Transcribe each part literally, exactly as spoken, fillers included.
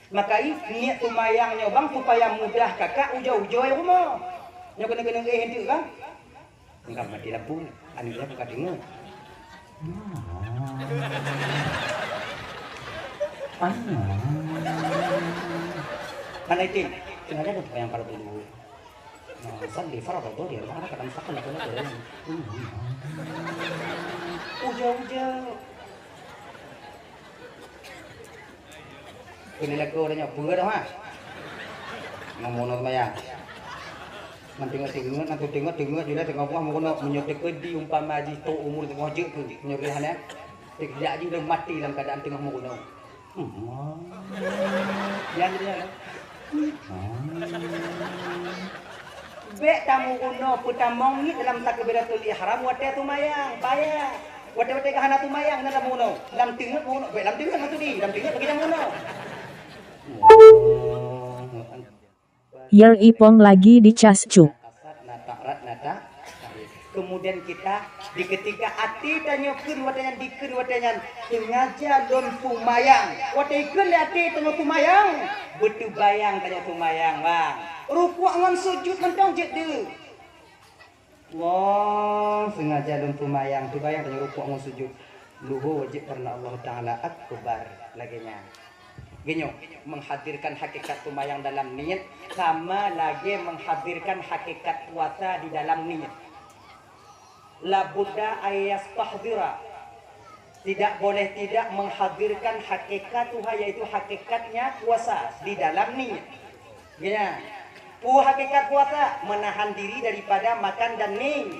Maka i, niet seumayang nyoe bang supaya mudah kakak ujoe-ujoe rumoh. Nyoe keuneuk-keuneuk eh enteuk kan? Enggak mati lampu. Anu dia buka teungoh. Mana itu? Sengaja ada yang pada dulu. Nah, sandi farad tu dia, mana kadang sakal tu dia. Ujoe-ujoe. Keuneuk lakoe tanyoe peue dah, ha? Ngon meunoe seumayang. Ngon teungoh-teungoh, ngon teungoh-teungoh, jula teungoh bunoe, meunyoe teukeudi umpama jih trok umur teungoh jeuet keu, meunyoe keu hana, teujak jih lom maté lam keuadaan teungoh meunoe. Hmm. Yan dia. Hmm. Bék tameugunoe peutamong niet dalam takbiratul ihram watée seumayang, bahaya. Watée-watée ka hana seumayang na tameugunoe. Lam teungeut meugunoe, bék lam teungeut maksud jih, lam teungeut bagi tameugunoe. Allahu Akbar. Yer Ipong lagi dicas cuk. Kemudian kita di ketika até tanyoe kheun watée nyan, dikheun watée nyan, sengaja lôn seumayang. Watée kheun lé até tanyoe seumayang, beuteubayang tanyoe seumayang, bang. Rukuk ngon sujud mantong jeuet deuh. Wah, sengaja lôn seumayang, seumayang tanyoe rukuk ngon sujud. Luhô wajéb karena Allah Taala akbar lagée nyan. Geunyoe menghadirkan hakikat seumayang dalam niet sama lagée menghadirkan hakikat puasa di dalam niet. Labudda ayastahdira. Tidak boleh tidak menghadirkan hakikatuha, yaitu hakikatnya puasa di dalam niet. Ya. Peue hakikat puasa? Menahan diri daripada makan dan mi-,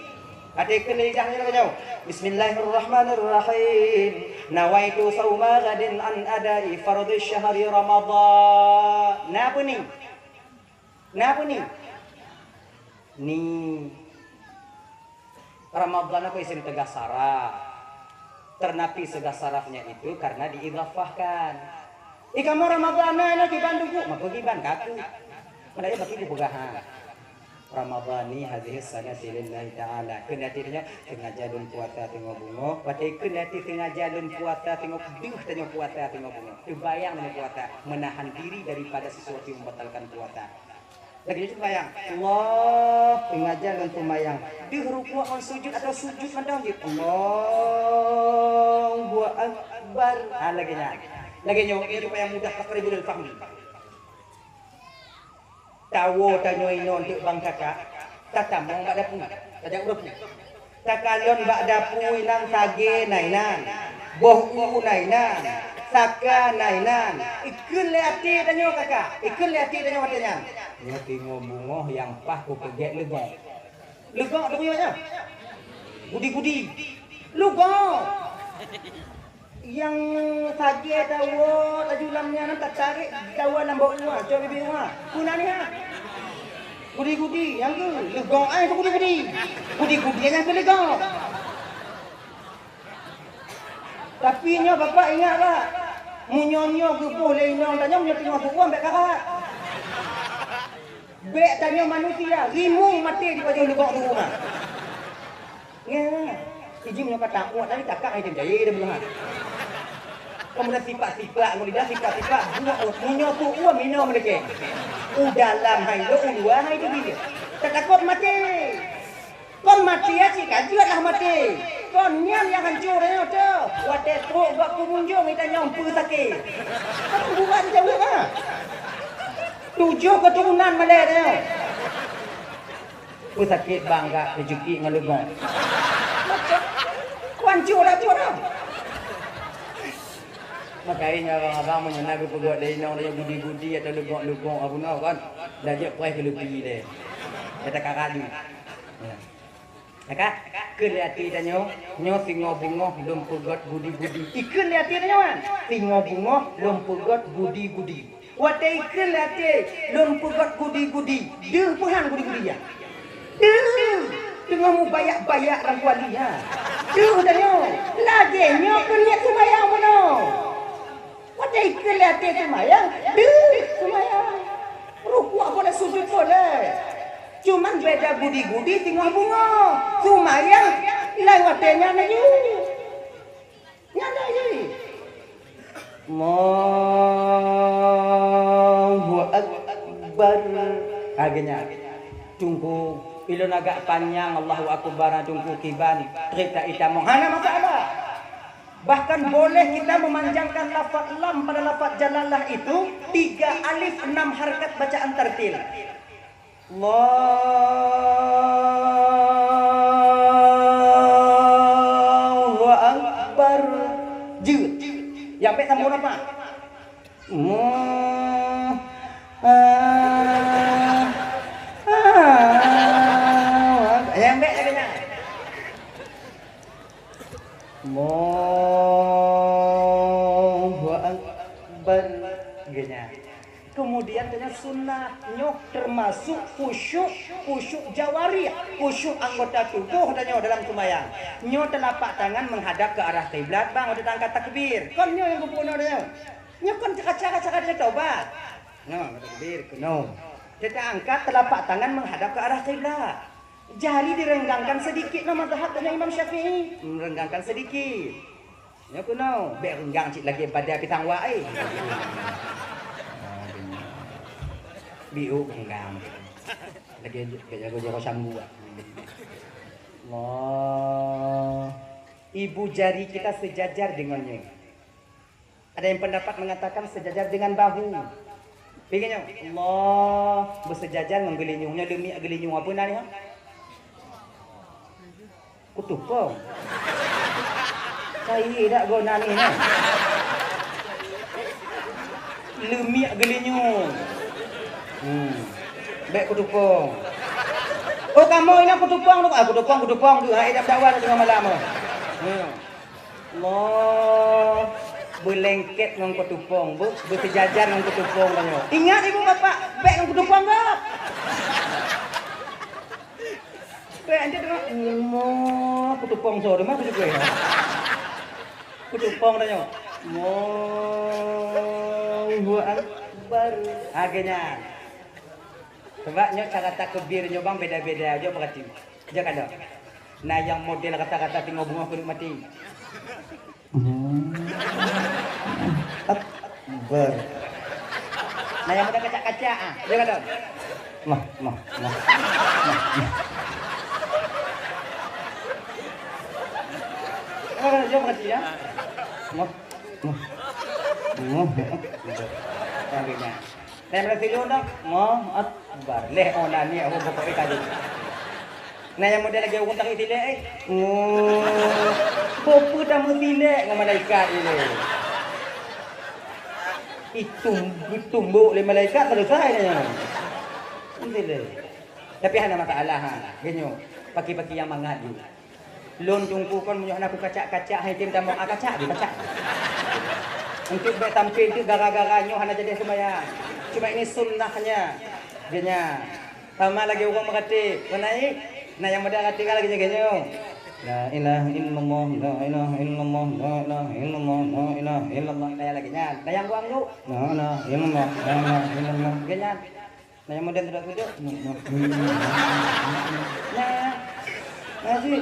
até kheun lé lidah nyoe, Bismillahirrahmanirrahim. Nawaitu sauma ghadin an adai fardhi syahri Ramadhan. Na peue ni? Na peue ni? Ni. Ramadhan aku isim teugah saraf. Teunapi seugah sarafnya itu karena diidhafahkan. Ih, kamoe Ramadhan na, na kiban duku, maka kiban kaku. Padahai bagi kupeugah, ha. Ramadhani hadhihi sanati lillahi ta'ala. Kheun até tanyoe, sengaja lôn puasa teungoh beungoh. Watée kheun até sengaja lôn puasa teungoh deuh tanyoe puasa teungoh beungoh. Teubayang tanyoe puasa, menahan diri daripada sesuatu yang membatalkan puasa. Lagée nyoe seumayang. Allah, sengaja lôn seumayang. Deuh rukuk ngon sujud atau sujud mantong jih. Allahu Akbar. Ha, lagée nyan. Lagée nyoe, nyoe supaya mudah taqribul fahmi. Tawoe tanyoe inoe teuk bang kakak. Tatamong bak dapu. Tajak u dapu. Takalon bak dapu inan sagée na inan, boh u na inan, saka na inan. Ikheun lé até tanyoe kakak, ikheun lé até tanyoe watée nyan. Nyoe teungoh beungoh nyang paih kupeugét leugok. Leugok teuh nyoe nyan. Gudi-gudi. Leugok. Nyang sagée tawoe laju lam nyan, tatarek tawoe lam bak uwa, cok bibée uwa. Peue na nyan? Gudi-gudi, nyang keu leugok ai keu gudi-gudi. Gudi-gudi nyang keu leugok. Tapi nyoe bapak ingat bak, meunyoe nyoe geuboh lé inong tanyoe, meunyoe teungoh beuuem bék karat. Bék tanyoe manusia, rimueng maté di pajoh leugok tu rumah. Nyan, ijih meunyoe ka tamuat tadi takak hai tem jayé dem Tuhan. Kamu dah sipak-sipak, kamu lidah sipak-sipak, buat meunyoe tu uam inoe meulekeh. U dalam hai lo, u luwa hai tu dia. Tatakot maté. Kon maté cit ka jeuet lah maté. Kon nyan nyang hanco tanyoe tu. Watée trok bak pengunjung ita nyang peue sakét. Kan buat jaweueb ah. Tujoh keuturonan malée tanyoe. Peue sakét bang gak teucukik ngon leugok. Kuanco dah tu dah. Makajih nyan abang-abang meunyoe na geupeugét lé inong lé gudi-gudi atau leugok-leugok apa na kan. Dah jeuet preh keu leupi deh. Kata kakak ni. Ya. Maka, kheun lé até tanyoe, nyoe singoh beungoh lôn peugét gudi-gudi. Ikheun lé até tanyoe, singoh beungoh lôn peugét gudi-gudi. Watée ikheun lé até lôn peugét gudi-gudi, deuh peuhan gudi-gudi nyan. Deuh, teungoh mubayak-bayak lam kuali nyan. Deuh tanyoe, lagée nyoe keuneuk seumayang bunoe. Watée ikheun lé até seumayang, deuh seumayang. Rukuk boleh, sujud boleh. Cuman beda gudi-gudi singoh beungoh. Seumayang laén watée nyan laju. Nyan laju. Mo Akbar. Akhirnya, Teungku, ilôn agak panyang Allahu Akbar, Teungku, kiban, trép tatamong. Hana masalah. Bahkan boleh kita memanjangkan lafaz lam pada lafaz jalalah itu, tiga alif, enam harkat bacaan tartil. Allahu Akbar. Jeuet. Nyang bèk sambung nafas. Hmm. Ah. Ah. Nyang bèk lagèe nyan. Allahu Akbar. Geunya. Kemudian dengan sunnah nyoh termasuk khusyuk, khusyuk jawarih, khusyuk anggota tubuh tanyoe dalam sembahyang. Nyoh telapak tangan menghadap ke arah kiblat, bang, udah angkat takbir. Kon nyoh nyang geupunoe tanyoe. Nyoh kon cara-cara tanyoe tobat. Nyoh, takbir, keunoe. Kita angkat telapak tangan menghadap ke arah kiblat. Jari direnggangkan sedikit, nah, mazhab tanyoe Imam Syafi'i. Merenggangkan sedikit. Nyoe keunoe, bèk renggang cit lagèe badai pisang wak, eh. Biuk renggang. Lagèe, lagèe jago-jago sambua. Allah. Ibu jari kita sejajar dengannya. Ada yang pendapat mengatakan sejajar dengan bahu. Pikir nyoe, Allah, bersejajar ngon geulinyueng. Nyoe leumiek geulinyueng apa nan nyoe? Kutupong. Kayèe dak gona ni, nah. Leumiek geulinyueng. Hmm. Bèk kutupong. Oh, kamoe inong kutupong, ah, kutupong, kutupong tu. Hai, dak dakwa teungoh malam, oh. Hmm. Allah, beulengket ngon kutupong, be-, beusijajar ngon kutupong tanyoe. Ingat ibu bapak, bèk ngon kutupong, Bob. Bèk, anjing tengok, Allah, kutupong soe, di mana kutupong? Kutupong tanyoe. Allahu Akbar. Akhirnya. Sebab nyoe cara takbir nyoe bang beda-beda, jok perhati. Jok kada. Nah, nyang model rata-rata teungoh beungoh keuneuk maté. Akbar. Nah, nyang model kacak-kacak, ah, jok kada. Mah, mah, mah. Mah, mah. Eh, jok perhati, ya. Mah, mah. Mah, akbar. Nah, nyang model silek dah, Allahu Akbar. Leh, oh, nah, ni, oh, pokok tadi. Nah, nyang model lagèe ureueng tarik silek, eh. Oh, peue tameusilek ngon malaikat ni. Itum, geutumbok lé malaikat, selesai nyan. Silek. Tapi hana masalah, ha. Geunyoe, paki-paki nyang mangat jih. Lôn Teungku kon meunyoe hana kukacak-kacak, hai tem tamong, ah, kacak jih, kacak. Untuk bèk sampai tu gara-gara nyoe hana jadi sembahyang. Cuma ini sunnahnya. Geunya. Sama lagèe ureueng meuratéb. Kon na, eh? Nah, nyang model ratéb kan lagèe nyoe, geunya. La ilaha illallah, la ilaha illallah, la ilaha illallah, la ilaha illallah. Nah, nyang lagèe nyan. Nah, nyang buang tu. La ilaha illallah, la ilaha illallah. Geunya. Nah, nyang model tudok-tudok. Nah, nah, jih.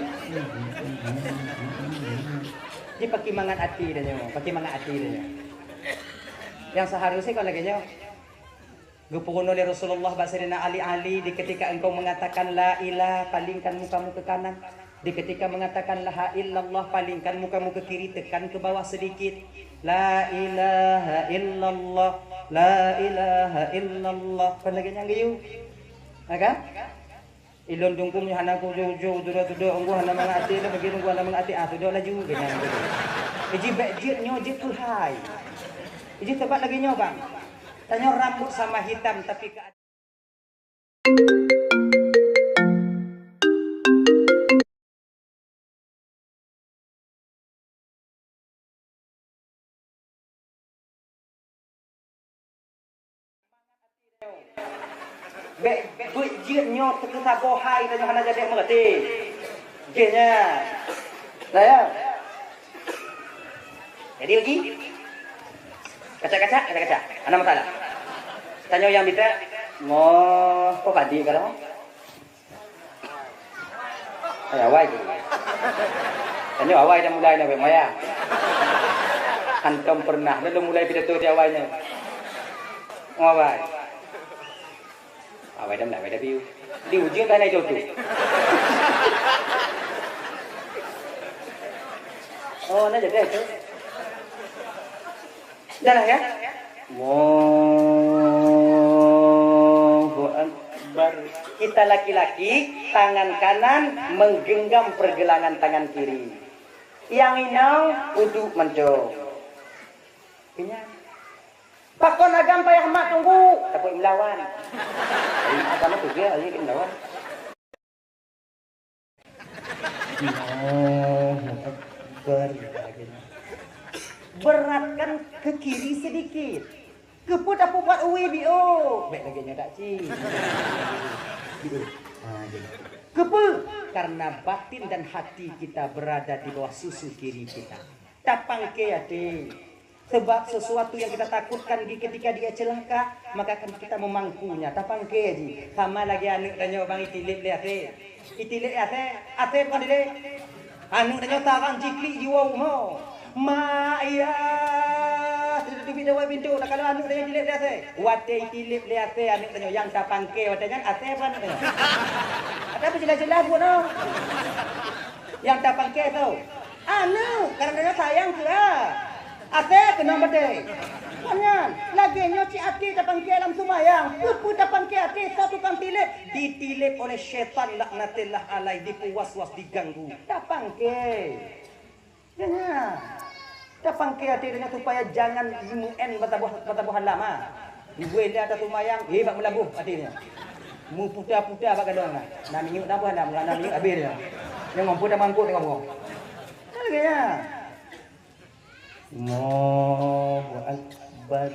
Jih paki mangat até dah nyoe, paki mangat até dah nyoe. Nyang seharusnya kon lagèe nyoe. Geupeurunoe lé Rasulullah bak Saidina Ali, "Ali, di ketika engkau mengatakan la ilah, palingkan mukamu ke kanan. Di ketika mengatakan la illallah, palingkan mukamu ke kiri, tekan ke bawah sedikit. La ilaha illallah, la ilaha illallah." Kon lagèe nyan geuyue. Ha kan? Ilôn Teungku nyoe hana kuju-ju, tudok-tudok, Teungku hana mangat até, dah bagi Teungku hana mangat até, ah, tudok laju, geuh nyan. Jih bèk jeuet nyoe jeuet keuhai. Jih teubat lagèe nyoe, bang. Tanyoe rambut sama hitam, tapi keu Bèk, bèk jeuet nyoe teukeusah boh hai tanyoe hana jadi meureuti. Jih nyan. Nah, ya. Jadi lagi. Kacak-kacak, kacak-kacak. Hana masalah. Tanyoe nyang mita, mo, oh, padi kalau. Hai, awai tu. Tanyoe awai dah mulai dah, maya. Hantom pernah dah mulai pidato di awai nyoe. Awai. Awai dam, awai dam, di ujung tanah itu tu. Oh, na jadi tu. Dah lah ya? Allahu Akbar. Kita laki-laki, tangan kanan menggenggam pergelangan tangan kiri. Nyang inong uduk mantong. Pakon agam payah mat tunggu, takut melawan. Agama tu dia, ayo kita melawan. Allahu Akbar. Beratkan ke kiri sedikit. Keupeue tapeubuet uwi biôh? Bèk lagèe nyoe dak cit. Biôh. Ha, jadi. Keupeue? Karena batin dan hati kita berada di bawah susu kiri kita. Tapangke até. Sebab sesuatu yang kita takutkan di ketika dia celaka, maka akan kita memangkunya. Tapangke ji. Sama lagèe aneuk tanyoe bang itilep lé asèe. Itilep lé asèe, asèe bukan dilep. Aneuk tanyoe tarang jiklik jiwoe rumoh. Mak, yah, sudah teubiet dawai pintoe. Takalon aneuk tanyoe itilep lé asèe. Watèe itilep lé asèe aneuk tanyoe, nyang tapangke watèe nyan asèe apa aneuk tanyoe? Tapi jelas-jelas buet noh. Nyang tapangke tu. Aneuk, kadang-kadang sayang keu a. Asèe keunong beudé. Kon nyan, lagèe nyoe cit até tapangke lam seumayang. Peue-peue tapangke até, soe tukang tilep? Ditilep oleh syaitan laknatillah alaih, dipeuwas-was, diganggu. Tapangke. Ya, ya. Tapangke até nyan supaya jangan meu'en bataboh, bataboh halam, ha. Ibuih lé ata seumayang, eh, bak meulaboh até nyan. Meuputa-puta bak gadong nyan. Na minyeuk na boh halam, na minyeuk abéh nyan. Nyang mampu tamangkuk tengok boh. Lagèe nyan. Allahu Akbar.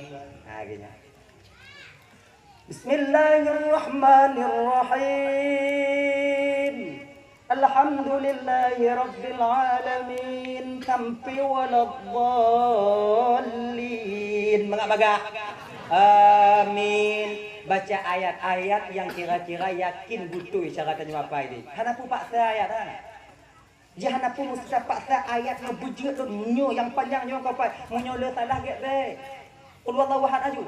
Ha, lagèe nyan. Bismillahirrahmanirrahim. Alhamdulillahirabbil alamin. Sampai waladdallin. Mangga bagah. Amin. Baca ayat-ayat nyang kira-kira yakin beutôi cara tanyoe hafai deh. Hana peue paksa ayat, ha. Jih hana peue meusti tapaksa ayat nyoe beujeuet lôn nyoe nyang panyang nyoe ka pai. Meunyoe le salah gèt bèk. Qul huwallahu ahad aju.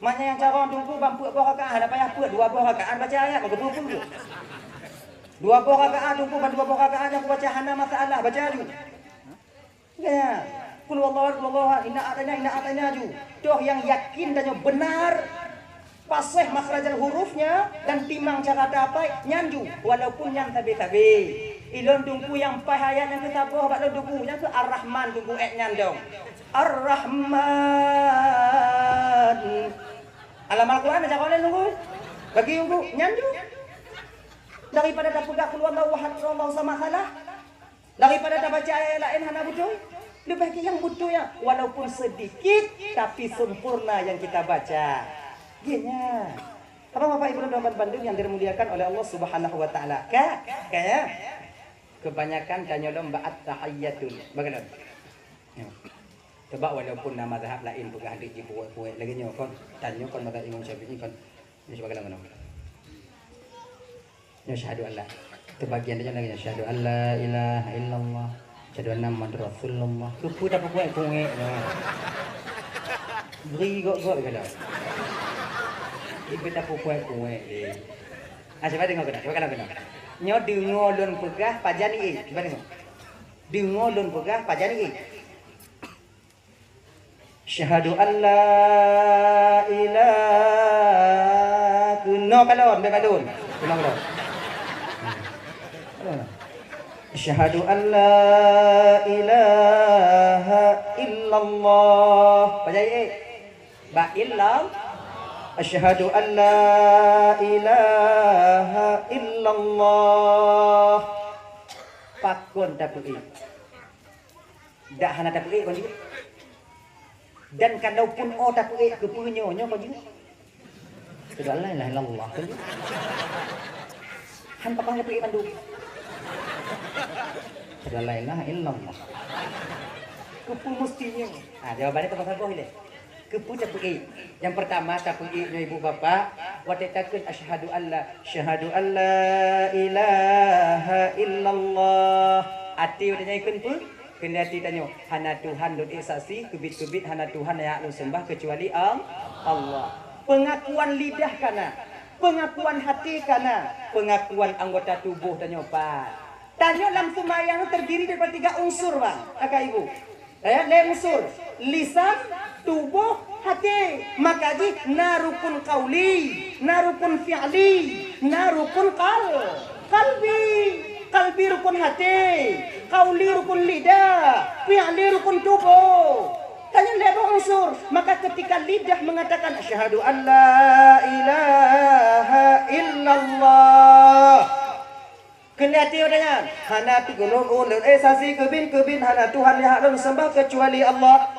Makna nyang carông teungku ban peuet boh rakaat, hana payah peuet, dua boh rakaat baca ayat, maka peue-peue. Dua boh rakaat teungku ban dua boh rakaat nyang kubaca hana masalah, baca aju. Ya. Qul huwallahu ahad, qul huwallahu ahad, inna a'taina, inna a'taina aju. Toh nyang yakin tanyoe beunar. Paséh makhrajal hurufnya dan timang cara tapai nyan ju, walaupun nyan sabe-sabe. Ilôn teungku nyang paih ayat nyang keu saboh bak lôn teungku, nyang keu Ar-Rahman teungku, ék nyan dong. Ar-Rahman. Alam Al-Quran aja kau lain teungku. Bagi teungku nyan ju. Daripada tapeugah qul huwallahu ahad, Allahu samad salah. Daripada tabaca ayat laén hana beutôi, leubeh gét nyang beutôi nyan, walaupun sedikit, tapi sempurna yang kita baca. Gét nyan. Apa Bapak Ibu dan Teman bandum yang dimuliakan oleh Allah Subhanahu wa Taala? Ka, ka ya? Kebanyakan tanyoe lom bak at-tahiyyatul. Bagaimana? Ya. Sebab walaupun na mazhab laén peugah deuek jipuwet-puwet lagèe nyoe kon, tanyoe kon mazhab Imam Syafi'i kon. Nyoe cuba keunoe. Nyoe syahadu an la. Teubagian tanyoe lagèe nyoe, syahadu an la ilaha illallah, syahadu anna Muhammadar Rasulullah. Keupeue tapeukuék-kuék nyoe? Bri gok-gok keunoe. Ibe tapeukuék-kuék deh. Ah, cuba deungoe keunoe, cuba keunoe keunoe. Nyoe deungoe lôn peugah pajan ié, cuba deungoe. Deungoe lôn peugah pajan ié. Syahadu an la ilaha, keunoe kalon, bèk balon. Keunoe kalon. Syahadu an la ilaha illallah. Pajan ié. Ba illallah. Asyhadu an la ilaha illallah. Pakon tapeuék? Dak hana tapeuék kon jeuet. Dan kalaupun oh tapeuék keupeue nyoe, nyoe kon jeuet. Asyhadu an la ilaha illallah kon jeuet. Han pakon tapeuék bandum. Asyhadu an la ilaha illallah. Keupeue meusti nyoe? Ah, jawabannya teuma saboh ilèe. Keupeue tapeuék? Nyang peurtama tapeuék nyoe ibu bapak, watèe takheun asyhadu alla, asyhadu alla ilaha illallah. Até watèe nyan ikheun peue? Keuneuk até tanyoe, hana Tuhan lôn ék saksi, keubiet-keubiet hana Tuhan nyang lôn seumbah keucuali Al-, Allah. Peungakuan lidah ka na. Peungakuan haté ka na, peungakuan anggota tuboh tanyoe pat. Tanyoe lam seumayang terdiri daripada tiga unsur, bang, kakak ibu. Eh, lhèe unsur. Lisan, tuboh, haté. Maka jih na rukun qauli, na rukun fi'li, na rukun qal-, qalbi. Qalbi rukun haté, qauli rukun lidah, fi'li rukun tuboh. Tanyoe lhèe boh unsur. Maka ketika lidah mengatakan, "Asyhadu an la ilaha illallah." Keuneuk até watèe nyan, "Hana teugohlom ulôn, eh, saksi keubit-keubit, hana Tuhan nyang hak lôn seumah keucuali Allah."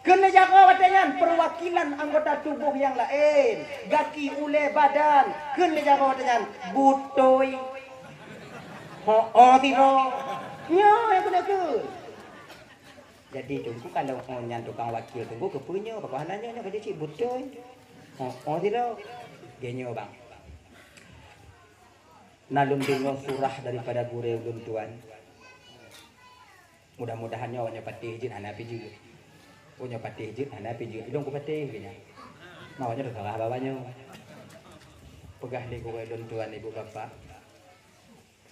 Keuneuk jaroe watèe nyan perwakilan anggota tuboh nyang laén, gaki, ulèe, badan. Keuneuk jaroe watèe nyan, beutôi. Ho-oh sidroe. Nyoe nyang keuneuk kheun. Jadi, Teungku, kalau, oh, nyan tukang wakil Teungku, keupeue nyoe? Pakon hana nyoe, nyoe ka jeuet cit beutôi. Oh, oh, sidroe. Geuh nyoe, bang. Na lôn deungoe surah daripada gurèe ulôn tuan. Mudah-mudahan nyoe awak nyoe patéh jeuet, hana pih jeuet. Oh, nyoe patéh jeuet, hana pih jeuet. Ilôn kupatéh, geuh nyan. Nah, awak nyoe teuka bak awak nyoe. Peugah lé gurèe ulôn tuan, ibu bapak.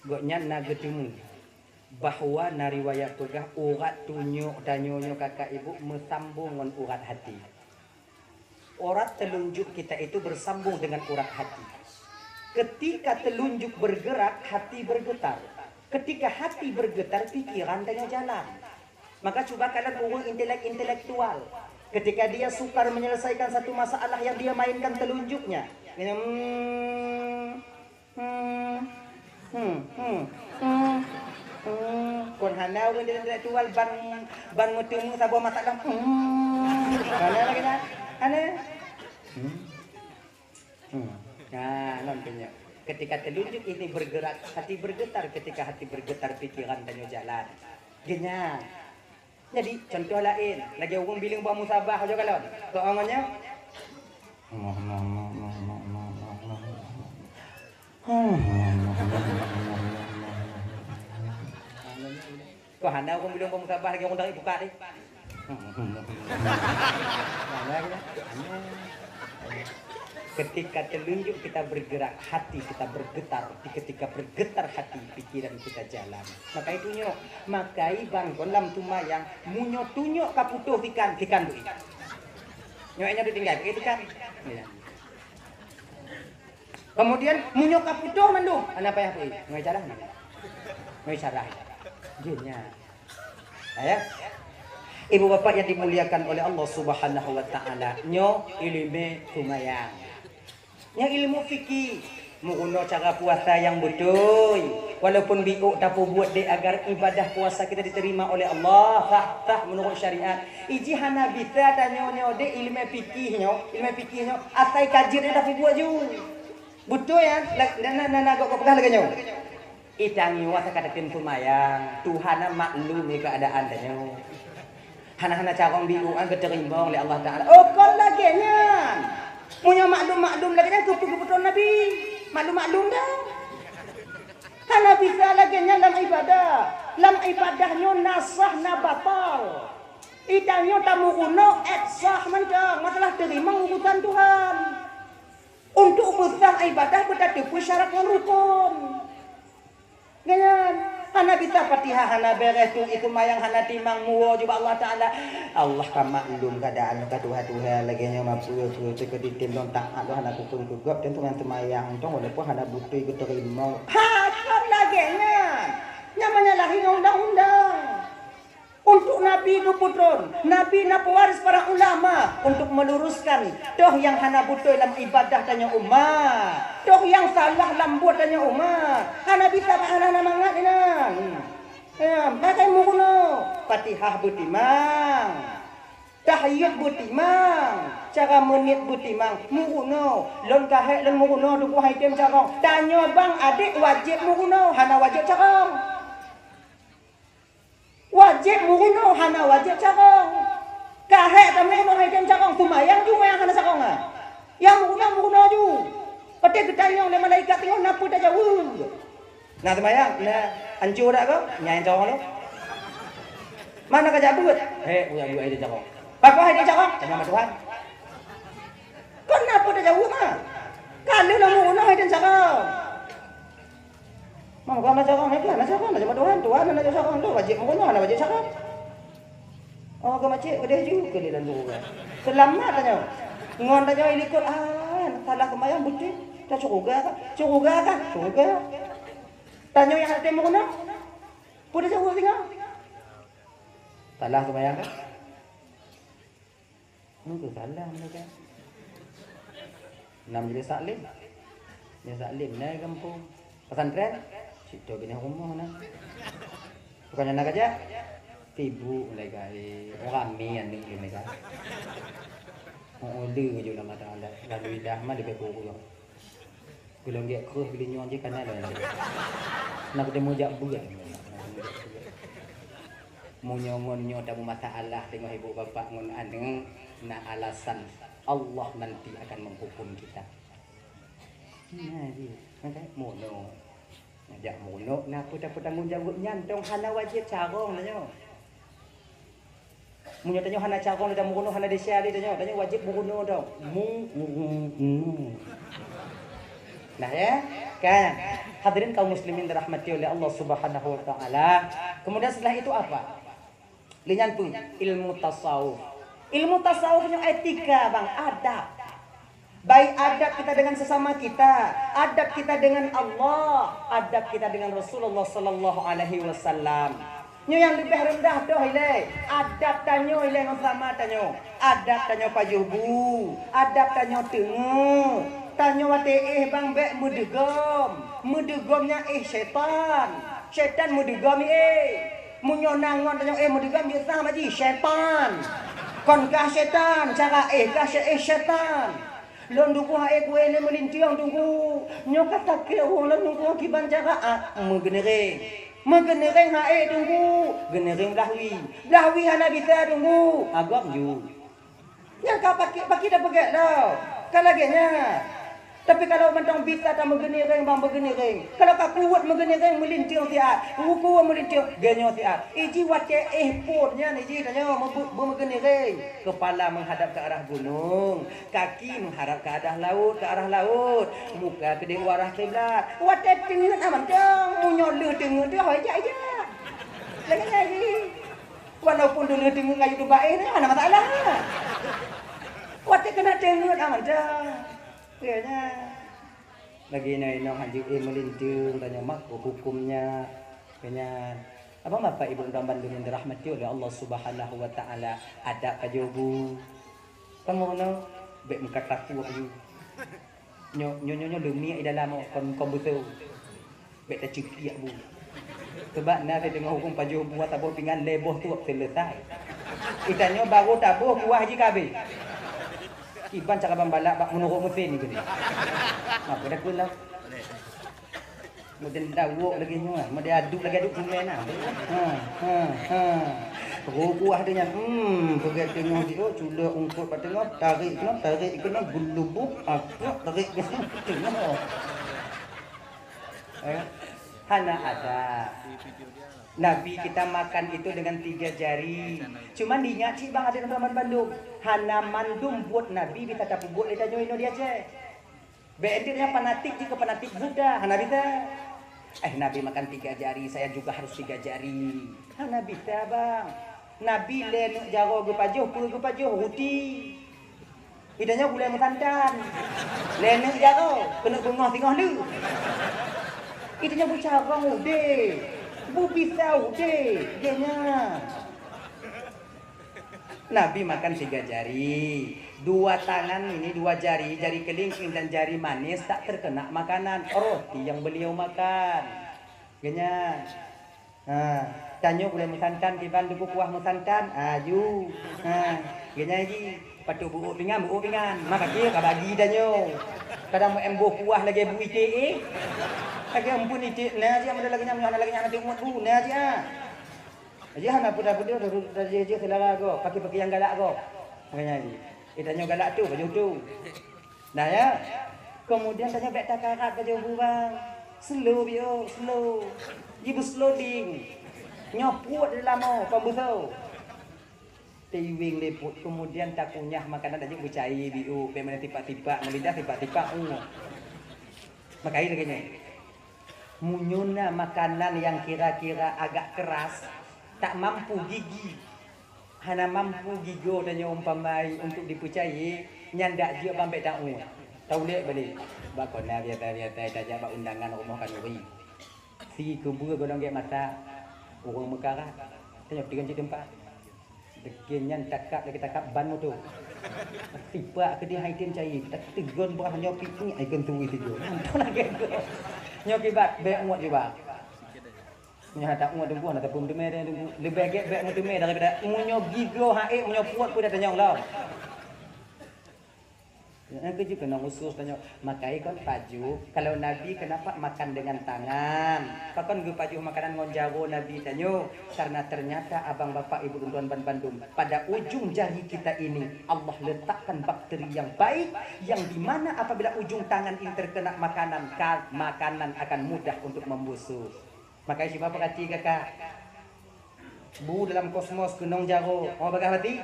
Gobnyan na geuteumé bahwa na riwayat peugah urat tunyok tanyoe nyoe kakak ibu meusambong ngon urat hati. Urat telunjuk kita itu bersambung dengan urat hati. Ketika telunjuk bergerak, hati bergetar. Ketika hati bergetar, pikiran tanyoe jalan. Maka cuba kalon ureueng intelek-intelektual, ketika dia sukar menyelesaikan satu masalah yang dia mainkan telunjuknya, dia, hmm, Hmm. Hmm, hmm, hmm, hmm. Kon hana ureueng intelektual ban, ban meuteumé saboh masalah. Hmm. Hana lagèe nyan. Hana. Hmm. Hmm. Nah, ngon tanyoe. Ketika telunjuk ini bergerak, hati bergetar. Ketika hati bergetar, pikiran tanyoe jalan. Geuh nyan. Jadi, contoh laén, lagèe ureueng bileueng bak musabah, aja kalon. Keu awak nyan. Kok hana ureueng bileueng bak musabah lagèe ureueng tarék pukat deh. Ketika telunjuk kita bergerak, hati kita bergetar. Di ketika bergetar hati, pikiran kita jalan. Maka itu nyoe, maka i bang kon lam seumayang, meunyoe tunyok ka putôh sikan, sikan beuh i. Nyoe nyoe ditinggai, beuh i sikan. Ya. Kemudian, meunyoe ka putôh mandum, hana payah beuh i. Nyoe cara. Nyoe cara. Jeuet nyan. Ya. Ibu bapak yang dimuliakan oleh Allah Subhanahu wa Ta'ala, nyoe ileumèe seumayang. Nyoe ilmu fikih, meurunoe cara puasa nyang beutôi. Walaupun biôk tapeubuet deh agar ibadah puasa kita diterima oleh Allah, sah-sah menurut syariat. Iji hana bisa tanyoe nyoe deh ileumèe fikih nyoe, ileumèe fikih nyoe asai ka jeuet tapeubuet ju. Beutôi ya? Na, na, na, na, gok, gok peugah lagèe nyoe. I tanyoe asai ka tatem seumayang, Tuhan na maklum ngon keuadaan tanyoe. Hana-hana carông biôk nyan geuteurimong lé Allah Taala. Oh, kon lagèe nyan. Meunyoe maklum-maklum lagèe nyan, keupeue geupeutrôn Nabi? Maklum-maklum dah. Hana bisa lagèe nyan lam ibadah. Lam ibadah nyoe na sah, na batal. I tanyoe tameurunoe èk sah mantong, masalah teurimong urusan Tuhan. Untuk meusah ibadah beutateupeue syarat ngon rukon. Nyan, hana bisa Fatihah, hana bèrèh tu, i seumayang hana timang, muwoe ju bak Allah Taala. Allah ka maklum keuadaan lôn ka tuha-tuha lagèe nyoe, ma peue-peue teuka ditem lôn taat lôn hana kukheun keu gob, teuntu nyan seumayang tong walaupun hana beutôi geuteurimong. Ha, kon lagèe nyan. Nyan menyalahi undang-undang. Untuk Nabi geupeutrôn, Nabi na peuwaris para ulama untuk meluruskan toh nyang hana beutôi lam ibadah tanyoe umat, toh nyang salah lam buet tanyoe umat. Hana bisa bak hana-hana mangat inan. Ya, pakai meurunoe, Fatihah beutimang, tahiyat beutimang, cara meuniet beutimang, meurunoe. Lôn ka hék lôn meurunoe tuboh hai tem carông. Tanyoe bang adék wajéb meurunoe, hana wajéb carông. Wajéb meurunoe, hana wajéb carông. Ka hék tameurunoe hai tem carông, seumayang ju nyang hana carông nyan. Nyang meurunoe, meurunoe ju. Watèe geutanyong lé malaikat nyoe, na peue tajaweueb? Na seumayang, na anco dak kah? Nyan carông lôn. Mana ka jak beuet? Hék, kujak beuet hai tem carông. Pakon hai tem carông? Tanyong bak Tuhan. Kon na peue tajaweueb, ha? Kan Lheuh na meurunoe hai dan carông. Mangkon na carông, hai keuh na carông, na cuma Tuhan, Tuhan na carông, tu wajéb meurunoe, na wajéb carông. Oh, keu macet keudeh ju keu di dalam ureueng. Seulamat tanyoe. Ngon tanyoe ilikot, ah, salah seumayang beutôi. Tacuruga kah? Curuga kah? Curuga. Tanyoe nyang hana teumeung na? Peue tajaweueb singoh? Salah seumayang kah? Heueh, salah mereka. Nam jadi taklim. Jadi taklim na gampông. Pesantren, situ binèh rumoh na. Bukan na kajak. Sibuk mereka, eh, ramé aneuk mereka. Oh, le ngeujok nama Taala. Lalu idah mah leubeh kureueng. Geulong gèt kreueh geulinyueng jih kana lôn. Na kuteumé jak beuet. Meunyoe ngon nyoe tamumasalah teungoh ibu bapak ngon aneuk, na alasan Allah nanti akan menghukum kita. Nah, jih. Maka mono. Ngajak mono, na peue tanggong jaweueb nyan, tong hana wajéb carông tanyoe. Meunyoe tanyoe hana carông, dan meurunoe hana desya lé tanyoe, tanyoe wajéb meurunoe dong. Meurunoe. Nah, ya, kan? Hadirin kaum muslimin dirahmati oleh Allah Subhanahu wa Taala. Kemudian setelah itu apa? Lé nyan pun ilmu tasawuf. Ilmu tasawuf nyoe etika, bang, adab. Baik adab kita dengan sesama kita, adab kita dengan Allah, adab kita dengan Rasulullah sallallahu alaihi wasallam. Nyoe nyang leubeh reundah toh ilèe, adab tanyoe ilèe ngon sama tanyoe. Adab tanyoe pajoh bu, adab tanyoe teungeut. Tanyoe watèe éh bang bèk meudeugom. Meudeugom nyan éh syaitan. Syaitan meudeugom éh. Meunyoe na ngon tanyoe éh meudeugom, jeuet sama jih syaitan. Kon kah syaitan, cara éh kah syai-, éh syaitan. Lôn tukoh éh kuéh lé meulintieng Teungku. Nyoe ka sakét ureueng lôn Teungku kiban cara, ah, meugeuniréng. Meugeuniréng ha éh Teungku, geuniréng blah wie. Blah wie hana bisa Teungku, agom ju. Nyang ka pakri-pakri tapeugét lom. Ka lagèe nyan. Tapi kalau mantong bisa tameugeuniréng bang meugeuniréng. Kalau ka kuweuet meugeuniréng meulintieng siat, ruku meulintieng geunyoe siat. Iji watèe éh phôn nyan iji tanyoe meu-, beumeugeuniréng. Kepala menghadap ke arah gunung. Kaki menghadap ke arah laut, ke arah laut. Muka keudéh u arah kiblat. Watèe teungeut aman dong, meunyoe lheueh teungeut teuh hôi jak-jak. Lagèe nyan jih. Walaupun dulu teungeut kayue teubaéh nyan hana masalah. Watèe keuneuk teungeut aman dong. Iya nyan. Lagèe nyan inong hana jeuet meulinteung tanyoe mak huköm nyan. Nyan. Abang bapak ibu dan bandum yang dirahmati oleh Allah Subhanahu wa taala, adab pajoh bu. Kamoe nyoe bèk meukat takue. Nyoe, nyoe, nyoe, nyoe leumiek di dalam kon, kon beutôi. Bèk taceukiak bu. Sabab na teungoh huköm pajoh bu taboh pingan lhèe boh trôk seuleusai. Geutanyoe barô taboh kuah jih ka abéh. Kiban cara ban balak bak meunurot meusén nyoe. Maka dah keulah. Model dawok lagèe nyoe, model aduk lagèe aduk semen nah. Ha, ha, ha. Roh kuah dia nyan, hmm, peugèt teungoh di, oh, culok ungkot bak teungoh, tarék keunoe, tarék keunoe, geulubuk, akak, tarék keunoe, teungoh. Eh, hana ada. Nabi kita makan itu dengan tiga jari. Cuman diingat cit bang ada teman bandum. Hana mandum buet Nabi bisa tapeubuet lé tanyoe inoe di Aceh. Bèk enteuk nyang fanatik jih keu fanatik buta, hana bisa. Eh, Nabi makan tiga jari, saya juga harus tiga jari. Hana bisa, bang. Nabi lhèe neuk jaroe geupajoh, peue geupajoh, ruti. Geutanyoe gulai meusantan. Lhèe neuk jaroe, keuneuk beungoh singoh lheueh. Geutanyoe beucarông udép, beubisa udép, geuh nyan. Nabi makan tiga jari. Dua tangan ini, dua jari, jari kelingking dan jari manis tak terkena makanan roti yang beliau makan. Geuh nyan. Ha, tanyoe gulai meusantan, kiban duku kuah meusantan. Ha, ju. Ha, geuh nyan ji. Patut beuôk pingan, beuôk pingan. Maka dia ka bagi tanyoe. Kadang meu boh kuah lagèe bu iték, eh. Lagèe ampun iték, na ji, amun lagèe nyan, na lagèe nyan, na teuôt bu, na ji, ah. Jih hana peue-peue, jih, jih, jih, selara gob, paké-paké nyang galak gob. Makanya jih. Eh, tanyoe galak tu, pajoh tu. Nah, ya. Kemudian tanyoe bèk takarat pajoh bu bang. Slow, biôh, slow. Ji beuslowing. Nyoe puet di lama, pembusau. Teuiweng lé puet, kemudian takunyah makanan tajak beucai, biôh, bèk mana tipak-tipak, meulidah tipak-tipak, uh. Makai lagèe nyoe. Meunyoe na makanan nyang kira-kira agak keras, tak mampu gigi, hana mampu gigoe tanyoe umpamai untuk dipeucayai, nyan dak jeuet ban bèk taôt. Taulèe balek. Bak kona biasa-biasa tajak bak undangan rumoh khanuri. Si keubeue golom gèt mata, ureueng meukarat. Tanyoe teugan cit teumpat. Lagèe nyan takab lagèe takab ban moto. Tipak keudéh hai tem cai, tateugon bak nyoe pih ngiek ai keuntui sigoe. Mantong lagèe nyoe. Nyoe kiban bèk uet kiban. Nyoe hana uet teungku, hana tapeuteumé teungku. Leubeh gèt bèk meuteumé daripada meunyoe gigoe hai meunyoe puet pun dah tanyong lom. Nyang keujeuet keunong usus tanyoe, makai kon pajoh. Kalau Nabi kenapa makan dengan tangan? Pakon geupajoh makanan ngon jaroe Nabi tanyoe? Karena ternyata abang bapak ibu dan tuan ban bandum, pada ujung jari kita ini Allah letakkan bakteri yang baik, yang dimana apabila ujung tangan ini terkena makanan, ka- makanan akan mudah untuk membusuk. Makai cuba perhati kakak. Bu dalam kosmos keunong jaroe, oh bagah bati,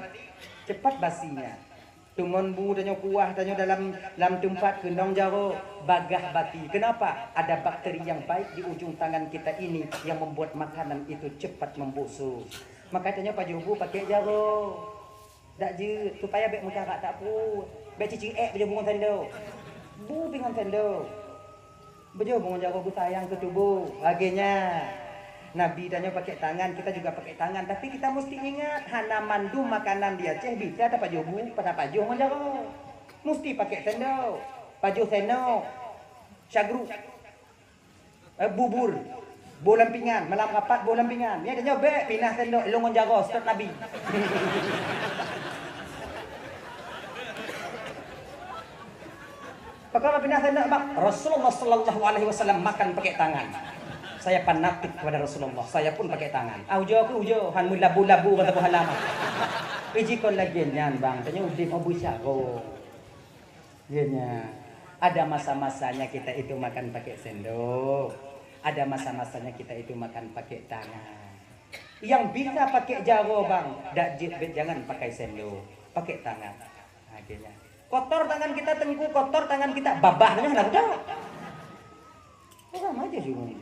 cepat basinya. Teungon bu tanyoe kuah tanyoe dalam lam teumpat keunong jaroe, bagah bati. Kenapa? Ada bakteri yang baik di ujung tangan kita ini yang membuat makanan itu cepat membusuk. Maka tanyoe pajoh bu pakai jaroe. Dak jeuet, supaya bèk meukarat tak pruet. Bèk cicing èk pajoh bu ngon sendok. Bu pih ngon sendok. Beujeuet meungon jaroe beusayang keu tuboh. Lagèe nyan. Nabi tanyoe pakai tangan, kita juga pakai tangan. Tapi kita mesti ingat, hana mandum makanan di Aceh bisa tapajoh bu, tapajoh ngon jaroe. Mesti pakai sendok. Pajoh sendok. Syagru. Eh, bubur. Boh lam pingan. Malam rapat boh lam pingan. Nyan tanyoe bèk pinah sendok lôn ngon jaroe, seutôt Nabi. Pakon pinah sendok, bang? Rasulullah sallallahu alaihi wasallam makan pakai tangan. Saya fanatik kepada Rasulullah, saya pun pakai tangan. Ah, ujoe keuh ujoe, han meulabu-labu kata buhalam. Iji kon lagèe nyan, bang. Tanyoe udép mau beusyaro. Iya nya. Ada masa-masanya kita itu makan pakai sendok. Ada masa-masanya kita itu makan pakai tangan. Yang bisa pakai jaroe, bang, dak jeuet, jangan pakai sendok, pakai tangan. Ha, dia nya. Kotor tangan kita, Teungku, kotor tangan kita, babah nyoe hana kuda. Orang aja sih, Bang.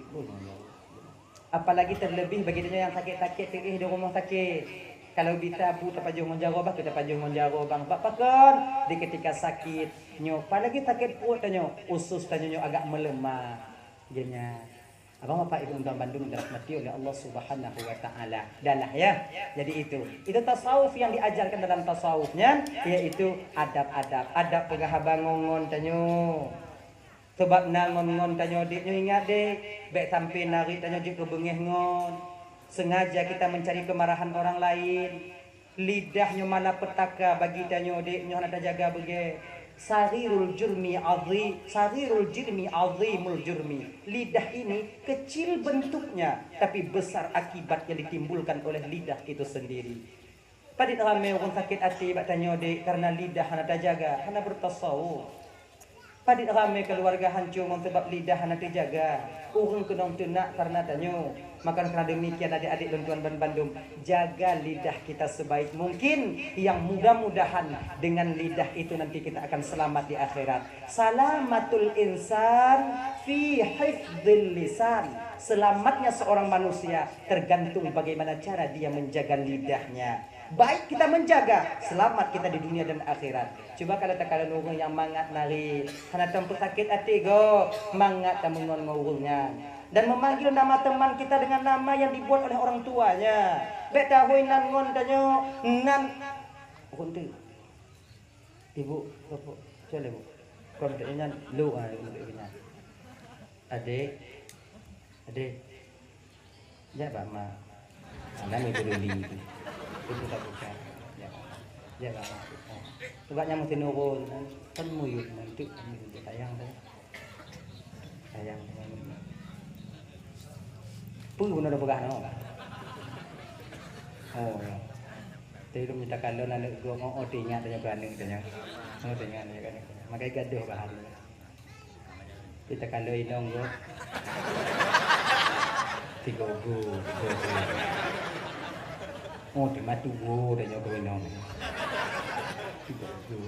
Apalagi terlebih bagi tanyoe nyang sakét-sakét teuéh di rumoh sakét. Kalau bisa bu tapajoh ngon jaroe, bah tapajoh ngon jaroe, bang. Bak pakon? Di ketika sakit nyoe, apalagi sakét pruet tanyoe, usus tanyoe nyoe agak meuleumah. Geunya. Abang Bapak Ibu dan bandum dirahmati oleh Allah Subhanahu wa Ta'ala. Dah lah, ya. Jadi itu. Itu tasawuf yang diajarkan dalam tasawuf nyan, yaitu adab-adab. Adab peugah haba ngon-ngon tanyoe. Sabab na ngon-ngon tanyoe dek nyoe, ingat dek, bèk sampai narit tanyoe jeuet keu beungéh ngon. Sengaja kita mencari kemarahan orang lain. Lidah nyoe malapetaka bagi tanyoe dek nyoe hana tajaga beugèt. Saghirul jurmi azim, saghirul jurmi azimul jurmi. Lidah ini kecil bentuknya, tapi besar akibat yang ditimbulkan oleh lidah itu sendiri. Padit ramé ureueng sakét até bak tanyoe dek karena lidah hana tajaga, hana bertasawuf. Padit ramé keluarga hancô ngon sabab lidah hana teujaga. Ureueng keunong teunak karena tanyoe. Maka karena demikian adik-adik lôn tuan ban bandum, jaga lidah kita sebaik mungkin, yang mudah-mudahan dengan lidah itu nanti kita akan selamat di akhirat. Salamatul insan fi hifdzil lisan. Selamatnya seorang manusia tergantung bagaimana cara dia menjaga lidahnya. Baik kita menjaga, selamat kita di dunia dan akhirat. Cuba kalau takalon ureueng nyang mangat narit, hana tom peusakét até gob, mangat tameungon ngon ureueng nyan. Dan memanggil nama teman kita dengan nama yang dibuat oleh orang tuanya. Bèk tahôi nan ngon tanyoe, nan. Ureueng tu. Ibu, bapak, cuba, Ibu. Kon tak nyan, lu, ah, lu, lu, nyan. Adik, adik, jak bak mak. Mana ni peduli tu? Itu tak bukan. Jak bak mak. Jak bak mak. Sebab nyang mesti nurun, kan? Kan muyup nanti, kan muyup sayang tu. Sayang tu. Peue guna dah peugah nama? Oh, ya. Tapi lôn minta kalon aneuk gob, oh, oh, teuingat tanyoe keu aneuk tanyoe. Oh, teuingat tanyoe keu aneuk tanyoe. Makai gadoh bahan. Kita kalau inong go. Tiga go, tiga go. Oh, di matu go dah nyoe go inong. Tiga go.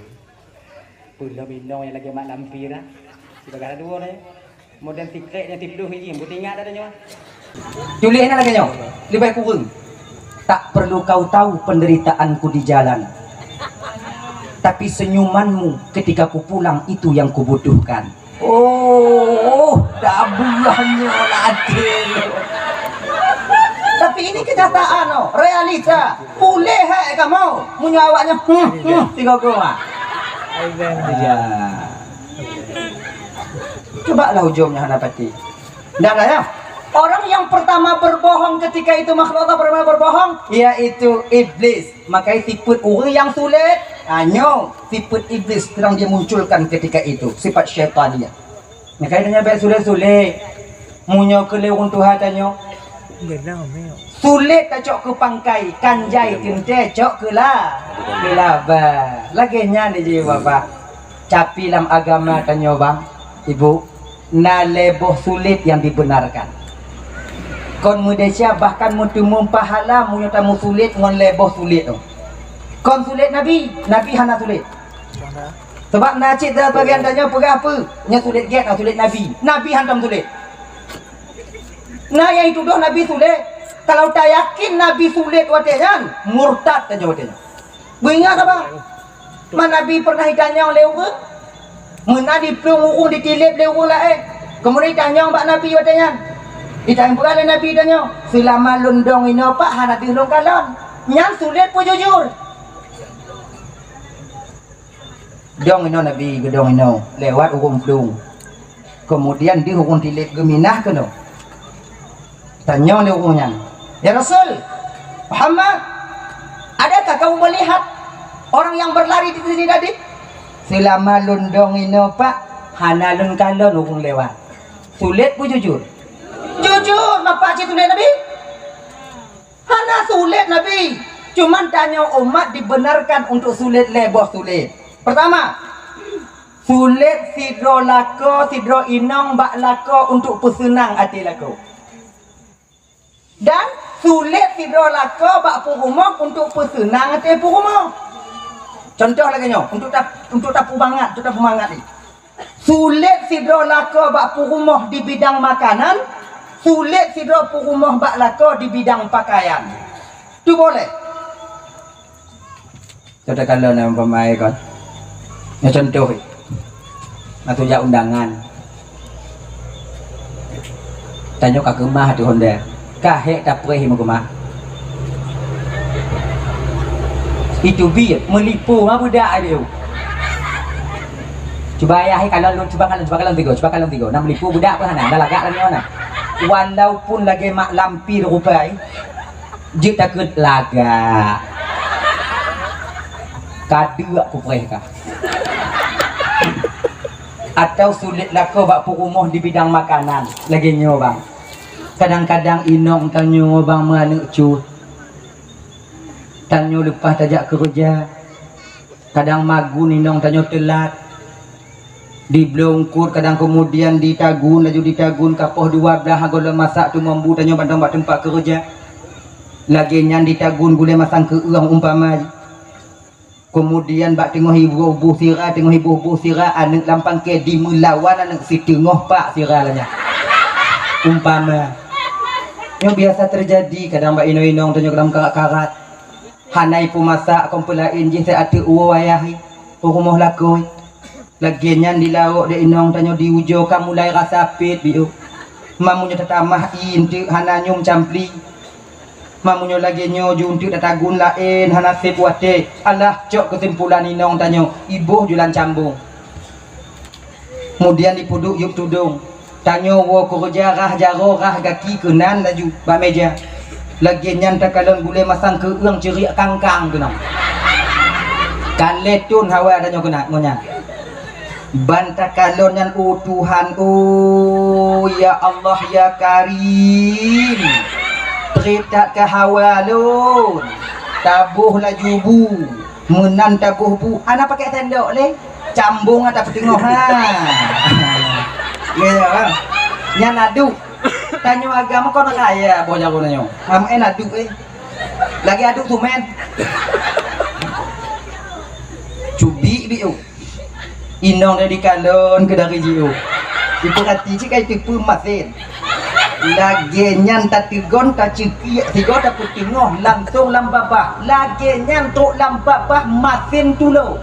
Peulom inong nyang lagèe mak lampir ah. Sibagai dua dah. Modern secret nyang tiplôh ini, beutingat ada nyoe. Tuléh na lagèe nyoe, leubeh kureueng. Tak perlu kau tahu penderitaanku di jalan. Tapi senyumanmu ketika ku pulang itu yang kubutuhkan. Oh, dah buah nyoe lah adil. Tapi ini kenyataan oh, realita. Boleh hai kamu, meunyoe awaknya hmm, hmm, tiga goma. Ya. Cobalah ujungnya hana pati. Ndak ada ya. Orang yang pertama berbohong ketika itu makhluk Allah pertama berbohong, yaitu iblis. Maka sifat orang yang sulit, ha, nyoe sifat iblis sedang dia munculkan ketika itu, sifat syaitaniyah. Maka dia baik sulit-sulit. Meunyoe keu lé ureueng tuha tanyoe, sulet tacok keu pangkai, kan jai teuntèe cok keu la, keu laba. Lagèe nyan jih Bapak. Tapi lam agama tanyoe bang, ibu, na lhèe boh sulet nyang dibenarkan. Kon meudesya bahkan meuteumèe pahala meunyoe tameusulet ngon lhèe boh sulet nyoe. Kon sulet Nabi, Nabi hana sulet. Sabab na cit sabagian tanyoe peugah peue, nyan sulet gèt, na sulet Nabi. Nabi hantom sulet. Na nyang jitudôh Nabi sulet. Kalau tayakin Nabi sulet watèe nyan, murtad tanyoe watèe nyan. Beuingat haba? Man Nabi pernah jitanyong lé ureueng? Meunan jiplueng ureueng, jitilep lé ureueng laén. Keumudian jitanyong bak Nabi watèe nyan. Jitanyong peugah lé Nabi tanyoe, "Seulama lôn dong inoe Pak hana deuh lôn kalon." Nyan sulet peue jujur? Dong inoe Nabi, geudong inoe, lewat ureueng plueng. Keumudian deuh ureueng tilep geuminah keunoe. Tanyong lé ureueng nyan, "Ya Rasul Muhammad, adakah kamu melihat orang yang berlari di sini tadi?" "Seulama lôn dong inoe Pak, hana lôn kalon ureueng lewat." Sulet peue jujur? Jujur, napa cit sulet Nabi? Hana sulet Nabi. Cuman tanyoe umat dibenarkan untuk sulet lhèe boh sulet. Pertama, sulet sidroe lakoe, sidroe inong bak lakoe untuk peuseunang até lakoe. Dan sulet sidroe lakoe bak peurumoh untuk peuseunang até peurumoh. Contoh lagèe nyoe, untuk ta-, untuk tapeumangat, untuk tapeumangat ni. Sulet sidroe lakoe bak peurumoh di bidang makanan, sulet sidroe peurumoh bak lakoe di bidang pakaian. Tu boleh. Katakanlah na umpama kon. Nyoe contoh. Na tujak undangan. Tanyoe ka keumah ateueh honda. Ka hék tapreh meukeumah. Itu biet meulipô ma beudak ai biu. Cuba ayah kalon lôn, cuba kalon, cuba kalon tigo, cuba kalon tigo. Na meulipô beudak pun hana, na lagak lagèe mana. Walaupun lagèe mak lampir rupai, jeuet takheun lagak. Ka deuek kupreh ka. Atau sulet lakoe bak peurumoh di bidang makanan, lagèe nyoe bang. Kadang-kadang inong tanyoe bang meuaneuk cut. Tanyoe leupah tajak keureuja, kadang magun inong tanyoe teulat. Dibloe eungkôt kadang keumudian ditagun, laju ditagun kapoh dua blaih gohlom masak teumombu tanyoe mantong bak teumpat keureuja. Lagèe nyan ditagun gulèe masang keueueng umpama. Keumudian bak teungoh iboh-boh sira, teungoh iboh-boh sira, aneuk lam pangke dimeulawan aneuk siteungoh pak sira lagèe nyan. Umpama. Nyoe biasa teujadi kadang bak inong-inong tanyoe lam karat-karat. Hana ipeumasak kon peulaén jih, teuh ateueh uroe ayah i, u rumoh lakoe. Lagèe nyan di laôt dek inong tanyoe di ujoe ka mulai rasa pet biôh. Meunyoe tatamah ie eunteuk hana nyoe meucampli. Meunyoe lagèe nyoe ju eunteuk tatagun laén hana sép watèe. Alah cok keusimpulan inong tanyoe iboh julan cambong. Keumudian dipeuduek yup tudong. Tanyoe woe keureuja rhah jaroe rhah gaki keunan laju bak meuja. Lagèe nyan takalon gulèe masang keueueng ceuriek kangkang keunoe. Ka lhèe thon hawa tanyoe keunan ngon nyan. Ban takalon nyan, "Oh Tuhan, oh ya Allah ya Karim, trép that ka hawa lôn." Taboh laju bu. Meunan taboh bu, hana pakèk sendok lé. Cambong ata peuteungoh ha. Ya, ya, ha. Nyan aduk. Tanyoe agam kon kaya boh jaroe nyoe. Ham en aduk eh. Lagi aduk tumen. Cubi biu. Inong dari kalon ke dari jiu. Dipeurati cit kai teupeu masen. Lagèe nyan tateugon, taceukiek sigoe, tapeuteungoh langsong lam babah. Lagèe nyan trok lam babah masen tulo.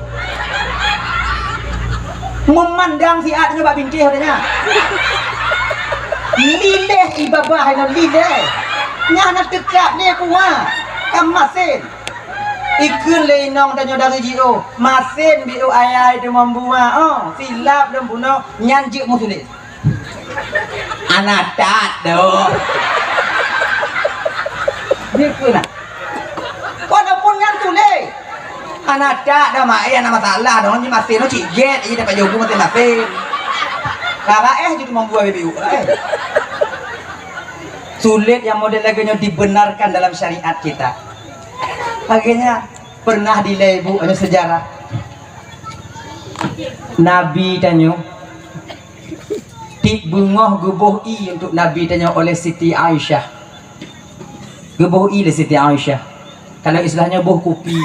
Meumandang siat nyoe bak bintéh watèe nyan. Lileh i babah nyoe lileh. Nyan na teukab lé kuah. Ka masen. Ikheun lé inong tanyoe dari jiôh, masen biôh ayai teumambuwa, oh, silap lôn bunoe, nyan jeuet meusulet. Hana that doh. Jeuet keu na. Walaupun nyan sulet. Hana that doh, mak, eh, hana masalah doh, nyan masen nyoe cit gét, eh, dapat jogu masen-masen. Ka raéh jeuet teumambuwa biôh, eh. Sulet nyang model lagèe nyoe dibenarkan dalam syariat kita. Lagèe nyan. Pernah dilèe ibu, anu sejarah. Nabi tanyoe tiep beungoh geuboh ié untuk Nabi tanyoe oleh Siti Aisyah. Geuboh ié lé Siti Aisyah. Kalau istilahnyoe boh kupi.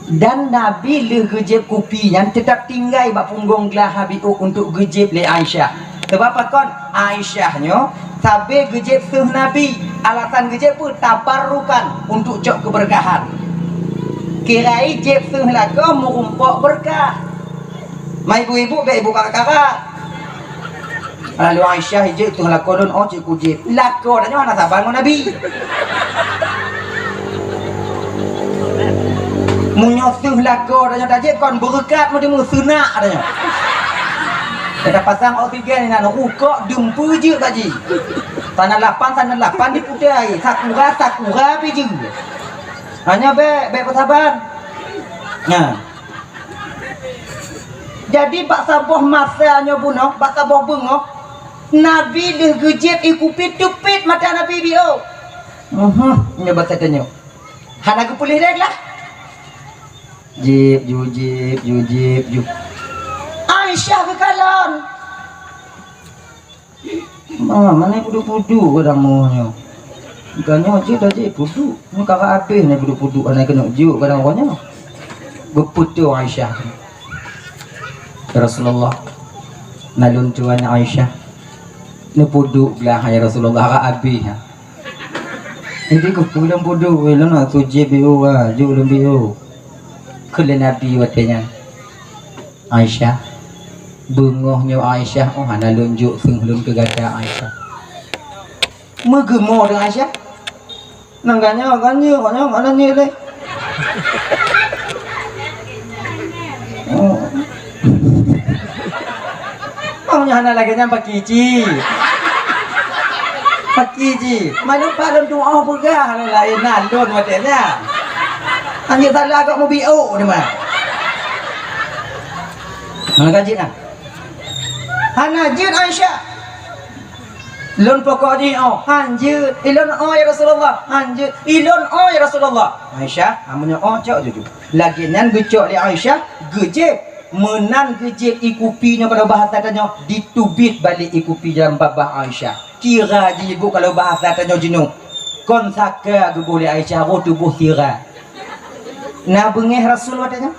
Dan Nabi lheueh geujieb kupi nyan teutap tinggai bak punggong glah Nabi untuk geujieb lé Aisyah. Sabab pakon? Aisyah nyoe sabe geujieb seuh Nabi. Alasan geujieb peue? Tabarrukan, untuk cok keubeurkahan. Kira jieb seuh lakoe meurumpok beurkah. Ma ibu-ibu bèk ibu kakak-kakak. Lalu Aisyah jieb seuh lakoe lôn, oh cit kujieb. Lakoe tanyoe hana saban ngon Nabi. Meunyoe seuh lakoe tanyoe tajieb kon beureukat, meunyoe seunak tanyoe. Kita pasang oksigen inan rukok dum peue jeuet bak jih. Sana lapan, sana lapan diputai, sakura, sakura pih jeuet. Hanya bèk, bèk peusaban. Nah. Jadi bak saboh masa nyoe bunoe, bak saboh beungoh, Nabi lheueh geujieb ié kupi teupit mata Nabi biôh. Mhm, nyoe basa tanyoe. Hana geupeuleueh lé glah. Jieb ju, jieb ju, jieb ju. Aisyah geukalon. Ma, mana puduk-puduk kadang moh nyoe. Bukan nyoe cit dah cit puduk. Nyoe ka habéh nyoe puduk-puduk hana keuneuk jok kadang uroe nyoe. Beupeutoe Aisyah. "Ya Rasulullah, nalôn tuan Aisyah. Neupuduk blah ya Rasulullah, ka habéh." Jadi keupeue lôn puduk, lôn nak sujud biôh, jok lôn biôh. Kheun lé Nabi watèe nyan, "Aisyah, beungoh nyoe Aisyah, oh hana lôn jok seuh lôn keu gata Aisyah." Meugeumoe deungon Aisyah. Nang ka nyoe, ka nyoe, ka nyoe, ka nyoe lé. Oh. Oh, nyoe hana lagèe nyan paki cit. Paki cit. Manök pat lôn tuoh peugah lôn laén na lôn watèe nyan. Anjeuet salah kok meubiôk teuma. Hana ka jeuet na. Hana jeuet Aisyah. Lôn pokok jih oh, han jeuet. Ilôn oh ya Rasulullah, han jeuet. Ilôn oh ya Rasulullah. Aisyah, ameunyoe oh cok juju. Lagèe nyan geucok lé Aisyah, geujieb. Meunan geujieb ié kupi nyoe kalau bahasa tanyoe, diteubiet balek ié kupi dalam babah Aisyah. Kira jih ibu kalau bahasa tanyoe jinoe. Kon saka geuboh lé Aisyah, roh tuboh sira. Na beungèh Rasul watèe nyan?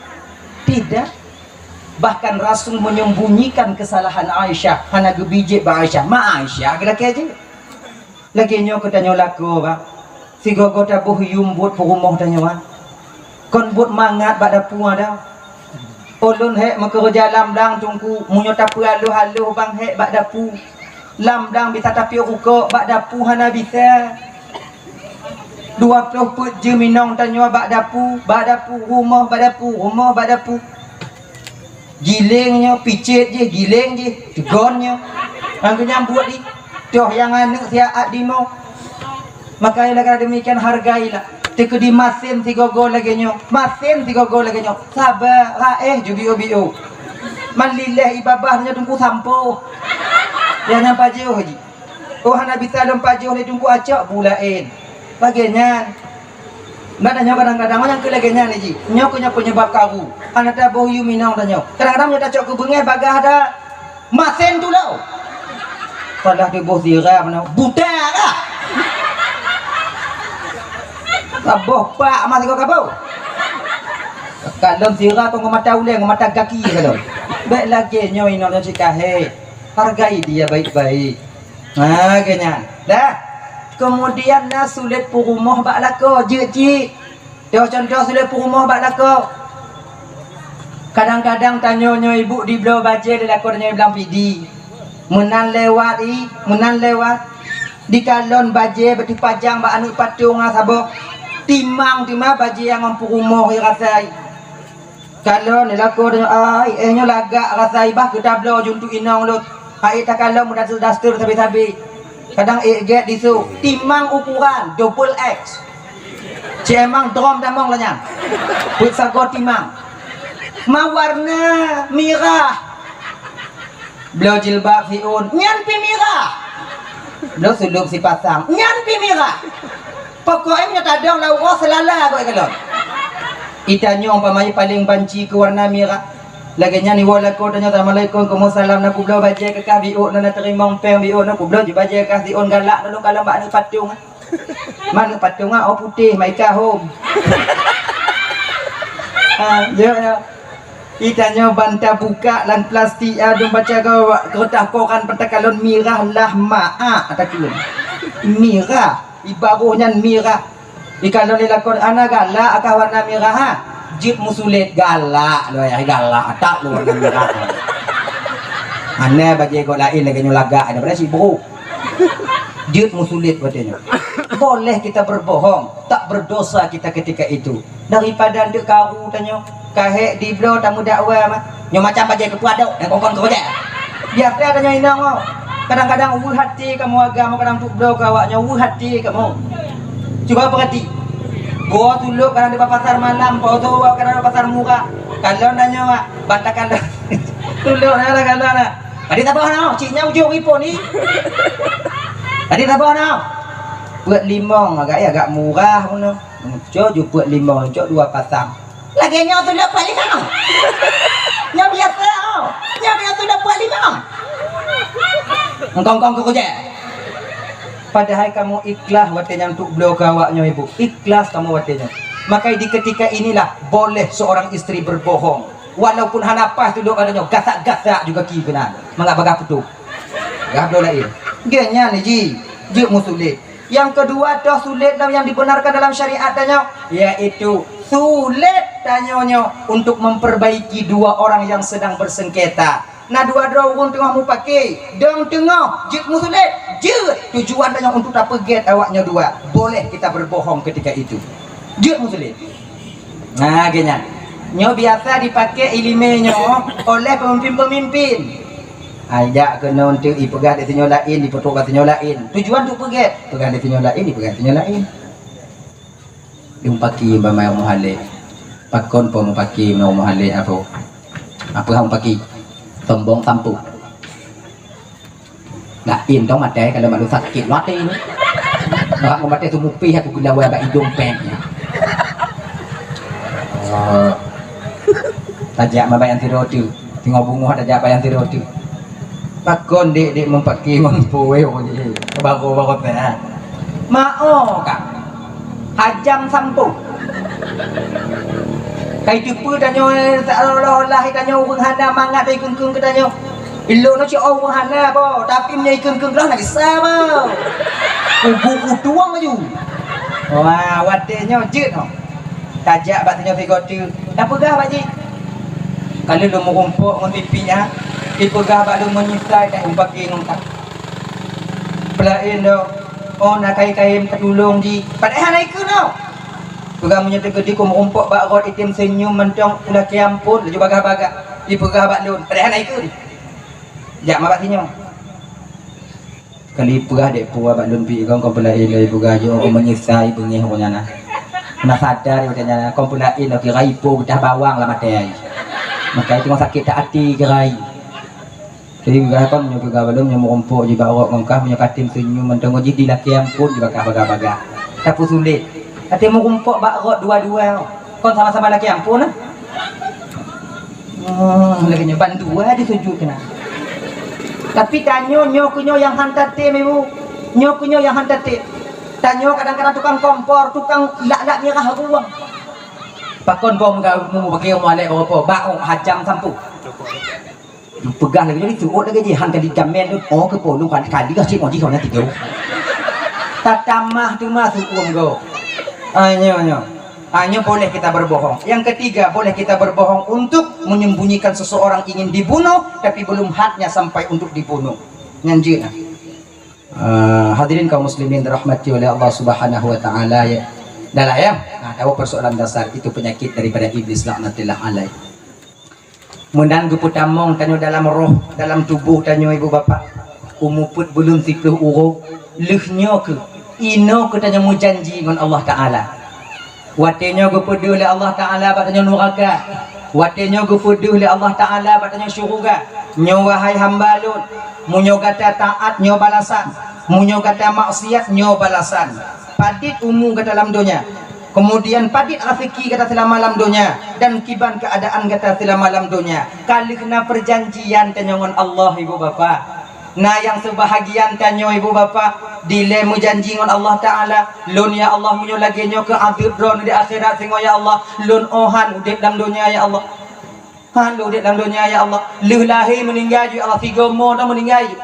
Tidak. Bahkan Rasul menyembunyikan kesalahan Aisyah, hana geubi jieb bak Aisyah. Ma Aisyah geulakèe jih. Lagèe nyoe keu tanyoe lakoe, bah. Sigoe-goe taboh yuem buet peurumoh tanyoe, ah. Kon buet mangat bak dapu ada. Ulôn hék meukeureuja lam blang teungku, meunyoe tapeualoh-aloh bang hék bak dapu. Lam blang bisa tapiôh rukok, bak dapu hana bisa. Dua ploh peuet jeuem inong tanyoe bak dapu, bak dapu rumoh, bak dapu rumoh, bak dapu. Giléng nyoe, picet jih, giléng jih, teugon nyoe. Ngon geunyang buet jih, toh nyang aneuk siat at dinoe. Maka lagèe demikian hargailah. Teukeudi masen sigoe-goe lagèe nyoe, masen sigoe-goe lagèe nyoe. Saba, raéh ju biôh-biôh. Man lileh ié babah nyoe teungku sampoh. Nyang nyan pajoh jih. Oh hana bisa lôn pajoh lé teungku acok bu laén. Lagèe nyan. Nyoe kadang-kadang nyang keu lagèe nyan jih. Nyoe keu nyoe penyebab karu. Hana taboh yuem inong tanyoe. Kadang-kadang nyoe tacok keu beungèh bagah ada masen tulo. Padahai tuboh sira mana buta kah? Taboh pak mah sigoe kaboh. Kalon sira tu ngon mata ulèe, ngon mata gaki kalon. Bèk lagèe nyoe inoe nyoe cit ka hèk. Hargai dia baik-baik. Ha, lagèe nyan. Dah. Kemudian na sulet peurumoh bak lakoe, jeuet cit. Toh contoh sulet peurumoh bak lakoe. Kadang-kadang tanyoe nyoe ibu dibloe bajèe lé lakoe tanyoe i Blang Pidie. Meunan lewat i, meunan lewat. Dikalon bajèe beuteupajang bak aneuk patong ngon saboh. Timang teuma bajèe nyang ngon peurumoh i rasai. Kalon lé lakoe tanyoe, ai, eh nyoe lagak rasai bah keu tabloe ju untuk inong lôn. Hai takalon meudaster-daster sabe-sabe. Kadang ék gèt disôk, timang ukuran double X. Cemang drom tamong lagèe nyan. Peuet sagoe timang. Ma warna mirah. Bloe jilbab siôn, nyan pih mirah. Bloe sulôb sipasang, nyan pih mirah. Pokok nyoe tadong lam uroe seulala goe kalon. Itanyoe umpama paleng banci keu warna mirah. Lagèe nyan iwoe lakoe tanyoe, "Assalamualaikum." "Waalaikumsalam." "Na kubloe bajèe keu kah?" "Biôk na, na teurimong pèng." "Biôk na." "Kubloe ju bajèe kah siôn galak, lalu kalon bak aneuk patong." Mana patong ah, oh putéh, maika hom. Ha, ya, ya. Itanyoe ban tabukak lam plastik, ah, dum baca keu, keureutah koran peuet takalon mirah lah maak takheun. Mirah, ibaroh nyan mirah. Ikalon lé lakoe, "Ana galak kah warna mirah, ha?" "Jeuet meusulet." "Galak lôn, galak, tak lôn warna mirah." Hana bajèe gob laén lagèe nyoe lagak, ada pada sibuk. Jeuet meusulet watèe nyoe. Boleh kita berbohong, tak berdosa kita ketika itu. Daripada eunteuk karu tanyoe, ka hèk dibloe tameudakwa mah. Nyoe macam bajèe keupeue adok dan kon-kon keu bajèe. Biasa tanyoe inong oh. Kadang-kadang weueh até kamoe agam, kadang peuet bloe keu awak nyoe weueh até kamoe. Cuba peurati. Goe tulok kadang di pasar malam, poso kadang di pasar murah. Kalon tanyoe, ah, bantakan tulok na, kalon na. Tadi saboh na, cit nyan ujong ipon ni. Tadi saboh na. Peuet limong agak, ya, agak murah pun. Cok ju peuet limong, cok dua pasang. Lagèe nyoe tulok peuet limong. Nyoe biasa, oh. Nyoe biasa tulok peuet limong. Engkong-kong keu kujak. Padahai kamoe ikhlas watèe nyan untuk bloe keu awak nyoe, Ibu. Ikhlas kamoe watèe nyoe. Maka di ketika inilah boleh seorang istri berbohong. Walaupun hana paih tudok ata nyoe, gasak-gasak juga ki keunan. Mangat bagah putôh. Gah bloe laén. Gèt nyan ji, jeuet meusulet. Yang kedua, toh sulet lam yang dibenarkan dalam syariat tanyoe, yaitu sulet tanyoe nyoe untuk memperbaiki dua orang yang sedang bersengketa. Na dua droe ureueng teungoh mupake, dong teungoh jeuet meusulet, jeuet tujuan tanyoe untuk tapeugèt awak nyoe dua. Boleh kita berbohong ketika itu. Jeuet meusulet. Nah, geuh nyan. Nyoe biasa dipake ileumèe nyoe oleh pemimpin-pemimpin. Ai jak keunoe teuk ipeugah di sinyoe laén, ipeutrok bak sinyoe laén. Tujuan untuk peugèt, peugah di sinyoe laén, ipeugah di sinyoe laén. Dum paki bak meuhalé. Pakon po mupaki ngon meuhalé apo? Apo hang paki? Sombong sampôh. Laén dong maté, kalau malu sakét maté ni. Orang mau maté tu mupih aku gula wai bak idong peng. Oh. Tajak ma bayang tiro tu. Tengok bungoh tajak bayang tiro tu. Pakon dek-dek mempaki mampu weh orang ni. Baru-baru teh. Mao ka. Hajam sampôh. Kai teupeu tanyoe seolah-olah tanyoe ureueng hana mangat dari keung-keung keu tanyoe. Ilôn nyoe cit ureueng hana po, tapi meunyoe ikheun-kheun gleh na gisa po. Kubu kutueng laju. Wah, watèe nyoe jeuet nyoe. Tajak bak tanyoe sigoe teuk. Tapeugah bak jih. Ka lheueh lôn meurumpok ngon pipi nyan, ipeugah bak lôn meunyeusai ka umpaki ngon ka. Peulaén dong, oh na kayém-kayém tatulông jih. Padahai hana ikheun nyoe. Peugah meunyoe teukeudi ku meurumpok bak rot item seunyum mantong ulakèe ampôn laju bagah-bagah. Ipeugah bak lôn, padahai hana ikheun. Jak ma bak sinyoe. Kali peugah dek peue bak lôn pih, kon peulaén lé peugah jih, oh, meunyeusai beungéh ureueng nyan na. Na sadar ureueng nyan na, kon peulaén lé kira ipo geudah bawang lam até ai. Maka itu sakét that até kira ai. Jadi peugah kon nyoe peugah bak lôn nyoe meurumpok jih bak rot ngon kah, meunyoe katem seunyum mantong jih di lakèe ampôn jih bagah-bagah. Tapi sulet. Até meurumpok bak rot dua-dua. Kon sama-sama lakèe ampôn, ah. Hmm, lagèe nyoe ban dua disujut keunan. Tapi tanyoe nyoe keuh nyoe nyang han tatem, Ibu. Nyoe keuh nyoe nyang han tatem. Tanyoe kadang-kadang tukang kompor, tukang lak-lak mirah ruweueng. Pakon bom gak mu bagi mu alek bak hajam sampôh. Peugah lagèe nyoe, seuôt lagèe jihan kali jamèe tu, oh, keupeue lôn kan kali cit ngon jih, hana tiga. Tatamah teuma seuôt gob. Ah, nyoe, nyoe. Ah, nyoe boleh kita berbohong. Yang ketiga, boleh kita berbohong untuk menyembunyikan seseorang ingin dibunuh, tapi belum hadnya sampai untuk dibunuh. Nyan jeuet na. Ah, hadirin kaum muslimin dirahmati oleh Allah Subhanahu wa taala, ya. Dah lah, ya. Nah, tahu persoalan dasar itu penyakit daripada iblis laknatillah alaih. Meunan geupeutamong tanyoe dalam roh, dalam tuboh tanyoe, ibu bapak. Umu peuet buleuen siplôh uroe, lheueh nyoe keuh, inoe keuh tanyoe meujanji ngon Allah Taala. Watèe nyoe geupeudeuh lé Allah Taala bak tanyoe nuraka. Watèe nyoe geupeudeuh lé Allah Taala bak tanyoe syuruga. Nyoe, wahai hamba Lôn, meunyoe gata taat, nyoe balasan. Meunyoe gata maksiat, nyoe balasan. Padit umu gata lam donya. Keumudian padit raseuki gata seulama lam donya dan kiban keuadaan gata seulama lam donya. Ka lheueh na peurjanjian tanyoe ngon Allah, ibu bapak. Na nyang seubahagian tanyoe, ibu bapak, dilèe meujanji ngon Allah Taala, "Lôn, ya Allah, meunyoe lagèe nyoe keuh adeueb Droeneuh di akhirat singoh, ya Allah, Lôn 'oh han udép lam donya, ya Allah. Han Lôn udép lam donya, ya Allah. Lheueh lahé meuninggai ju, ya Allah, sigoe mo na meuninggai ju.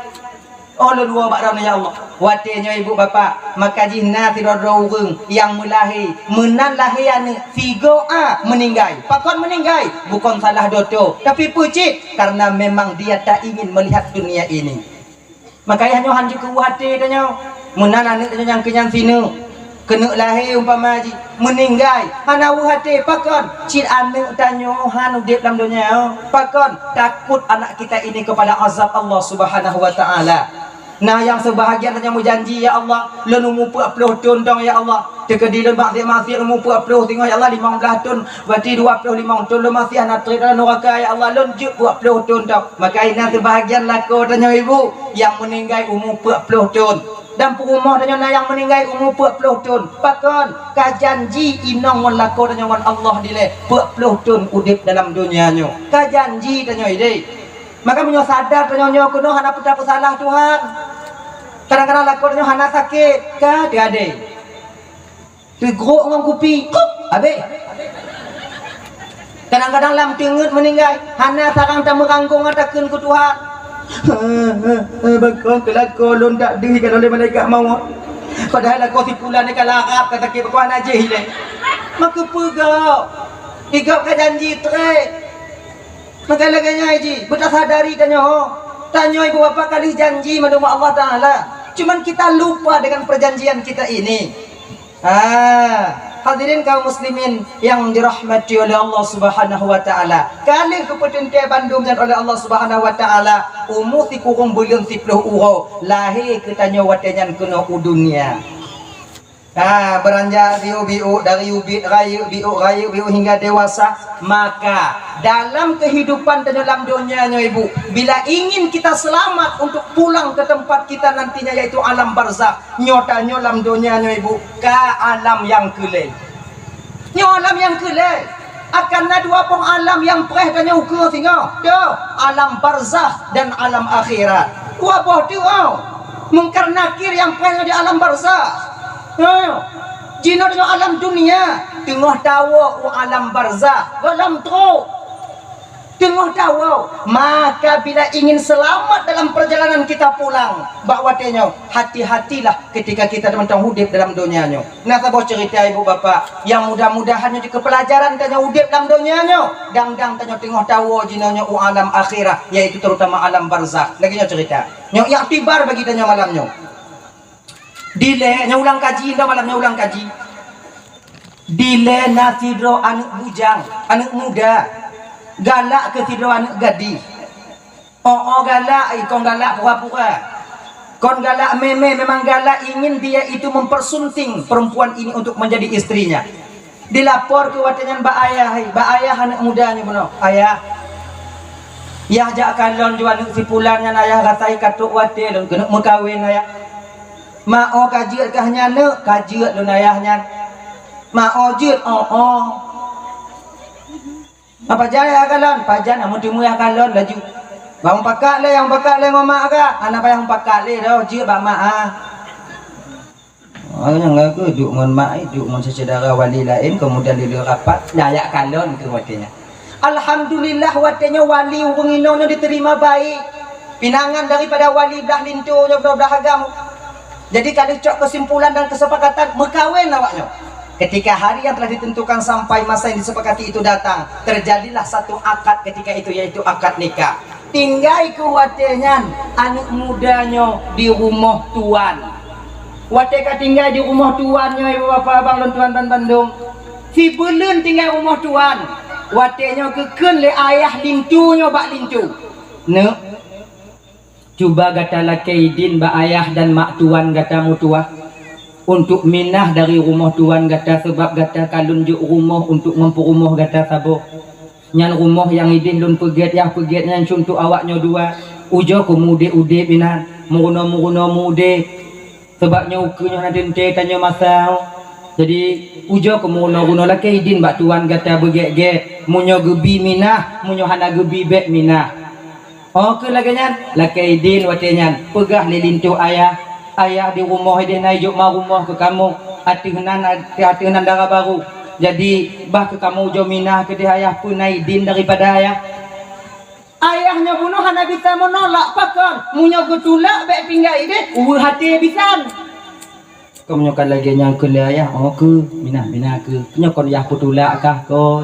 'Oh Lôn woe bak Droeneuh, ya Allah." Watèe nyoe, ibu bapak, maka jih na sidroe-droe ureueng nyang meulahé, meunan lahé aneuk, sigoe a meuninggai. Pakon meuninggai? Bukon salah doto, tapi peue cit? Karena memang dia tak ingin melihat dunia ini. Maka nyoe han jeuet keu weueh até tanyoe. Meunan aneuk tanyoe nyang keu nyan sineuk, keuneuk lahé umpama jih, meuninggai, hana weueh até. Pakon? Cit aneuk tanyoe han udép lam donya. Pakon? Takut anak kita ini kepada azab Allah Subhanahu wa Taala. Na nyang seubahagian tanyoe meujanji, "Ya Allah, lôn umu peuet ploh thon dong, ya Allah. Teukeudi lôn maksiat-maksiat umu peuet ploh singoh, ya Allah, limong blaih thon, berarti dua ploh limong thon lôn maksiat, hana trép dalam nuraka, ya Allah, lôn jeuet peuet ploh thon dong." Maka inan seubahagian lakoe tanyoe, ibu, nyang meuninggai umu peuet ploh thon. Dan peurumoh tanyoe na nyang meuninggai umu peuet ploh thon. Pakon? Ka janji inong ngon lakoe tanyoe ngon Allah dilèe peuet ploh thon udép dalam donya nyoe. Ka janji tanyoe idéh. Maka meunyoe sadar tanyoe nyoe keunoe hana peue tapeusalah Tuhan. Kadang-kadang lakoe tanyoe hana sakét, ka teuadé. Teugrok ngon kupi, kup, habéh. Kadang-kadang lam teungeut meuninggai, hana sarang tameuranggong takheun keu Tuhan. Pakon keu lakoe lôn tak deuh ka lôn lé malaikat mawöt. Padahai lakoe si pulan nyoe ka larap, ka sakét, pakon hana jéh ilèe. Maka peugah, igop ka janji trép. Maka lagèe nyan jih, beutasadari tanyoe. Tanyoe ibu bapak ka lheueh janji mandum Allah Taala. Cuman kita lupa dengan perjanjian kita ini. Ah, hadirin kaum muslimin yang dirahmati oleh Allah Subhanahu wa Taala. Ka lheueh geupeuteuntèe bandum nyan oleh Allah Subhanahu wa Taala, umu sikureueng buleuen siplôh uroe, lahé keu tanyoe watèe nyan keunoe u dunia. Ha, beuranjak biôk-biôk, dari ubit rayeuk, biôk rayeuk, biôk hingga dewasa. Maka dalam kehidupan tanyoe lam donya nyoe, ibu, bila ingin kita selamat untuk pulang ke tempat kita nantinya, yaitu alam barzakh, nyoe tanyoe lam donya nyoe, ibu, ka alam nyang keu lhèe. Nyoe alam nyang keu lhèe. Akan na dua boh alam nyang preh tanyoe ukeue singoh. Dua, alam barzakh dan alam akhirat. Dua boh tu, oh. Mungkar Nakir nyang preh di alam barzakh. Ha. Jinoe tanyoe alam dunia, teungoh tawoe u alam barzakh, goh lom trok. Teungoh tawoe, maka bila ingin selamat dalam perjalanan kita pulang, bak watèe nyoe, hati-hatilah ketika kita teumantong udép dalam donya nyoe. Na saboh cerita ibu bapak, nyang mudah-mudahan nyoe jeuet keu pelajaran tanyoe udép lam donya nyoe. Dang-dang tanyoe teungoh tawoe jinoe nyoe u alam akhirat, yaitu terutama alam barzakh. Lagèe nyoe cerita. Nyoe iktibar bagi tanyoe malam nyoe. Dilèe, nyoe ulang kaji, nyoe malam nyoe ulang kaji. Dilèe na sidroe aneuk bujang, aneuk muda, galak keu sidroe aneuk gadih. Oh, oh, galak, eh, kon galak pura-pura. Kon galak mè-mè, memang galak ingin dia itu mempersunting perempuan ini untuk menjadi istrinya. Dilapor keu watèe nyan bak ayah, eh, bak ayah aneuk muda nyoe bunoe. "Ayah, yah jak kalon ju aneuk si pulan nyan, ayah rasa ka trok watèe lôn keuneuk meukawen, ayah." "Ma, oh, ka jeuet kah nyan, neuk?" "Ka jeuet lôn, ayah, nyan." "Ma, oh, jeuet?" "Oh, oh." "Apa jai ya kalon?" "Pajan, amun teumé ya kalon laju. Bang pakak lé, yang pakak lé ngon mak ka. Anak payah pakak lé dah, jeuet bak mak ah." Oh, nyang lagu duek ngon mak, eh, duek ngon syedara wali laén, kemudian di luar rapat, nyan jak kalon keu watèe nyan. Alhamdulillah, watée nyoe wali ureuëng inong nyoe diterima baik. Pinangan daripada wali blah linto nyoe, blah agam. Jadi ka lheueh cok kesimpulan dan kesepakatan meukawen awak nyoe. Ketika hari yang telah ditentukan sampai masa yang disepakati itu datang, terjadilah satu akad ketika itu, yaitu akad nikah. Tinggai keu watée nyan aneuëk muda nyoe di rumoh tuan. Watée ka tinggai di rumoh tuan nyoe, ibu bapak abang lôn tuan ban bandum, sibuleuen tinggai rumoh tuan. Watée nyoe geukheun lé ayah linto nyoe bak linto, "Neuk, cuba gata lakée idin bak ayah dan mak tuan gata meutuwah, untuk minah dari rumoh tuan gata, sabab gata ka lôn jok rumoh untuk ngon peurumoh gata saboh. Nyan rumoh nyang ideh lôn peugét, nyang peugét nyan cuntoh awak nyoe dua. Ujoe keu meu-udeb-udeb inan, meurunoe-meurunoe meu-udeb. Sabab nyoe ukeue nyoe hana teuntée tanyoe masa." Jadi, ujoe keu meurunoe-runoe, lakée idin bak tuan gata beugét-gét. Meunyoe geubi minah, meunyoe hana geubi bék minah. Óh keu lagée nyan, lakée idin watée nyan, peugah lé linto ayah, "Ayah, di rumoh ideh na ijok ma rumoh keu kamoe, ateueh nan, ateueh nan dara barô. Jadi, bah keu kamoe ujoe minah keudeh ayah, peue na idin daripada ayah." Ayah nyoe bunoe hana bisa meunolak, pakon? Meunyoe geutulak bék tinggai ideh, uweuh até bisan. Kon meunyoe ka lagée nyan kheun lé ayah, óh keu, minah, minah keu. Nyoe kon yah peutulak kah kon?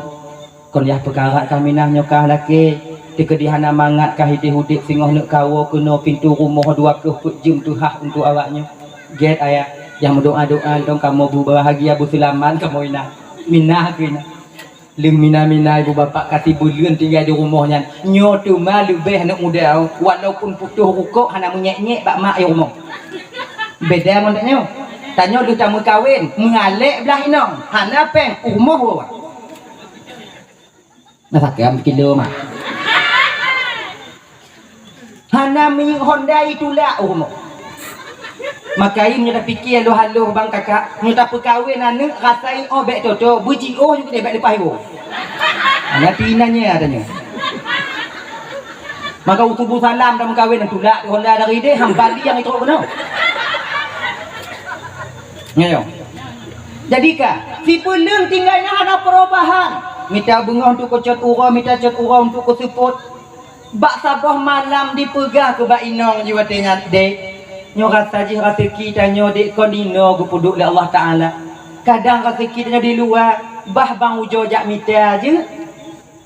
Kon yah peukarat kah minah nyoe kah lakée? Teukeudi hana mangat kah ideh udeb singoh neuk kawoe keunoe pintoe rumoh dua keuh peuet jeuem teuhah untuk awak nyoe? Gét ayah, nyang meudoá-doá lom kamoe beubahagia beuseulamat kamoe inan. Minah keu inan. Leumina-mina ibu bapak ka sibuleuen tinggai di rumoh nyan. Nyoe teuma leubeh aneuk muda, walaupun putôh rukok hana meunyék-nyék bak mak i rumoh. Beda ngon tanyoe. Tanyoe lheueh tameukawen, meualek blah inong, hana péng, u rumoh woe. Na sakam kilo mak. Hana minyeuk honda itulak u rumoh. Maka meunyoe tapike haloh-haloh bang kakak, meunyoe tapeukawen aneuk rasa i oh bék toto, beujiôh ju keudeh bék leupah iwoe. Hana pi inan nyan tanyoe. Maka u tuboh salam tameukawen, tulak di honda dari deh, ham bali nyang itrok keunoe. Nyoe. Jadi ka, sibuleuen tinggai nyan hana perubahan. Mita beungoh untuk keucot uroe, mita cot uroe untuk keuseupôt. Bak saboh malam dipeugah keu bak inong jih watée nyan, "Dek, nyoe rasa jih raseuki tanyoe dek kon inoe geupeuduek lé Allah Taala. Kadang raseuki tanyoe di luwa, bah bang ujoe jak mita jeuet.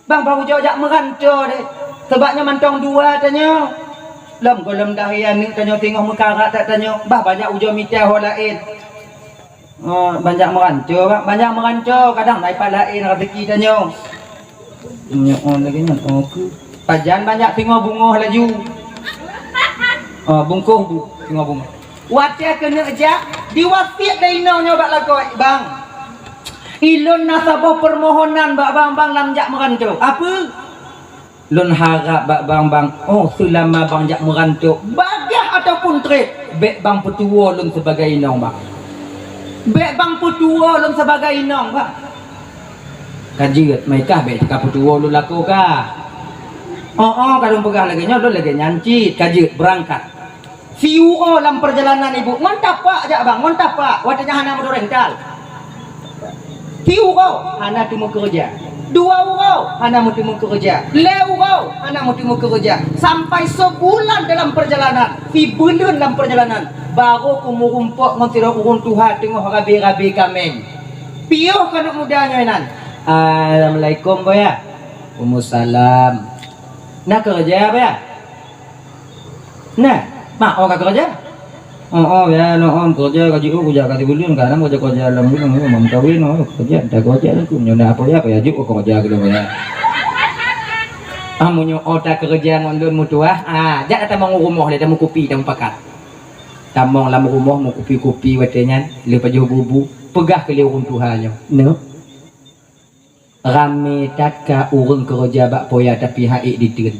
Bah bang ujoe jak meuranto dek. Sabab nyoe mantong dua tanyoe. Lom gohlom dahé aneuk tanyoe singoh meukarat that tanyoe, bah banyak ujoe mita ho laén." Oh, banyak meuranto, Bang. Banyak meuranto, kadang na ipat laén raseuki tanyoe. Nyoe, oh, lagée nyan, oh, keu. Pajan banyak singoh bungoh laju. Oh, bungkôh bu, singoh bungoh. Watée keuneuk jak, diwasiet lé inong nyoe bak lakoe, "Bang, ilôn na saboh peumohonan bak bang, bang lam jak meuranto." "Apeue?" "Lôn harab bak bang, bang, oh, seulama bang jak meuranto, bagaih ataupun treb, bék bang peutuwoe lôn sibagai inong, bang. Bék bang peutuwoe lôn sibagai inong, bang." "Ka jeuet, meukah bék ka peutuwoe lôn lakoe kah?" "Oh, oh, ka lôn peugah lagée nyoe, lôn lagée nyan cit, ka jeuet, beurangkat." Siuroe lam peurjalanan ibu, ngon tapak jak bang, ngon tapak, watée nyan hana moto rental. Siuroe hana teumeukeureuja, dua uroe hana meuteumeukeureuja, lhée uroe hana meuteumeukeureuja, sampai seubulan dalam peurjalanan, sibuleuen lam peurjalanan, barô keu meurumpok ngon sidroe ureuëng tuha teungoh rabe-rabe kaméng. Piôh keuneuk muda nyoe nan. "Assalamualaikum, Boya." "Waalaikumsalam." "Na keureuja, Boya?" "Nah, mak, oh ka keureuja?" "Oh, oh, ya, no, oh, keureuja ka jiôh, keureuja ka sibuleuen, kadang keureuja-keureuja lam rumah, oh, meukawen, oh, keureuja, dah keureuja lah tu. Nyoe na apa ya, apa ya, jok keureuja keudroe ya." "Ah, meunyoe oh ta keureuja ngon lôn meutuwah, ah, jak tamong u rumoh lé, tameukupi, tameupakat." Tamong lam rumoh meukupi-kupi watée nyan, lé pajoh bubu, peugah keu lé ureuëng tuha nyoe, "Neuk, ramé that ka ureuëng keureuja bak poya tapi ha'ék diteun."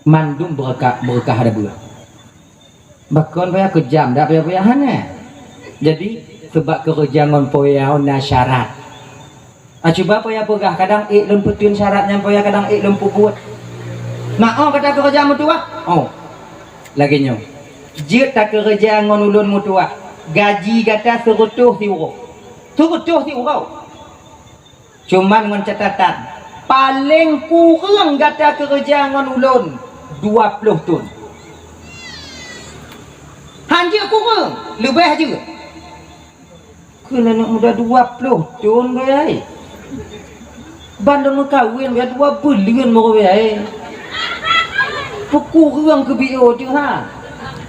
Mandum beureukat, beureukat ada buah. Bakon payah keujam, dak payah-payah hana. Jadi, seubab keureuja ngon poya na syarat. Ah, cuba poya peugah, kadang ék lôn peuteun syarat nyan poya, kadang ék lôn peubuet. Mak, oh, kata keureuja meutuwah? Oh. Lagée nyoe. Jeuet takeureuja ngon ulôn meutuwah. Gaji gata seureutôh siuroe. Seureutôh siuroe. Cuman ngon catatan, Paleng kureueng gata keureuja ngon ulôn dua ploh thon. Han jeuet kureueng, leubeh jeuet. Kheun aneuk muda dua ploh thon, Boy ai. Ban lôn meukawen, Boy, dua buleuen baru, Boy ai. Peukureueng keubiet teuh ha.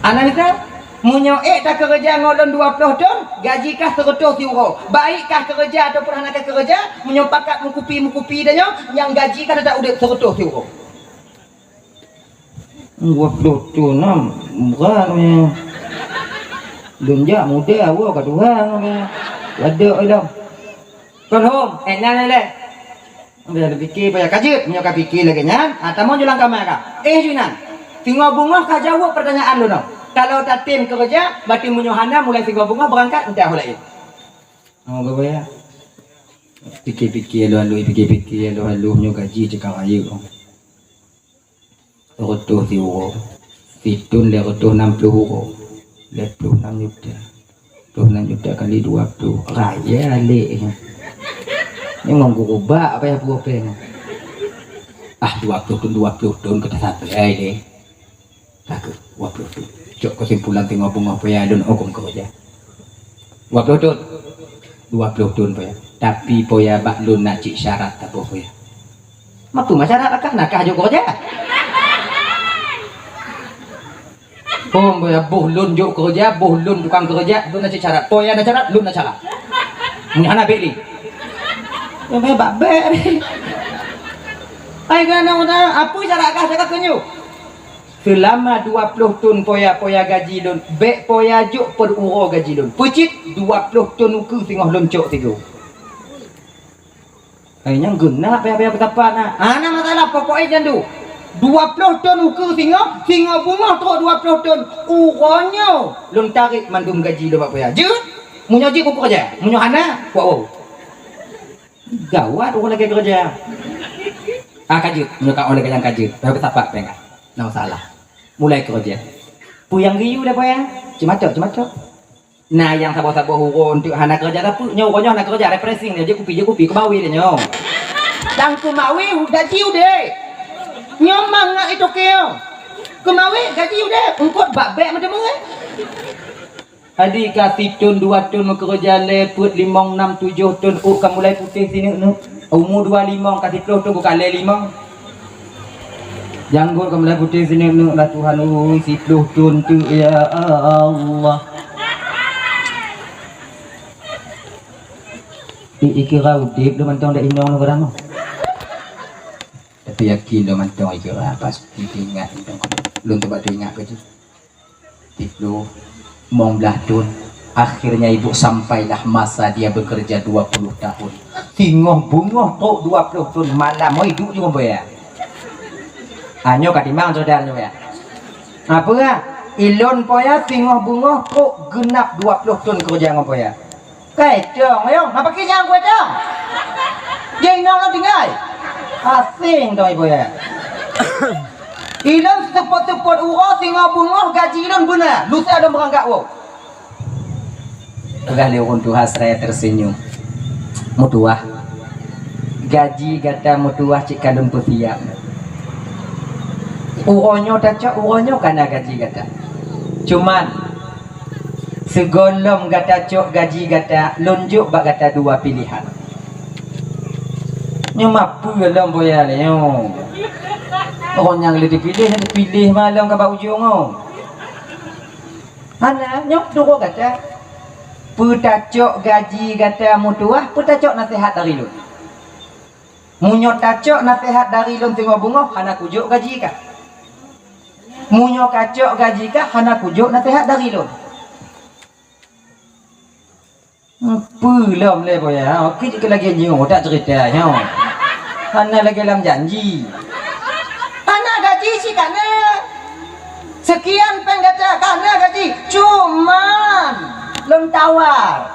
Aneuk muda, meunyoe ék takeureuja ngon lôn dua ploh thon, gaji kah seureutôh siuroe. Baik kah keureuja ataupun hana kah keureuja, meunyoe pakat meukupi-meukupi tanyoe, nyang gaji kah teutap udeb seureutôh siuroe. Dua ploh thon na, brat nyan. Lôn jak muda, awak ka tuha nyan. Ladok ilong. Kon hom, eh, nyan lé. Udah dipikir payah ka jeuet, meunyoe ka pikir lagèe nyan, ah, tamong ju lam kama ka. Eh, ju inan. Singoh beungoh ka jaweueb peurtanyaan lôn nyoe. Kalau tatem keureuja, berarti meunyoe hana mulai singoh beungoh beurangkat, entah laén. Oh, geuboya. Pikir-pikir alu-alu, pikir-pikir alu-alu, nyoe gaji cekak rayeuk. Reutôh siuroe. Sithon lhèe reutôh nam ploh uroe. Lhèe ploh nam juta. Ploh nam juta kali dua ploh. Raya lé. Memang gurubak payah peue péng. Ah, dua ploh thon, dua ploh thon ka tasabai lé. Ka keuh, dua ploh thon. Cok keusimpulan teungoh beungoh payah lôn hukôm keureuja. Dua ploh thon. Dua ploh thon payah. Tapi payah bak lôn na cit syarat saboh payah. Mapeue ma syarat akah na kah jok keureuja? Hom payah boh lôn jok keureuja, boh lôn tukang keureuja, lôn na cit syarat. Payah na syarat, lôn na syarat. Meunyoe hana bèk lé. Nyang bèk bak bèk. Hai kana udah, apeue syarat kah cakap tunjuk? Seulama dua ploh thon payah-payah gaji lôn, bèk payah jok peururoe gaji lôn. Peucit dua ploh thon ukeue singoh lôn cok sigoe. Hai nyang geunap payah-payah peusapat na. Hana masalah, pokok e jandu. Dua ploh thon ukeue singoh, singoh beungoh trok dua ploh thon. Uroe nyoe lôn tarek mandum gaji lôn bak payah. Jeuet? Meunyoe jeuet kukeureuja, meunyoe hana, kuwoe. Gawat ureueng lagèe keureuja. Ah, ka jeuet. Meunyoe ka ureueng lagèe nyan ka jeuet, payah peusapat péng ka. Na masalah. Mulai keureuja. Peue nyang geuyue deh payah? Ceumatok, ceumatok. Na nyang saboh-saboh uroe eunteuk hana keureuja sapeue. Nyoe uroe nyoe hana keureuja, refreshing nyoe, jép kupi, jép kupi, keumawe lé nyoe. Dan keumawe gaji udeh. Nyoe mangat itoke nyoe. Keumawe gaji udeh, eungkot bak bèk meuteumé. Adi ka sithon dua thon meukeureuja lhèe peuet limong nam tujoh thon ôk ka mulai putéh sineuk-neuk. Umu dua limong ka siploh thon ka lhèe limong. Janggot ka mulai putéh sineuk-neuk lah Tuhan ui, siploh thon teuk ya Allah. I-, ikira udép lôn mantong dak inong lôn kadang. Tapi yakin lôn mantong ikira pasti teuingat lôn. Lôn teubat teuingat keu jih. Tiga puluh, limong belas thon. Akhirnya ibu sampailah masa dia bekerja dua puluh tahun. Singoh beungoh trok dua puluh thon malam, oi, duek jih ngon boya. Ha, nyoe ka timang saudara nyoe ya. Apa ya? Ilôn poya singoh beungoh trok geunap dua puluh thon keureuja ngon poya. Kai cong, ayo, apa kisah kue cong? Dia inong lo tinggai. Asing dong ibu ya. Ilôn seupôt-seupôt uroe singoh beungoh gaji ilôn beuna, lusa lôn beurangkat woe. Peugah lé ureueng tuha seraya tersenyum. Meutuah, gaji gata meutuah cit ka lôn peusiap. Uroe nyoe tacok, uroe nyoe kana gaji gata. Cuman, sigohlom gata cok gaji gata, lôn jok bak gata dua pilihan. Nyoe mapeue lom boya lé nyoe. Ureueng nyang lé dipiléh, dipiléh ma lom ka bak ujong nyoe. Hana, nyoe turoe gata. Peutacok gaji gata meutuah, peutacok naseuhat dari lôn. Meunyoe tacok naseuhat dari lôn singoh beungoh, hana kujok gaji kah. Meunyoe kacok gaji kah, hana kujok naseuhat dari lôn. Peue lom lé boya, ha? Oke jeuet lagèe nyoe, tak cerita nyoe. Hana lagèe lam janji. Hana gaji cit kana. Sekian péng gata kana gaji. Cuman lôn tawar.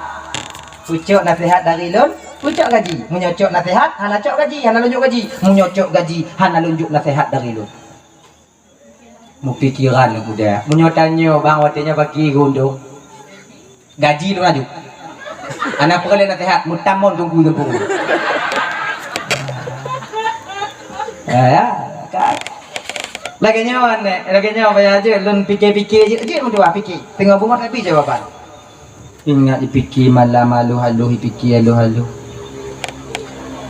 Peucok naseuhat dari lôn, peucok gaji. Meunyoe cok naseuhat, hana cok gaji, hana lôn jok gaji. Meunyoe cok gaji, hana lôn jok naseuhat dari lôn. Meupikiran lôn muda. Meunyoe tanyoe bang watèe nyoe bagi geuundong. Gaji lôn aju. Hana peureulèe naseuhat, meutamong teungku teungku. Ya, ya, kan? Lagèe nyoe, Nek. Lagèe nyoe, payah jeuet lôn pike-pike jeuet, jeuet meutuah pike. Teungoh beungoh tapi jawaban. Ingat ipike malam aloh-aloh, ipike aloh-aloh.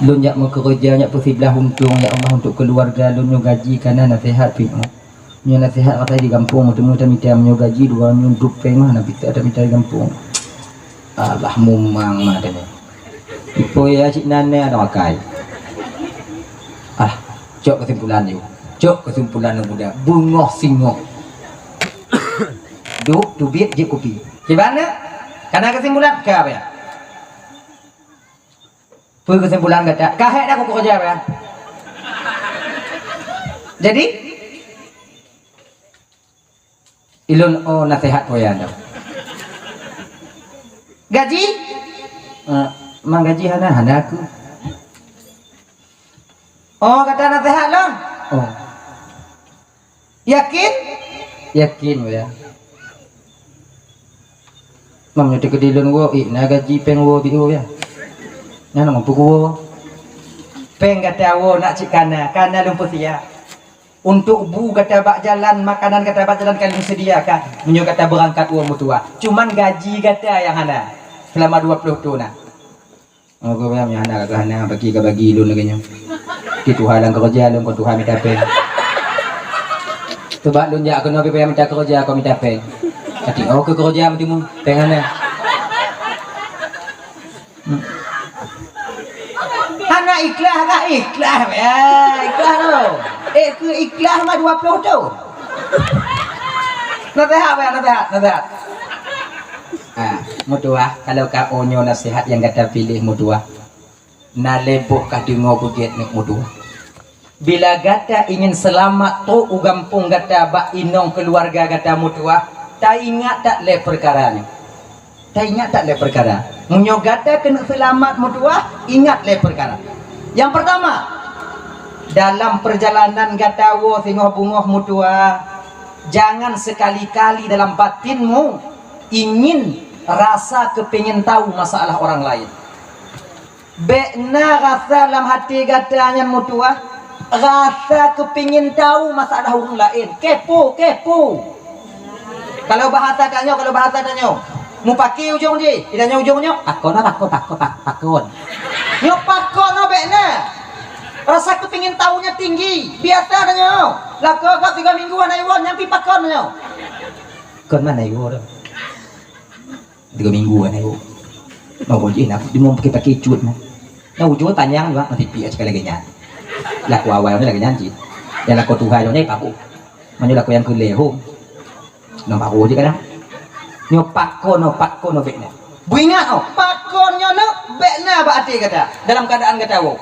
Lôn jak meukeureuja, jak peusiblah untông, ya Allah, untuk keuluwarga lôn nyoe gaji ka na, naseuhat pih. Nyoe naseuhat ka di gampông, meuteumé tamita, meunyoe gaji dua nyoe dub péng mah, na pita tamita di gampông. Alah, mumang mah tanyoe. Ipo ya cit nan nyoe ada makai. Ah, cok kesimpulan yuk. Cok kesimpulan nyang muda. Beungoh singoh. Duek teubiet jeuet kupi. Kiban na? Kana kesimpulan ka apa ya? Peue kesimpulan gata? Ka hék dah kukeureuja apa ya? Jadi, ilôn oh naseuhat po ya dah. Gaji? Eh, mang gaji hana, hana aku. Oh, gata naseuhat lôn? Oh. Yakin? Yakin, ya. Mam nyoe teukeudi lôn woe, ih, na gaji péng woe bi woe, ya. Nyan mampu kuwoe. Péng gata woe nak cit kana, kana lôn peusiap. Untuk bu gata bak jalan, makanan gata bak jalan ka lôn sediakan. Meunyoe gata beurangkat woe meutuah. Cuman gaji gata nyang hana. Seulama dua ploh thon na. Oh, gobnyan nyang hana ka hana bagi ka bagi lôn lagèe nyoe. Di Tuhan lam keureuja lôn kon Tuhan mita péng. Sebab lôn jak keunoe pih payah mita keureuja kon mita péng. Tapi oh keu keureuja meuteumé péng hana. Hmm. Hana ikhlas kah? Ikhlas ya, ikhlas tu. Eh, keu ikhlas mah dua ploh thon. Naseuhat ya, naseuhat, naseuhat. Ha, meutuah, kalau ka oh nyoe naseuhat nyang gata piléh meutuah. Na lhèe boh ka deungoe beugèt neuk meutuah. Bila gata ingin seulamat trok u gampông gata bak inong keuluwarga gata meutuah, taingat that lhèe peukara nyoe. Taingat that lhèe peukara. Meunyoe gata keuneuk seulamat meutuah, ingat lhèe peukara. Nyang peurtama, dalam peurjalanan gata woe singoh beungoh meutuah, jangan sekali-kali dalam batinmu ingin rasa kepingin tahu masalah orang lain. Bèk na rasa lam até gata nyan meutuah, rasa kepingin tahu masalah ureueng laén. Kepo, kepo. Kalau bahasa tanyoe, kalau bahasa tanyoe, mupaki ujong jih, di tanyoe ujong nyoe, pakon, pakon, pakon, pakon. Nyoe pakon nyoe bèk na. Rasa kepingin tahunya tinggi. Biasa tanyoe. Lakoe gob tiga minggu hana iwoe, nyan pi pakon nyoe. Kon mana iwoe tu? Tiga minggu kan aku. Mau boleh nak cuma pakai pakai cut nah. Nah ujung panjang juga masih piak sekali lagi nyan. Laku awal ni lagi nyan cit. Yang laku Tuhan ni paku. Mana laku yang keleh hom. Nampak aku je kadang. Nyo pakon, nyo pakon, nyo bek ni. Buingat oh, pakon nyo nak bek na bak hati kata. Dalam keadaan kata aku.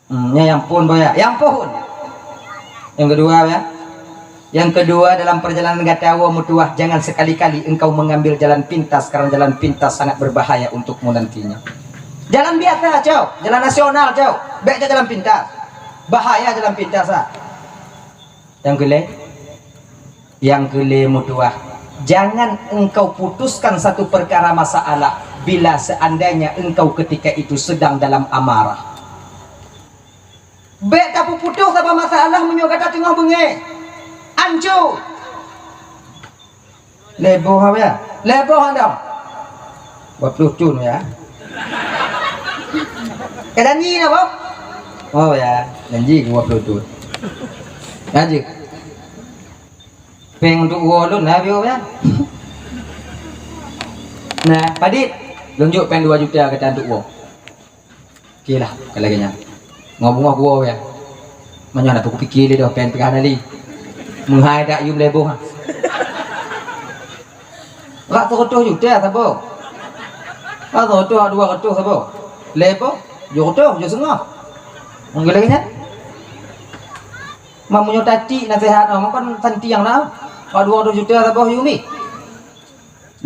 Hmm, ya, yang pun boya, yang pun. Yang kedua ya. Yang kedua, dalam perjalanan gata woe meutuah, jangan sekali-kali engkau mengambil jalan pintas, karena jalan pintas sangat berbahaya untukmu nantinya. Jalan biasa, cok. Jalan nasional, cok. Bèk cok jalan pintas. Bahaya jalan pintas, ah. Yang keulhèe, yang keulhèe meutuah, jangan engkau putuskan satu perkara masalah bila seandainya engkau ketika itu sedang dalam amarah. Bèk tapeuputoh saboh masalah meunyoe gata teungoh beungèh. Anco. Lhèe boh apa ya? Lhèe boh anda. Dua puluh thon ya. Ka janji na boh? Oh ya, janji dua puluh thon. Lanjut. Péng untuk woe lôn na biôh ya. Nah, padit. Lôn jok péng dua juta gata untuk woe. Oke lah, kalau lagèe nyan. Ngom-ngom gua ya. Meunyoe na peupiké lé doh péng pih hana lé. Meuhai dak yum lhèe boh. Rak seratus juta saboh. Rak seratus, rak dua ratus saboh. Lhèe boh, tujuh ratus, tujoh setengah. Mungkin lagèe nyan. Mak meunyoe tacik naseuhat, oh, makon santiang na. Rak dua ratus juta saboh yum lé.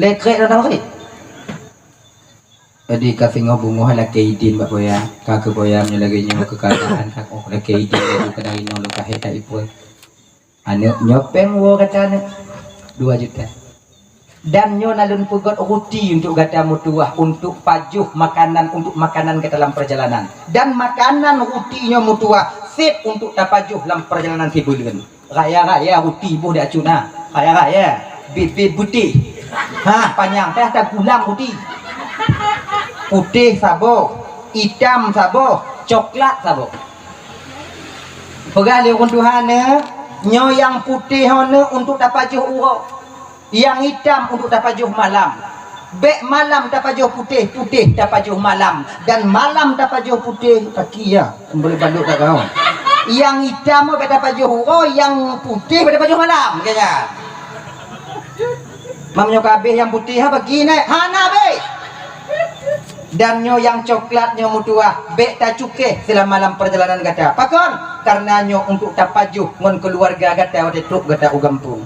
Lhèe krek dah dah krek. Jadi ka singoh beungoh lakèe idin bak boya, ka keu boya meunyoe lagèe nyoe keuadaan ka oh lakèe idin laju keunan inoe lôn ka hé that ipoi. Aneuk nyoe péng woe gata aneuk dua juta. Dan nyoe na lôn peugöt ruti untuk gata meutuah, untuk pajoh makanan, untuk makanan gata lam perjalanan. Dan makanan ruti nyoe meutuah Sép untuk tapajoh lam peurjalanan sibuleuen. Raya-raya ruti boh di acut na. Raya-raya bit-bit putéh. Ha, panyang teuh tagulang ruti. Putéh saboh, itam saboh, coklat saboh. Peugah lé ureuëng tuha neuh, nyoe nyang putéh ho neuh untuk tapajoh uroe. Nyang itam untuk tapajoh malam. Bék malam tapajoh putéh, putéh tapajoh malam, dan malam tapajoh putéh, paki ya, boleh balok tak kau. Nyang itam bék tapajoh uroe, nyang putéh bék tapajoh malam, kayaknya. Mam nyoe kabeh nyang putéh ha paki neh, hana bék. Dan nyoe nyang coklat nyoe meutuah, bék tacukéh seulama lam peurjalanan gata. Pakon? Karena nyoe untuk tapajoh ngon keuluwarga gata watée trok gata u gampông.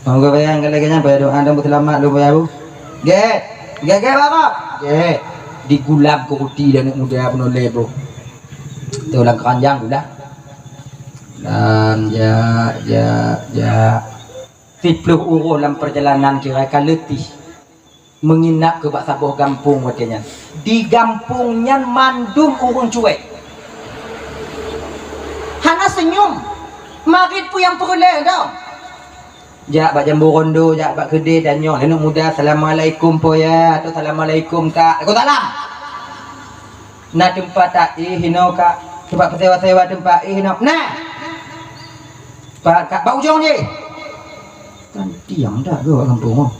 Meuga bayang ka lagée nyan, payah doa dan beuseulamat lôn payah bu. Gét, gét, gét, Bapak. Gét. Digulam keu ruti dan aneuk muda peunoh lé boh. Tu lam keuranjang gulam. Dan jak, jak, jak. Siploh uroe lam peurjalanan kira ka leutih. Meunginap keu bak saboh gampông watée nyan. Di gampông nyan mandum ureuëng cuek. Hana seunyum. Marit peue nyang peureulée dong. Jak bak jambu rondo, jak bak keudè dan nyoe, aneuk muda, "Assalamualaikum, Po, ya," atau "Assalamualaikum, Kak." "Waalaikumsalam." "Na teumpat taéh inoe, Kak? Teumpat peusewa-sewa teumpat éh inoe?" "Na." "Pat, Kak?" "Bak ujong jih." Kan tiang dak geuh gampông nyoe.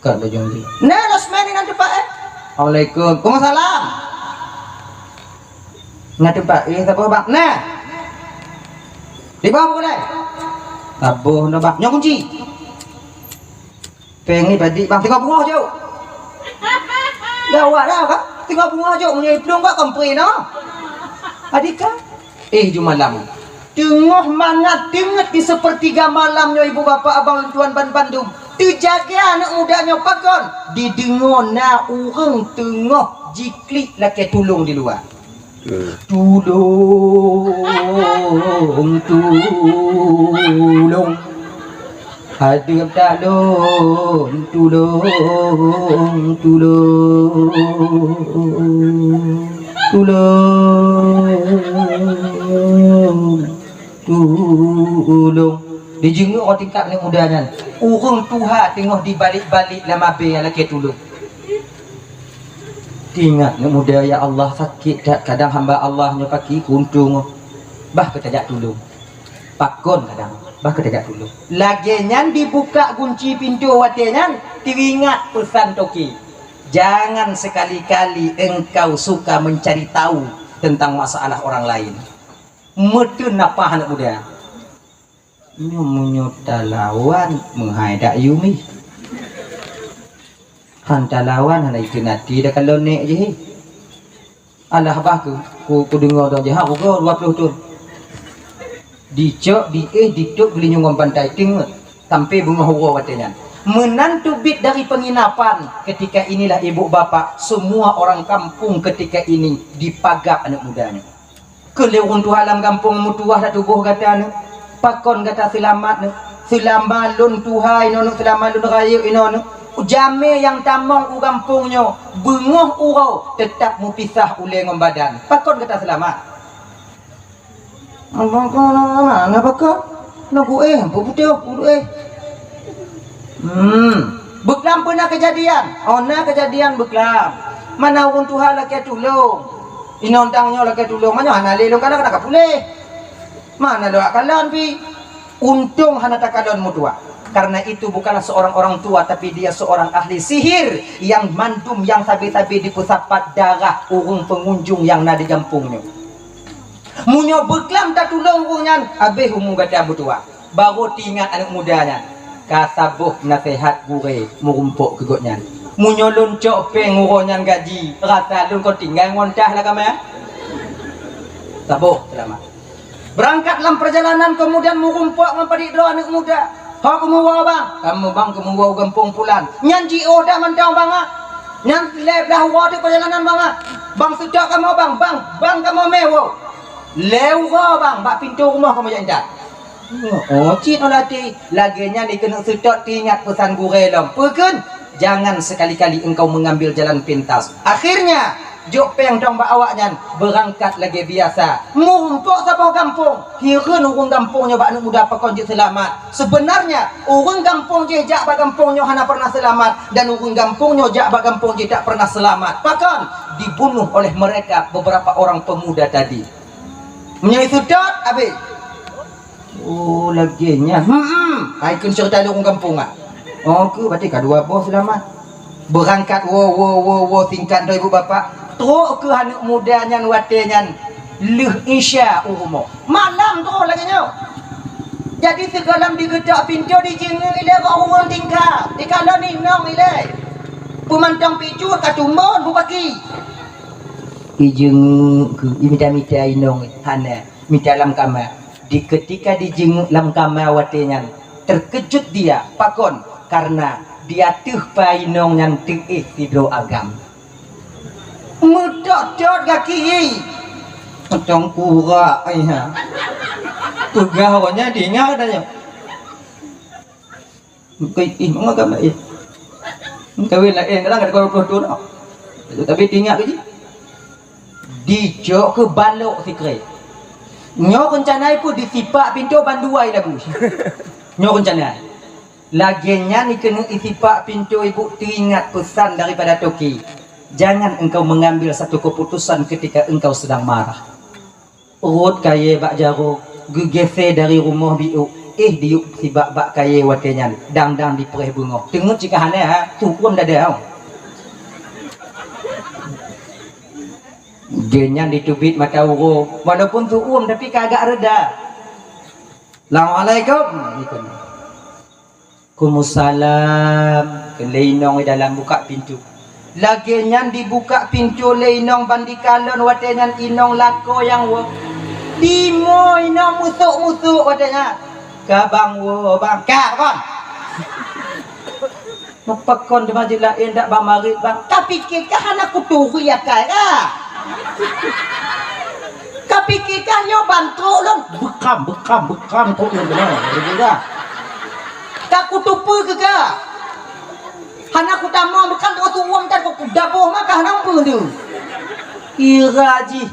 Kat bajong jih. "Na, losmen inan teumpat éh." "Assalamualaikum." "Waalaikumsalam." "Na teumpat éh saboh, Bang?" "Na." "Di bawah pukul lain?" "Saboh na, Bang." "Nyoe kunci." "Péng ni padi, Bang, singoh beungoh jok." "Gawat dah, Kak. Singoh beungoh jok, meunyoe iplueng, Kak, kompre noh." Adika, éh ju malam. Teungoh mangat teungeut di seupeurtiga malam nyoe, ibu bapak, abang lôn tuan ban bandum. Teujaga aneuk muda nyoe pakon? Dideungoe na ureuëng teungoh jiklik lakée tulông di luwa. Tulông, tulông. Hadeup that lôn, tulông, tulông. Tulông, tulông. Dijeungeuk rot tingkat aneuk muda nyan. Ureuëng tuha teungoh dibalek-balek lam abée lakée tulông. Teuingat aneuk muda, "Ya Allah, sakét that kadang hamba Allah nyoe paki keuuntông. Bah keutajak tulông." Pakon kadang, bah keutajak tulông. Lagée nyan dibuka gunci pintoe watée nyan, teuingat peusan toke. Jangan sekali-kali engkau suka mencari tahu tentang masalah orang lain. Meuteun nafah aneuk muda. Nyoe meunyoe talawan, meuhai dak yumi. Han talawan, hana ikeu nati dak kalon nek jih. Alah bah ku, ku, ku deungoe dong jih, ha, ugoe dua ploh thon. Dicok, diéh, ditôb geulinyueng ngon bantai teungeut, sampai beungoh uroe watée nyan. Meunan teubiet dari penginapan, ketika inilah ibu bapak, semua orang kampung ketika ini dipagab aneuk muda nyoe. Keu lé ureuëng tuha lam gampông meutuwah dak tuboh gata nyoe, pakon gata seulamat nyoe? Seulama lôn tuha inoe nyoe, seulama lôn rayeuk inoe nyoe, jamé nyang tamong u gampông nyoe beungoh uroe teutap meupisah ulée ngon badan. Pakon gata seulamat? Abang ko na baka, na ku éh, ampôn putéh, ku éh. Hmm, beuklam peue na keujadian? Oh, na keujadian beuklam. Mana ureuëng tuha lakée tulông? Inong tang nyoe lakée tulông, meunyoe hana lé lôn kalon, ka puléh. Mana lôn kalon pih? Untông hana takalon meutuwah. Karena itu bukanlah seorang orang tua, tapi dia seorang ahli sihir yang mandum, yang sabe-sabe dipeusapat darah ureuëng pengunjung nyang na di gampông nyoe. Meunyoe beuklam tatulông ureuëng nyan, habéh umu gata meutuwah. Barô teuingat aneuk muda nyan, ka saboh naseuhat gurée meurumpok keu gobnyan. Meunyoe lôn cok péng uroe nyan gaji, rasa lôn kon tinggai ngon tah lam kamé. Saboh seulamat. Beurangkat lam peurjalanan, keumudian meurumpok ngon padit droe aneuk muda. "Ho keumuwoe, Bang?" "Kamoe, Bang, keumuwoe u gampông pulan." "Nyan jiôh dah mantong, Bang, ah?" "Nyan lhée blaih uroe teuk peurjalanan, Bang, ah." "Bang, seutôt kamoe, Bang, Bang, Bang, kamoe mé woe." "Lhée uroe, Bang, bak pintoe rumoh kamoe jak intat." Oh, cit olah até. Lagée nyan dikeuneuk seutôt teuingat peusan gurée lom. Peue kheun? Jangan sekali-kali engkau mengambil jalan pintas. Akhirnya, Jok péng dong bak awaknyan, beurangkat lagée biasa. Meurumpok saboh gampông, hireuen ureuëng gampông nyoe bak aneuëk muda pakon jeuet seulamat. Seubeunarnya, ureuëng gampông jih jak bak gampông nyoe hana pernah seulamat, dan ureuëng gampông nyoe jak bak gampông jih tak pernah seulamat. Pakon? Dibunuh oleh mereka beberapa orang pemuda tadi. Meunyoe seutôt, habéh. Oh, lagée nyan. Hmm, hai kheun ceurita lé ureuëng gampông ah. Oh, keu berarti ka dua boh seulamat. Beurangkat wo, wo, wo, wo, singkat droe ibu bapak. Trok keu aneuëk muda nyan watée nyan lheueh Isya u rumoh. Malam troh lagée nyoe. Jadi sigohlom digeutok pintoe, dijeungeuk ilée bak ureuëng tingkat. Dikalon inong ilée. Peumantong picut ka tumbon bubaki. Ijeungeuk keu, imita-mita inong hana. Mita lam kama. Di ketika dijeungeuk lam kama watée nyan, terkejut dia. Pakon? Karena di ateueh pa inong nyan teuéh sidroe agam. Meutot-tot gaki. Macam kurak ai ha. Peugah awaknyan diingat dah nyoe. Ih, mangat ka maén. Kawin laén, kadang ada dua puluh tahun dah. Tapi tinggal ke ji. Dicok ke balok sikrek. Nyoe rencana pun disipak pintu bandua lagu. Nyoe rencana. Lagée nyan keuneuk isipak pintu ibu teringat pesan daripada toki. Jangan engkau mengambil satu keputusan ketika engkau sedang marah. Rot kayée bak jaroe, geugisée dari rumoh biôk, éh diyueb sibak bak kayée watée nyan, dang-dang dipreh beungoh. Teungeut cit ka hana, ha, tuôn dada. Geuh nyan diteubiet mata uroe, walaupun tuôn tapi ka agak reda. Assalamualaikum. Waalaikumsalam. Kheun lé inong di dalam buka pintu. Lagée nyan dibuka pintu lé inong ban dikalon watée nyan inong lakoe nyang woe. Timoh inong musok-musok watée nyan. Ka bang woe bang. Ka kon. Meupakon teuma jih laén dak bang marit bang. Ka pike kah hana kuturi akai kah? Ka pike kah nyoe ban trok lôn? Beukam, beukam, beukam trok lôn beuna. Ka kutupeue keu kah? Hana kutamong beukam trok tuwom tan kudaboh mah kah hana peue tu. Ira jih.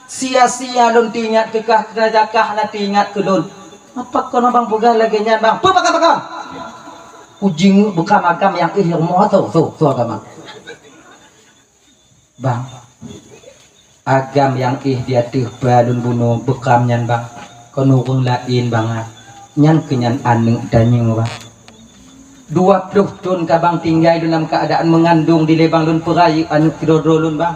Sia-sia lôn teuingat keu kah, keu kah hana teuingat keu lôn. Apa kon abang peugah lagée nyan bang? Peue pakon-pakon? Kujingeuk beukam agam nyang éh rumoh tu, tu, tu agam. Bang, agam nyang éh di ateueh ba lôn bunoe beukam nyan bang. Kon ureuëng laén bang ah. Nyan keuh nyan aneuëk tanyoe bang. Dua ploh thon ka bang tinggai lôn lam keuadaan meungandong dilée bang lôn peurayeuk aneuëk keudroe-droe lôn bang.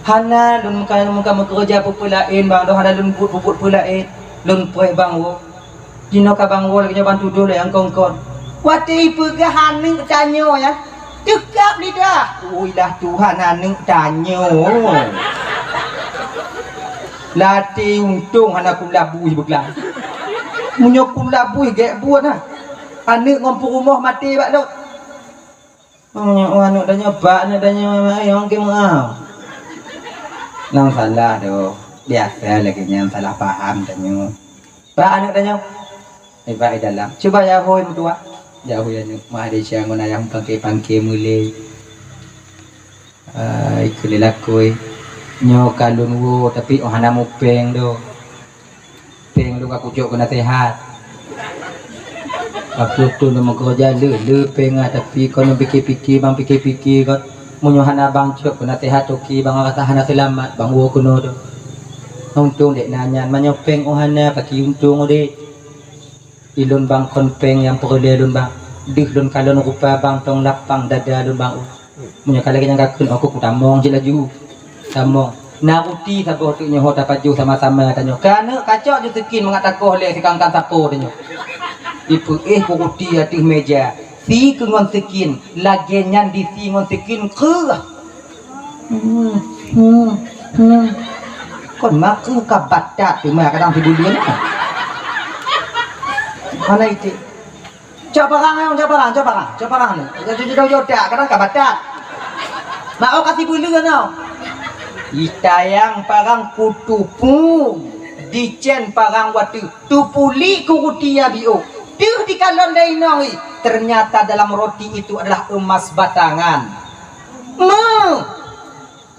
Hana lôn muka, muka meukeureuja peue-peue laén bang, lôn hana lôn buet peue-peue laén. Lôn preh bang woe. Jinoe ka bang woe lagée nyoe bang tudoh lé nyang kon-kon. Watée ipeugah aneuëk tanyoe nyan, teukab lidah. Ui lah Tuhan aneuëk tanyoe. Latée untông hana kulabui beuklam. Meunyoe kulabui gék buet nah. Aneuëk ngon peurumoh maté bak lôn. Meunyoe aneuëk tanyoe bak aneuëk tanyoe ayong ke meu'ah. Nang salah doh. Biasa lagée nyan salah paham tanyoe. Bak aneuëk tanyoe. Iba i dalam. Cuba ya hôi meutuah. Ya hôi aneuëk mah Malaysia ngon ayah pangke-pangke meulé. Ai keu lelakoi. Nyoe ka lôn woe tapi oh hana mupeng doh. Péng lôn ka kucok keu naseuhat. Ka ploh thon lôn meukeureuja le, le péng ah, tapi kon lôn pike-pike bang pike-pike kon. Meunyoe hana bang cok keu naseuhat toki bang rasa hana seulamat bang woe keunoe tu. Untông dek na nyan, meunyoe péng oh hana paki untông dek. Ilôn bang kon péng nyang peureulée lôn bang. Deuh lôn kalon rupa bang tong lapang dada lôn bang. Meunyoe ka lagée nyan ka kheun, aku kutamong cit laju. Tamong. Na ruti saboh teuk nyoe ho tapajoh sama-sama tanyoe. Keuneuk kacok ju seukin mangat takoh lé sikangkan sapo tanyoe. Ipeuéh ku ruti ateueh méja. Si keu ngon seukin, lagée nyan di si ngon seukin kreueh. Hmm, hmm, hmm. Kon makeu ka batat teuma kadang sibuleuen. Mana itik? Cok parang, cok parang, cok parang, cok parang ni. Jauh-jauh tak, kadang ka batat. Nak oh kasi bulu kan tau. Itayang parang kutupu, dicen parang watu, tupuli kuruti ya biu. Tuh di kalon dai nong i. Ternyata dalam roti itu adalah emas batangan. Ma.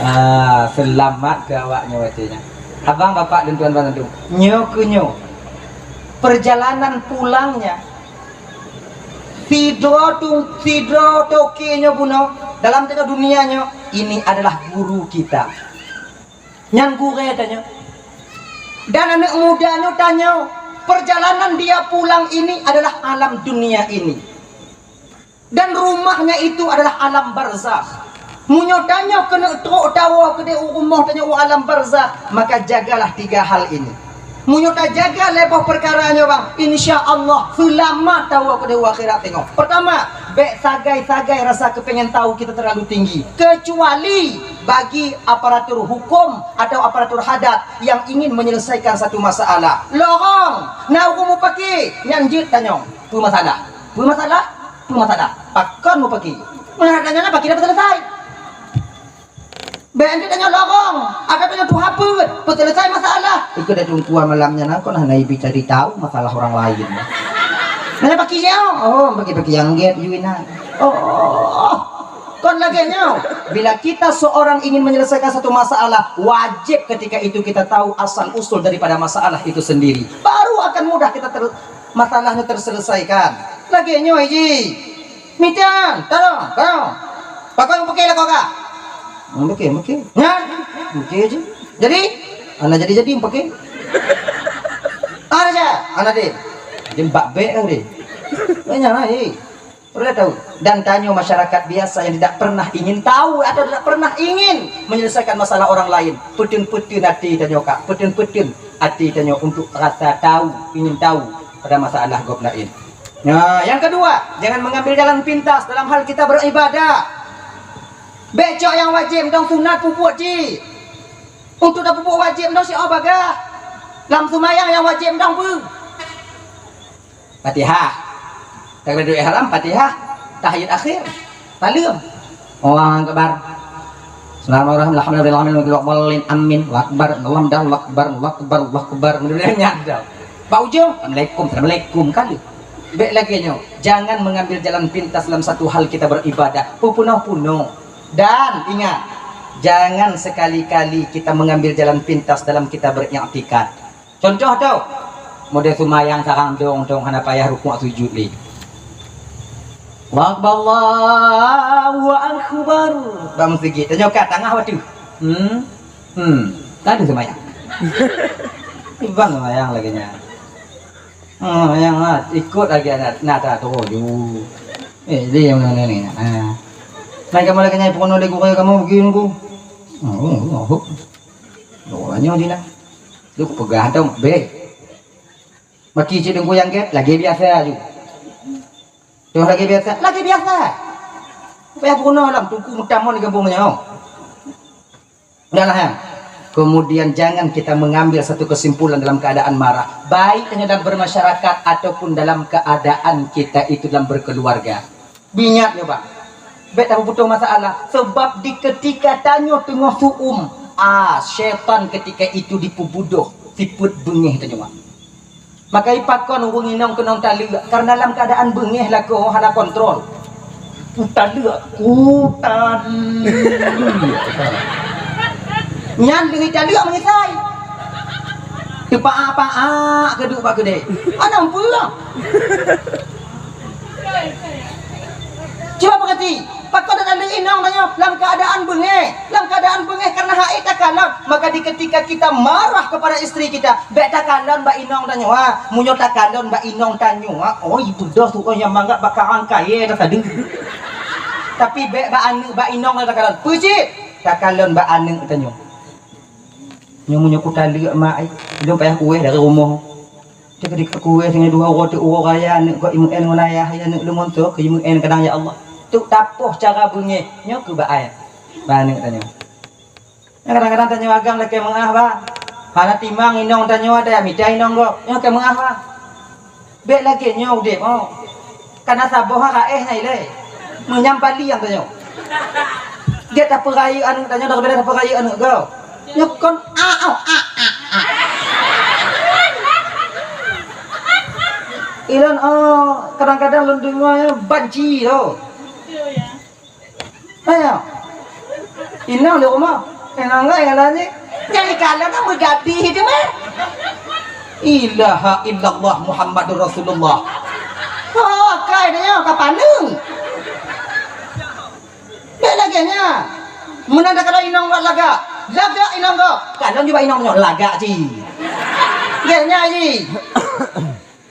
Ah, seulamat keu awak nyoe watée nyan. Abang, bapak, dan tuan-tuan, nyoe keuh nyoe. Perjalanan pulangnya, sidroe tu, sidroe toke nyoe bunoe dalam tengah dunia nyoe, ini adalah guru kita. Nyan gurée tanyoe. Dan aneuk muda nyoe tanyoe, perjalanan dia pulang ini adalah alam dunia ini. Dan rumahnya itu adalah alam barzakh. Meunyoe tanyoe keuneuk trok tawoe keudeh u rumoh tanyoe u alam barzakh, maka jagalah tiga hal ini. Meunyoe tajaga lé boh peukara nyoe, bang, insya Allah seulamat tawoe keudeh u akhirat tanyoe. Pertama, bék sagai-sagai rasa keupengen tahu kita terlalu tinggi, kecuali bagi aparatur hukum atau aparatur hadat yang ingin menyelesaikan satu masalah. Lorong, na ureuëng mupaki, nyan jeuet tanyong, "Peue masalah? Peue masalah?" Peue masalah? Pakon mupaki? Meunan tanyoe na paki dah peuselesai. Bék anti tanyoe lorong, ada tanyoe tuha peuet, peuselesai masalah. Ikut dah tungkua malam nyan, kon hana ibi cari tahu masalah orang lain. Nanya paki nyoe, oh, paki-paki nyang gét, you inan. Oh, kon lagée nyoe. Bila kita seorang ingin menyelesaikan satu masalah, wajib ketika itu kita tahu asal usul daripada masalah itu sendiri. Baru akan mudah kita ter- masalahnya terselesaikan. Lagée nyoe ji. Mita, tarong, tarong. Pakon peuke lakoe ka? Hmm, peuke, peuke. Nyan? Peuke ji. Jadi, hana jadi-jadi peuke. Ada je, hana deh. Jadi bak bék lah deh. Banyak lah, eh. Perlu tahu. Dan tanyoe masyarakat biasa yang tidak pernah ingin tahu atau tidak pernah ingin menyelesaikan masalah orang lain. Peuteueng-peuteueng até tanyoe, Kak. Peuteueng-peuteueng até tanyoe untuk rasa tahu, ingin tahu pada masalah gob laén. Nah, yang kedua, jangan mengambil jalan pintas dalam hal kita beribadah. Bék cok nyang wajéb dong sunat peubuet cit. Untuk tapeubuet wajéb dong siat bagah. Lam seumayang nyang wajéb dong peue? Fatihah. Takbiratul ihram, Fatihah, tahiyat akhir. Taleuem. Allahu Akbar. Bismillahirrahmanirrahim. Alhamdulillahirabbil alamin. Amin. Allahu Akbar. Allahu Akbar. Allahu Akbar. Allahu Akbar. Mudah-mudahan nyan dah. Bak ujong, Assalamualaikum. Assalamualaikum kali. Bék lagée nyoe. Jangan mengambil jalan pintas dalam satu hal kita beribadah. Peupunoh-punoh. Dan ingat, jangan sekali-kali kita mengambil jalan pintas dalam kita beriktikad. Contoh tu, model seumayang sarang dong-dong hana payah rukuk sujud lé. Allahu Akbar, Allahu Akbar. Bang Sigit, tanyoe ka tangah watée. Hmm. Hmm. Tadi seumayang. Ibang seumayang lagée nyan. Hmm, yang ha, ikut lagi anak nada tu ju. Eh, dia yang mana ni? Ha. Mai kamu lagi nyai pun ada gurau kamu begini ku. Oh, oh, oh. Doanya dina. Lu peugah tu bé. Maki cit dengku yang ke lagi biasa ju. Tu lagi biasa, lagi biasa. Payah peurunoe lam tuku meutamon di gampông nyoe. Udahlah ya. Kemudian jangan kita mengambil satu kesimpulan dalam keadaan marah, baik hanya dalam bermasyarakat ataupun dalam keadaan kita itu dalam berkeluarga. Bingat ya, Bang. Bék tapeubutoh masalah, sebab di ketika tanyoe teungoh suum, ah, syaitan ketika itu dipeubudoh sifeuet beungéh tanyoe. Maka ipakon ureuëng inong keunong taleuek, karena lam keadaan beungéh lakoe hana kontrol. Utaleuek, utaleuek. Nyan deungon taleuek meungisai. Teupaak-paak keuduek bak keudée. Hana peue. Cuba peugati, pakon tataleuek inong tanyoe lam keadaan beungéh. Lam keadaan beungéh karena hai takalon. Maka di ketika kita marah kepada istri kita, bék takalon bak inong tanyoe, ha. Meunyoe takalon bak inong tanyoe, ha, oh, ipeugah tu, oh, nyang mangat bak karang kayée dah tadi. Tapi bék bak aneuk, bak inong takalon. Peue cit? Takalon bak aneuk tanyoe. Nyoe meunyoe kutaleuek mak ai, lôn payah kueh dari rumoh. Cit keu kueh singoh dua uroe teuk uroe raya aneuk kok imeu'en ngon ayah, ya aneuk lôn ngon soe keu imeu'en kadang ya Allah. Teuk tapoh cara beungéh nyoe keu bak ai. Bak aneuk tanyoe. Kadang-kadang tanyoe agam lakée meu'ah, bah. Hana timang inong tanyoe ada mita inong gob. Nyoe kée meu'ah, bah. Bék lagée nyoe udeb, oh. Kana saboh ha raéh nyan ilée. Meunyam paliang tanyoe. Gét tapeurayeuk aneuk tanyoe daripada tapeurayeuk aneuk gob. Nyoe kon a, oh, a, a, a. Ilôn, oh, kadang-kadang lôn deungoe banci tu. Ayo. Inong di rumoh. Inong ngai ngalan ni. Jadi kalau nak meugadih itu mah. Ilaha illallah Muhammadur Rasulullah. Oh, kai dia ka paneung. Bek lagèe nya. Meunan dah kalau inong buat lagak. Lagak inong kau. Kalau juga inong nyoe lagak ji. Gèt nya ji.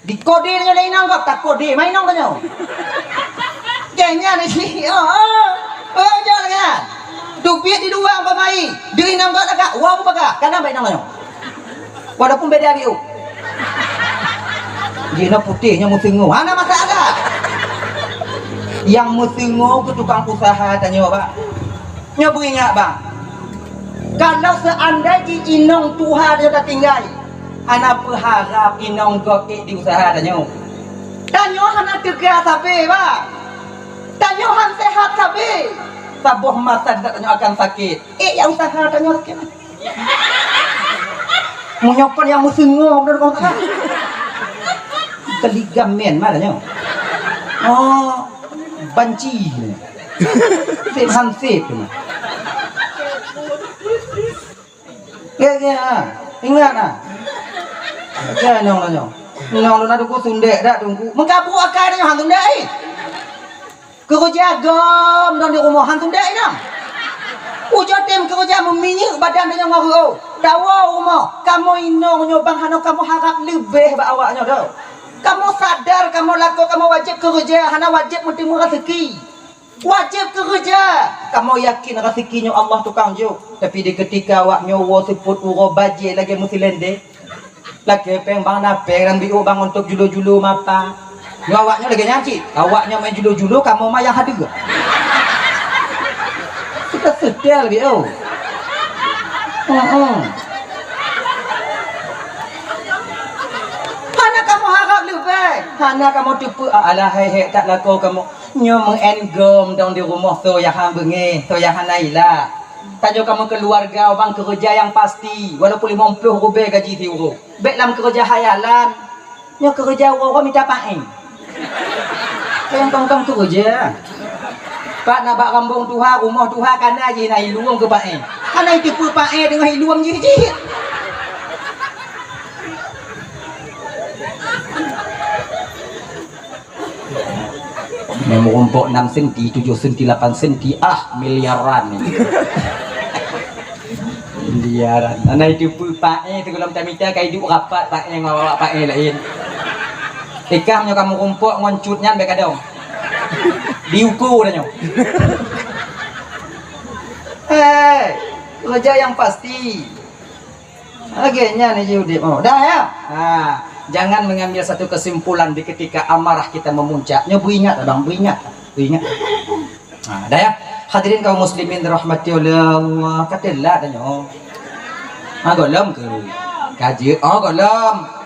Dikode nyoe lé inong gob, takode ma inong tanyoe. Gèt nyan isi, oh, oh. Oh, jok lagèe nyan. Tupiet di luwa pamai, di inong gob lagak, wong peugah, kana ma inong tanyoe. Walaupun beda biu. Jinoe putéh, nyoe meuteungoh, hana masalah. Nyang meuteungoh keu tukang usaha tanyoe, Bang. Nyoe beuingat, Bang. Kalau seandai jih inong tuha tanyoe tatinggai, hana peuharab inong gob ék di usaha tanyoe. Tanyoe hana teuga sabe, Bang. Tanyoe han sehat sabe. Saboh masa tanyoe akan sakét. Ék ya usaha tanyoe sakét. Meunyoe kon nyang meuseungoh beudôh kon usaha. Keu ligamen ma tanyoe. Oh, banci. Sép han sép tu. Gèt, gèt, ha. Ingat, ha. Gèt, nyoe, nyoe. Nyoe, lôn na teungku sundek dak, teungku. Meukabu akai nyoe, han sundek, eh. Keureuja gom dong di rumoh, han sundek, inong. Ujoe tem keureuja meuminyeuk badan tanyoe ngon reuôh. Tawoe u rumoh, kamoe inong nyoe bang hana kamoe harab leubeh bak awak nyoe, do. Kamoe sadar, kamoe lakoe, kamoe wajéb keureuja, hana wajéb meuteumé raseuki. Wajéb keureuja. Kamoe yakin raseuki nyoe Allah tukang jok. Tapi di keutika awak nyoe woe seupôt uroe bajèe lagèe meusilendé. Lakèe pèng bang na pèng, lam biôk bang untuk julu-julu mapa. Nyoe awak nyoe lagèe nyan cit. Awak nyoe meu'en julu-julu, kamoe ma nyang hadeue. Seuteu-seuteu lagèe, oh. Heeh. Hana kamoe harab leubeh. Hana kamoe teupeu, alah, hai hék that lakoe kamoe. Nyoe meu'en gom dong di rumoh, soe nyang han beungéh, soe nyang hana ila. Tanyoe kamoe keuluwarga bang keureuja nyang pasti, walaupun limong ploh rubèe gaji siuroe. Bèk lam keureuja hayalan. Nyoe keureuja uroe-uroe mita paéng. Nyang tong-tong keureuja. Pat na bak rambong tuha, rumoh tuha kana jih na iluem keu paéng. Hana jiteupeu paéng teungoh iluem jih-jih. Nyang meurumpok enam senti, tujoh senti, lapan senti, ah, miliaran. Miliaran. Hana jiteupeu paéng, sigohlom tamita ka iduek rapat paéng ngon awak paéng laén. Ikah nyoe ka meurumpok ngon cut nyan bèk kadong. Diuko dah nyoe. Hei, keureuja nyang pasti. Lagèe nyan jih udép. Oh, dah ya. Ha, jangan mengambil satu kesimpulan di ketika amarah kita memuncak. Nyoe beuingat, Abang, beuingat. Beuingat. Ha, dah ya. Hadirin kaum muslimin dirahmati oleh Allah. Ka teulat dah nyoe. Ha, gohlom ke? Ka jeuet. Oh, gohlom.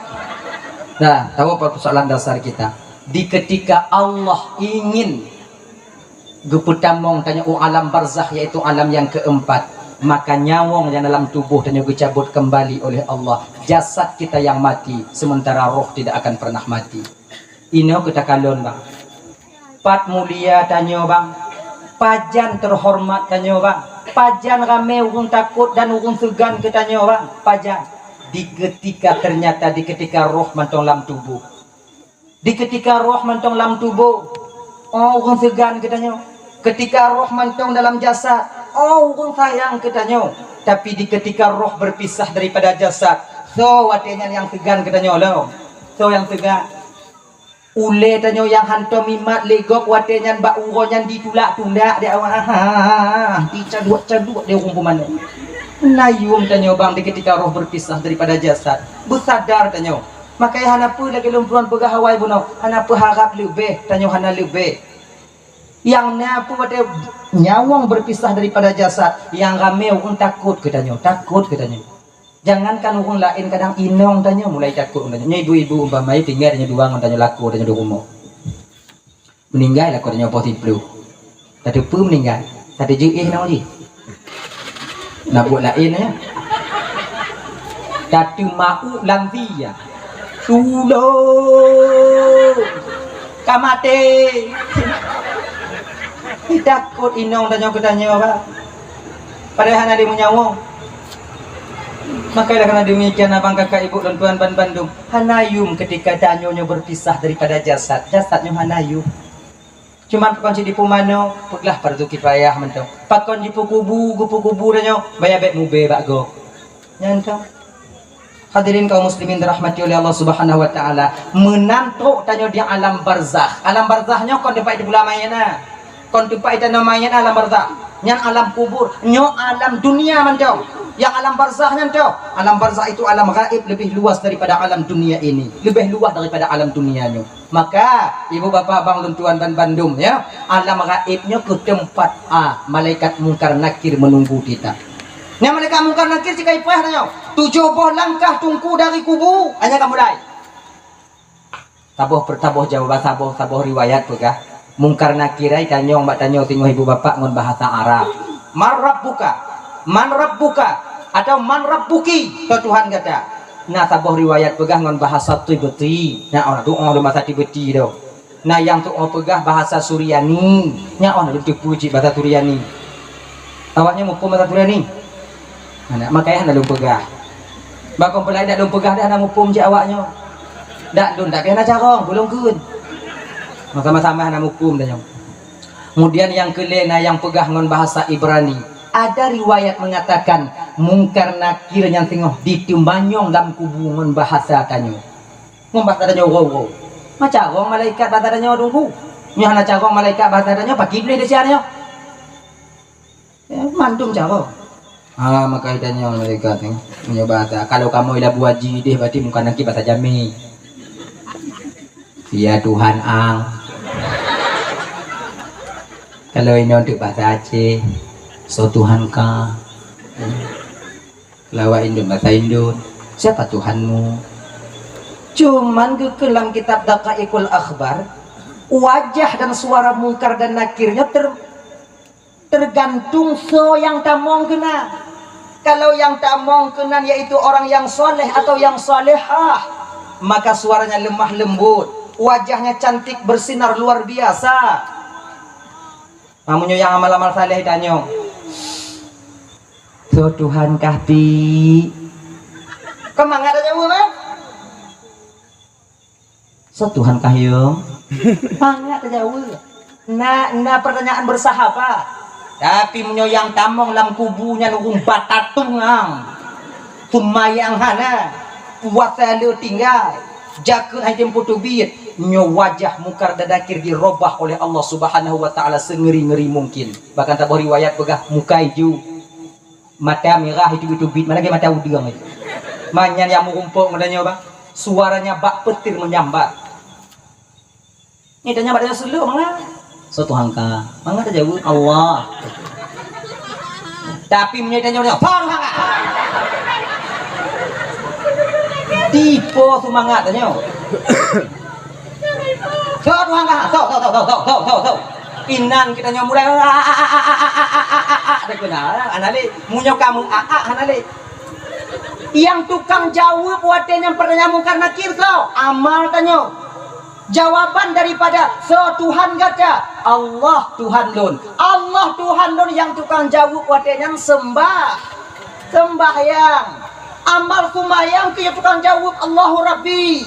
Dah, tahu apa persoalan dasar kita? Di ketika Allah ingin geupeutamong tanyoe u alam barzakh, yaitu alam nyang keempat, maka nyawöng nyang dalam tuboh tanyoe geucabot keumbali oleh Allah. Jasad kita yang mati, sementara roh tidak akan pernah mati. Inoe keu takalon, Bang. Pat mulia tanyoe, Bang. Pajan teuhoreumat tanyoe, Bang. Pajan ramé ureuëng takot dan ureuëng seugan keu tanyoe, Bang. Pajan. Di ketika ternyata, di ketika roh mantong lam tuboh. Di ketika roh mantong lam tuboh, oh, ureuëng seugan keu tanyoe. Ketika roh mantong dalam jasad, oh, ureuëng sayang keu tanyoe. Tapi di ketika roh berpisah daripada jasad, soe watèe nyan nyang seugan keu tanyoe lom? Soe nyang seugan? Ulée tanyoe nyang hantom imat lé gob watée nyan bak uroe nyan ditulak-tulak di awak, ha, dicaduek-caduek di ureuëng pumanö. Hana yuem tanyoe bang di ketika roh berpisah daripada jasad. Beusadar tanyoe. Makanya hana peue lagée lôn tuan peugah awai bunoe, hana peuharab leubeh, tanyoe hana leubeh. Nyang na peue watée nyawöng berpisah daripada jasad, nyang ramé ureuëng takot keu tanyoe, takot keu tanyoe. Jangankan ureuëng laén, kadang inong tanyoe mulai takot ngon tanyoe. Nyoe ibu-ibu umpama tinggai tanyoe dua ngon tanyoe lakoe tanyoe di rumoh. Meuninggai lakoe tanyoe poh siplôh. Tateupeue meuninggai. Tateujeue éh nyoe jih. Na buet laén nyoe. Tateuma'u lam dia. Tulông! Ka maté! Takot inong tanyoe keu tanyoe, Pak. Padahai hana lé meunyawoe. Maka oleh karena demikian, abang kakak ibu lôn tuan ban bandum, hana yuem ketika tanyoe nyoe berpisah daripada jasad. Jasad nyoe hana yuem. Cuman pakon cit jipeumanoe, peuglah fardu kifayah mantong. Pakon jipeukubu, geupeukubu tanyoe, baya bék mubé bak gob. Nyan tong. Hadirin kaum muslimin dirahmati oleh Allah Subhanahu wa taala, meunan trok tanyoe di alam barzakh. Alam barzakh nyoe kon teumpat iteupula manyét na. Kon teumpat itanoe manyét na alam barzakh. Nyan alam kubur, nyoe alam dunia mantong. Yang alam barzakh nyan tong. Alam barzakh itu alam gaib lebih luas daripada alam dunia ini, lebih luas daripada alam dunia nyoe. Maka, ibu bapa bang lôn tuan ban bandum, ya, alam gaib nyoe keuh teumpat, ah, malaikat Mungkar Nakir menunggu kita. Nyan malaikat Mungkar Nakir sikai peugah tanyoe, tujoh boh langkah teungku dari kubu, hanya ka mulai. Saboh per-, saboh jawaban, saboh, saboh riwayat peugah, Mungkar Nakir ai tanyong bak tanyoe singoh ibu bapak ngon bahasa Arab. "Man rabbuka?" "Man rabbuka?" Atau "Man rabbuki?" Soe Tuhan gata? Na saboh riwayat peugah ngon bahasa Qibti. Nyan, oh, doa lom bahasa Qibti tu. Na nyang tu'oh peugah bahasa Suryani. Nyan, oh, na lôn teupeue cit bahasa Suryani. Awaknyan muphom bahasa Suryani? Nah, makanya hana lôn peugah. Bak kon peulai dak lôn peugah dah hana muphom cit awaknyoe. Dak lôn dak keuh hana carông, peue lôn kheun. Sama-sama hana muphom dah nyoe. Kemudian nyang keulhèe na nyang peugah ngon bahasa Ibrani. Ada riwayat mengatakan Mungkar Nakir nyang singoh diteumanyong lam kubu ngon bahasa tanyoe. Ngon bahasa tanyoe uroe-uroe. Ma carông malaikat bahasa tanyoe teungku. Nyoe hana carông malaikat bahasa tanyoe, pakri lé desya nyoe. Ya, mandum carông. Ah, maka tanyoe malaikat nyoe. Meunyoe bahasa, kalau kamoe i Labuhan Bajo deh, berarti Mungkar Nakir bahasa Jamé. Ya Tuhan ang. Kalau inoe untuk bahasa Aceh, soe Tuhan ka. Kalau awak Indon bahasa Indon, siapa Tuhanmu? Cuman geukheun lam kitab Daqaiqul Akhbar, wajah dan suara Mungkar dan Nakir nyoe ter-, tergantung soe nyang tamong keunan. Kalau nyang tamong keunan yaitu orang yang soleh atau yang solehah, maka suaranya lemah lembut, wajahnya cantik bersinar luar biasa. Nah, meunyoe nyang amal-amal saleh tanyong, "Soe Tuhan kah, Pi?" Kan mangat tajaweueb, kan? "Soe Tuhan kah, Yong?" Mangat tajaweueb. Na, na pertanyaan bersahabat. Tapi meunyoe nyang tamong lam kubu nyan ureueng batatung ang, seumayang hana, puasa le tinggai, jakeuet han jitem peutubiet, nyoe wajah Mungkar dan Nakir dirobah oleh Allah Subhanahu wa Taala seungeri-ngeri mungkin. Bahkan saboh riwayat peugah muka ijo, mata mirah, itubiet-tubiet, mana lagèe mata udeueng. Manyan nyang meurumpok ngon tanyoe, bah. Suaranya bak peutir menyambar. Nyan tanyoe bak tanyoe seuleuek mangat. "Soe Tuhan kah?" Mangat tajaweueb, "Allah." Tapi meunyoe tanyoe, "Soe Tuhan kah?" Tipe seumangat tanyoe. "Soe Tuhan kah? Soe, soe, soe." Inan geutanyoe mulai, "Dak keunan, hana lé." Meunyoe ka meu-, hana lé. Nyang tukang jaweueb watèe nyan pertanyaan Mungkar Nakir soe? Amal tanyoe. Jawaban daripada "Soe Tuhan gata?" "Allah Tuhan lôn." "Allah Tuhan lôn," nyang tukang jaweueb watèe nyan sembah-, sembahyang. Amal seumayang keuh nyang tukang jaweueb, "Allahu Rabbi."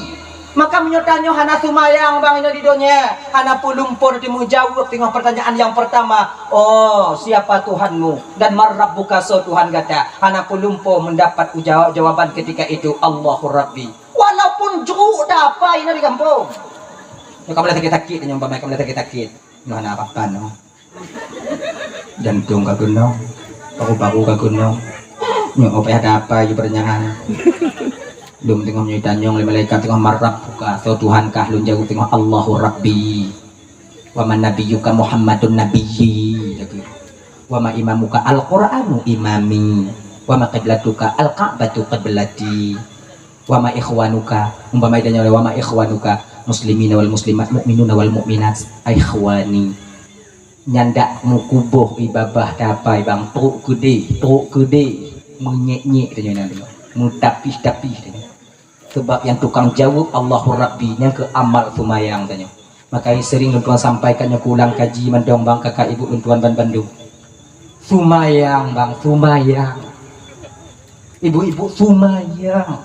Maka meunyoe tanyoe hana seumayang bang inoe di donya, hana peue lumpoe teumeujaweueb teungoh pertanyaan nyang pertama, "Oh, siapa Tuhanmu?" Dan "Man Rabbuka?" "Soe Tuhan gata?" Hana peue lumpoe mendapat uja-, jawaban ketika itu, "Allahu Rabbi." Walaupun jruk dah apa inoe di gampông. Nyoe ka mulai sakét-sakét, nyoe umpama ka mulai sakét-sakét. Nyoe hana apa-apa nyoe. Jantung ka keunong, paru-paru ka keunong. Nyoe payah ada apa ju peurenyaan. Lôn teungoh nyoe tanyong lé malaikat teungoh, "Man rabbuka?" Soe Tuhan kah? Lôn jaweueb teungoh, "Allahu Rabbi. Wa man nabiyyuka?" "Muhammadun nabiyyi." "Wa ma imamuka?" "Al-Qur'anu imami. Wa ma qiblatuka?" "Al-Ka'batu qiblati." "Wa ma ikhwanuka?" Umpama ida nyoe, "Wa ma ikhwanuka?" "Muslimina wal muslimat, mu'minuna wal mu'minat." "Ikhwani." Nyan dak meukuboh ié babah tapai bang, trok keudeh, trok keudeh. Meunyék-nyék tanyoe nyan deungoe. Meutapih-tapih tanyoe. Sebab nyang tukang jaweueb Allahu Rabbi, nyang keu amal seumayang tanyoe. Makajih sering lôn tuan sampaikan nyoe keu ulang kaji mandong bang, kakak ibu lôn tuan ban bandum. Seumayang bang, seumayang. Ibu-ibu seumayang.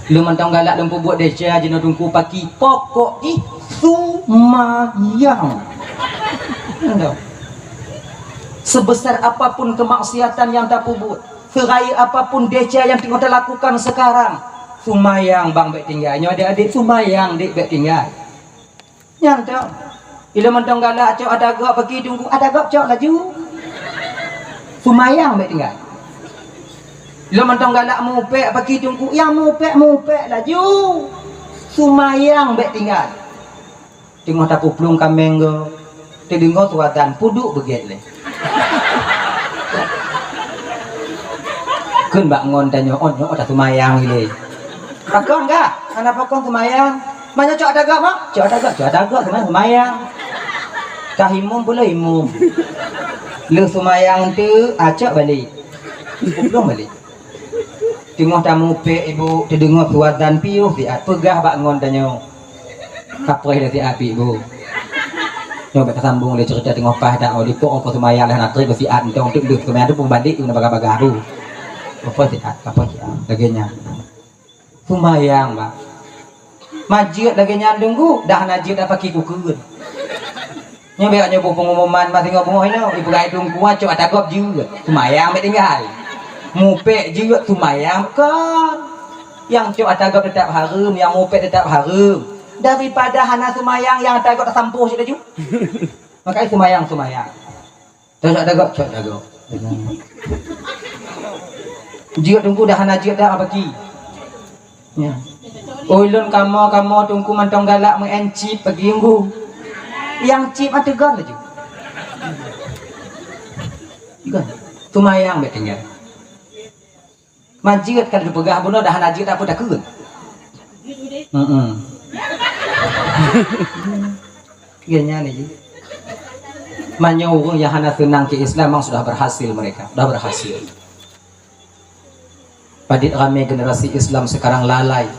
Lôn mantong galak lôn peubuet desya jinoe Teungku paki, pokok jih seumayang. Endo. Sebesar apapun kemaksiatan nyang tapeubuet, seraya apapun desya nyang teungoh talakukan sekarang, seumayang bang bék tinggai. Nyoe adék-adék seumayang dék bék tinggai. Nyan tu. Ilôn mantong galak cok atagok paki Teungku, atagok cok laju. Seumayang bék tinggai. Ilôn mantong galak mupék paki Teungku, nyang mupék, mupék laju. Seumayang bék tinggai. Teungoh tapeuplueng kaméng goe, teudeungoe suadan peuduek beugét lé. Kheun bak ngon tanyoe, "Oh, nyoe taseumayang ilée." Pakon ka? Hana pakon seumayang. Meunyoe cok atagok mah? Cok atagok, cok atagok seumayang, seumayang. Kah imum pula imum. Lheueh seumayang teuk, ah, cok balek. Peuplueng balek. Teungoh tamupék ibu, teudeungoe suadan piôh siat, peugah bak ngon tanyoe. Kapreh lé siat pih ibu. Nyoe bèk tasambong lé ceurita teungoh paih dak, oh, lipok oh, seumayang lé hana trép siat, entong teuk lheueh seumayang teuk peubalek, guna bagah-bagah bu. Kapreh siat, kapreh siat, lagèe nyan. Seumayang, bah. Ma jeuet lagèe nyan Teungku, dah hana jeuet dak paki kukheun. Nyoe bèk nyoe boh pengumuman, bah singoh beungoh inoe, ipeugah Teungku cok atagop jeuet, seumayang bèk tinggai. Mupék jeuet, seumayang kon. Nyang cok atagop teutap hareuem, nyang mupék teutap hareuem. Daripada hana seumayang, nyang atagop tasampôh cit laju. Makajih seumayang, seumayang. Cok atagop, cok atagop. Jeuet Teungku dah hana jeuet dah baki. Ya. Ulôn kamoe-kamoe Teungku mantong galak meu'en chip pagi Teungku. Nyang chip mah teugon laju. Teugon. Seumayang bèk tinggai. Ma jeuet ka lheueh peugah bunoe dah hana jeuet, dak peue takheun. Heeh. Iya nyan jih. Meunyoe ureueng nyang hana seunang keu Islam memang sudah berhasil mereka, sudah berhasil. Padit ramé generasi Islam sekarang lalai.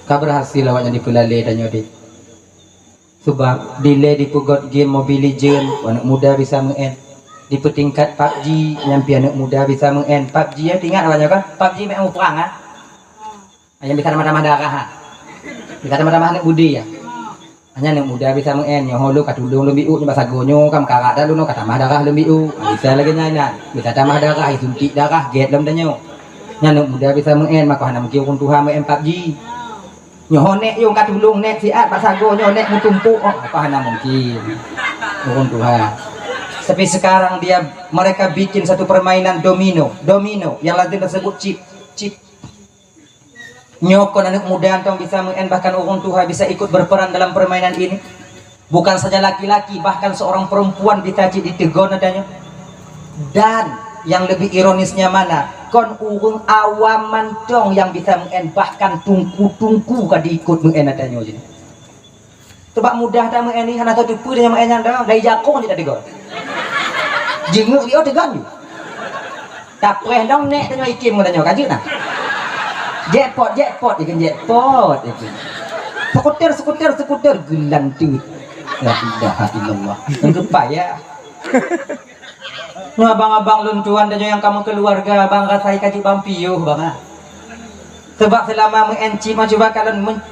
Ka berhasil awaknyan dipeulalé tanyoe deh. Sebab dilée dipeugot game Mobile Legend, aneuk muda bisa meu'en. Dipeutingkat PUBG, nyan pih aneuk muda bisa meu'en. PUBG, ya, ingat awaknyan kan? PUBG mek muprang, ha? Nyang bisa tamah-tamah darah, ha? Bisa tamah-tamah aneuk budi, ya? Nyan aneuk muda bisa meu'en, nyoe lôn ka tulông lôn bi'uk, nyoe bak sagoe nyoe ka meukarat dah lôn, ka tamah darah lôn bi'uk. Bisa lagèe nyan, nyan. Bisa tamah darah, isuntik darah, gét lom tanyoe. Nyan aneuk muda bisa meu'en, maka hana mungkin ureueng tuha meu'en PUBG. Nyoe nek yong ka tulông nek siat bak sagoe nyoe nek meutumpuk, oh, apa hana mungkin. Ureueng tuha. Tapi sekarang dia, mereka bikin satu permainan domino, domino yang lazim tersebut chip, chip. Nyoe kon aneuk muda mantong bisa meu'en, bahkan ureueng tuha bisa ikut berperan dalam permainan ini. Bukan saja laki-laki, bahkan seorang perempuan bisa cit diteugon adanya. Dan yang lebih ironisnya mana? Kon ureueng awam mantong nyang bisa meu'en, bahkan tungku-tungku ka diikut meu'en adanya jih. Sebab mudah that meu'en nyan, hana soe teupeue nyang meu'en nyan dah, dari jakong jih tateugon. Jeungeuk li'oh teugon ju. Tapreh dong nek tanyoe ikim ngon tanyoe, ka jeuet nah. Jackpot, jackpot, ikin jackpot, ikin. Skuter, skuter, skuter, geulanteut. La ilaha illallah. Nyang geupai ya. Nyoe abang-abang lôn tuan tanyoe nyang ka meukeuluwarga, bang rasai ka jeuet bang piôh, bang, ah. Sebab seulama meu'en chip mah cuba kalon men-,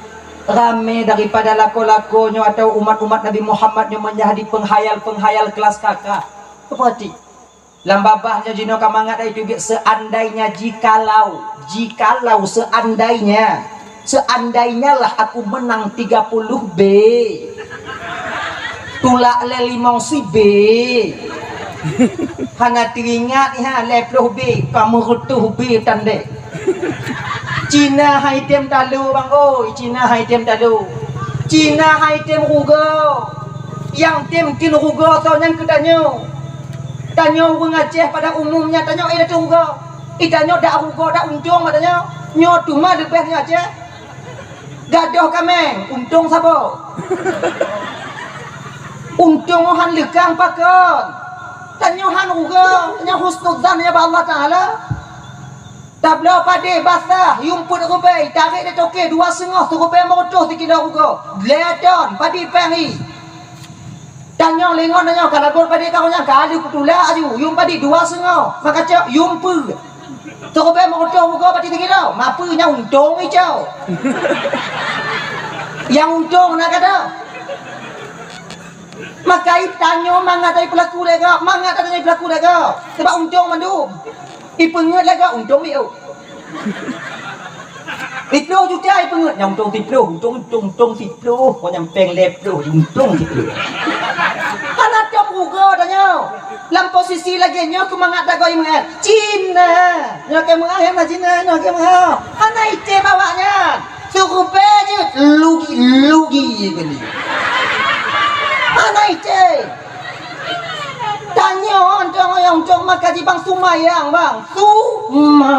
ramé daripada lakoe-lakoe nyoe atau umat-umat Nabi Muhammad nyoe menjadi penghayal-penghayal kelas kakak. Seperti Lam babah nyoe jinoe ka mangat ai teubiet, seandainya, jikalau, jikalau, seandainya, Seandainya lah aku menang tiga puluh B, tulak lé limong si B, hana teuingat, ha, lhèe ploh B, ka meureutôh B tandéh. Cina hai tem talo, bang oi, Cina hai tem talo. Cina hai tem rugoe. Nyang tem keu rugoe soe nyan keu tanyoe. Tanyoe ureueng Aceh pada umumnya tanyoe, eh, dak rugoe. Eh, tanyoe dak rugoe, dak untông bak tanyoe. Nyoe teuma leubeh nyoe Aceh. Gadoh kaméng, untông saboh. Untông han leukang pakon. Tanyoe han rugoe, tanyoe husnuzan ya bak Allah Taala. Tabloe padé basah, yum peuet rubée, tarek di toke dua seungoh, sirubée meureutôh sikilo rugoe. Lhèe ton, padé péng hi. Tanyoe lé ngon tanyoe ka lagot padé ka nyan ka lheueh peutulak aju, yum padé dua seungoh, maka cok yum peue. Sirubée meureutôh rugoe padé sikilo, ma peue nyang untông icok. Nyang untông na gata. Maka tanyoe mangat dari peulaku lé gob, mangat dari peulaku lé gob. Sebab untông mandum. Ipeungeut lagak untông miôh. Siploh juta ipeungeut, nyang untông siploh, untông, untông, untông siploh, kon nyang péng lhèe ploh, untông siploh. Hana tom rugoe tanyoe. Lam posisi lagèe nyoe keumangat dagoe meu'ah. Cina, nyoe keu meu'ah, nyang na Cina, nyoe keu meu'ah. Hana item awak nyan. Sirubée jeuet, lugi, lugi kali. Hana item. Tanyoe, tanyoe nyang untông maka jibang sumayang, bang. Sumayang.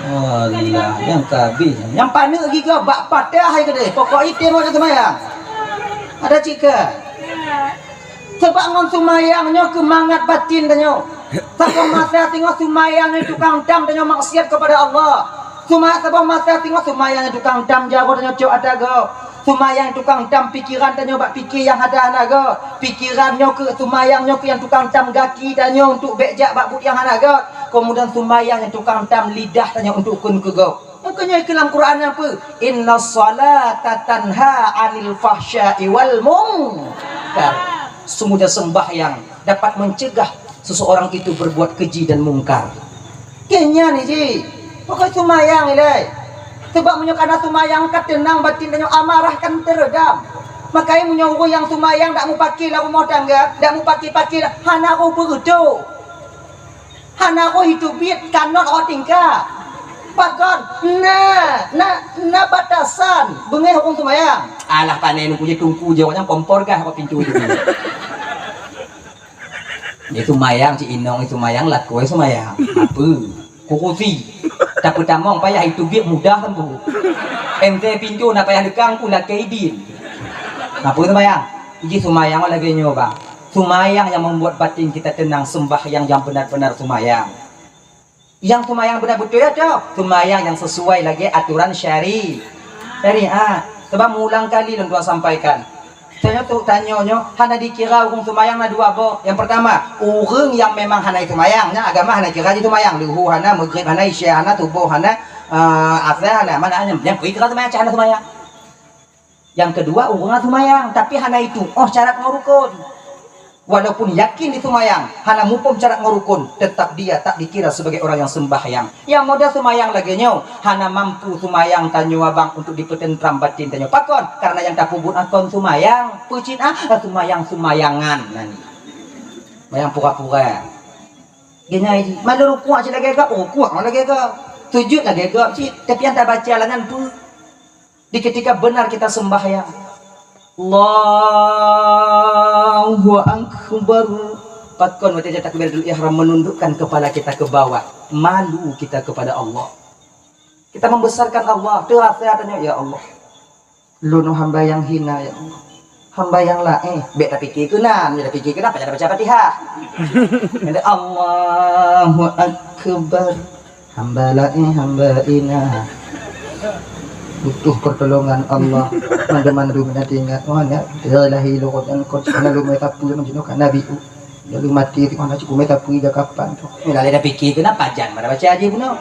Alah, nyang ka abéh. Nyang paneuk gigoe bak patah hai keudeh. Pokok item awak seumayang. Ada cit ka? Sabab ngon sumayang nyoe keumangat batin tanyoe. Saboh masa singoh sumayang nyoe tukang tam tanyoe maksiat kepada Allah. Suma-, saboh masa singoh sumayang nyoe tukang tam jaroe tanyoe cok ata gob. Sumayang tukang tam pikeran tanyoe bak pike nyang hana-hana gob. Pikeran nyoe keu sumayang nyoe keu nyang tukang tam gaki tanyoe untuk bèk jak bak buet nyang hana gob. Kemudian sumayang nyang tukang tam lidah tanyoe untuk kheun keu gob. Makanya ke lam Quran apa? Inna salata tanha anil fahsya'i wal munkar. Sungguhnya sembahyang dapat mencegah seseorang itu berbuat keji dan mungkar. Kenya ni ji, pokok sumayang ilai. Sebab meunyoe kana sumayang ka teunang batin tanyoe amarah kan teredam. Makanya meunyoe ureueng nyang sumayang dak mupakè lam rumah tangga, dak mupakè-pakè hana roh peureutôh. Hana roh itu biet kanot awak tingka. Pakon? Na, na, na batasan beungéh ureueng seumayang. Alah pané nungku je tungku je awak nyan kompor gah awak pintu je. Dia seumayang cit inong, seumayang lakoe seumayang. Apa? Kurusi. Tapeutamong payah itu biet mudah kan bu. Ente pintu na payah lekang pun lakée idin. Apa seumayang? Iji seumayang lagée nyoe bang. Sumayang yang membuat batin kita tenang, sembahyang yang benar-benar sumayang. Yang sumayang benar betul ya tu, sumayang yang sesuai lagi aturan syari-, syariat. Sebab meulang kali lôn tuan sampaikan. Tanyoe tu, tanyoe nyoe hana dikira ureueng sumayang na dua boh. Yang pertama, ureueng yang memang hana sumayang, nya agama hana kira jih sumayang. Luhu hana, maghrib hana, isya hana, suboh hana, eh, asar hana, mana hana. Yang kui kira sumayang, cah hana sumayang. Yang kedua, ureueng seumayang, tapi hana itu, oh, syarat ngon rukun. Walaupun yakin di seumayang, hana muphom syarat ngon rukun, tetap dia tak dikira sebagai orang yang sembahyang. Yang model seumayang lagée nyoe, hana mampu seumayang tanyoe abang untuk dipeutentram batin tanyoe. Pakon? Karena yang tapeubuet akon seumayang, peucit ah, seumayang-seumayangan nani. Seumayang pura-pura. Geunyai jih, malu rukuk cit lagée gob, rukuk lagée gob. Sujud lagée gob cit, tapi yang tabaca lah nyan peue? Di ketika benar kita sembahyang, Allahu Akbar. Pakon watée takbiratul ihram menundukkan kepala kita ke bawah, malu kita kepada Allah. Kita membesarkan Allah, terasa tanya, "Ya Allah, lôn hamba yang hina, ya Allah. Hamba yang laén." Bék tapike keunan, bék tapike keunan, pajan baca Fatihah. Allahu Akbar. Hamba laén, hamba hina. Butuh pertolongan Allah. Mandum-mandum na teuingat. Oh, nya, ya ilahi, lôn kon, kon, kana lôn meusapu, lôn jinoe ka nabi. Lalu mati, kon na cukup meusapu ija kapan tu. Ni lalai dah pikir, kenapa jan mana baca aja bunoe?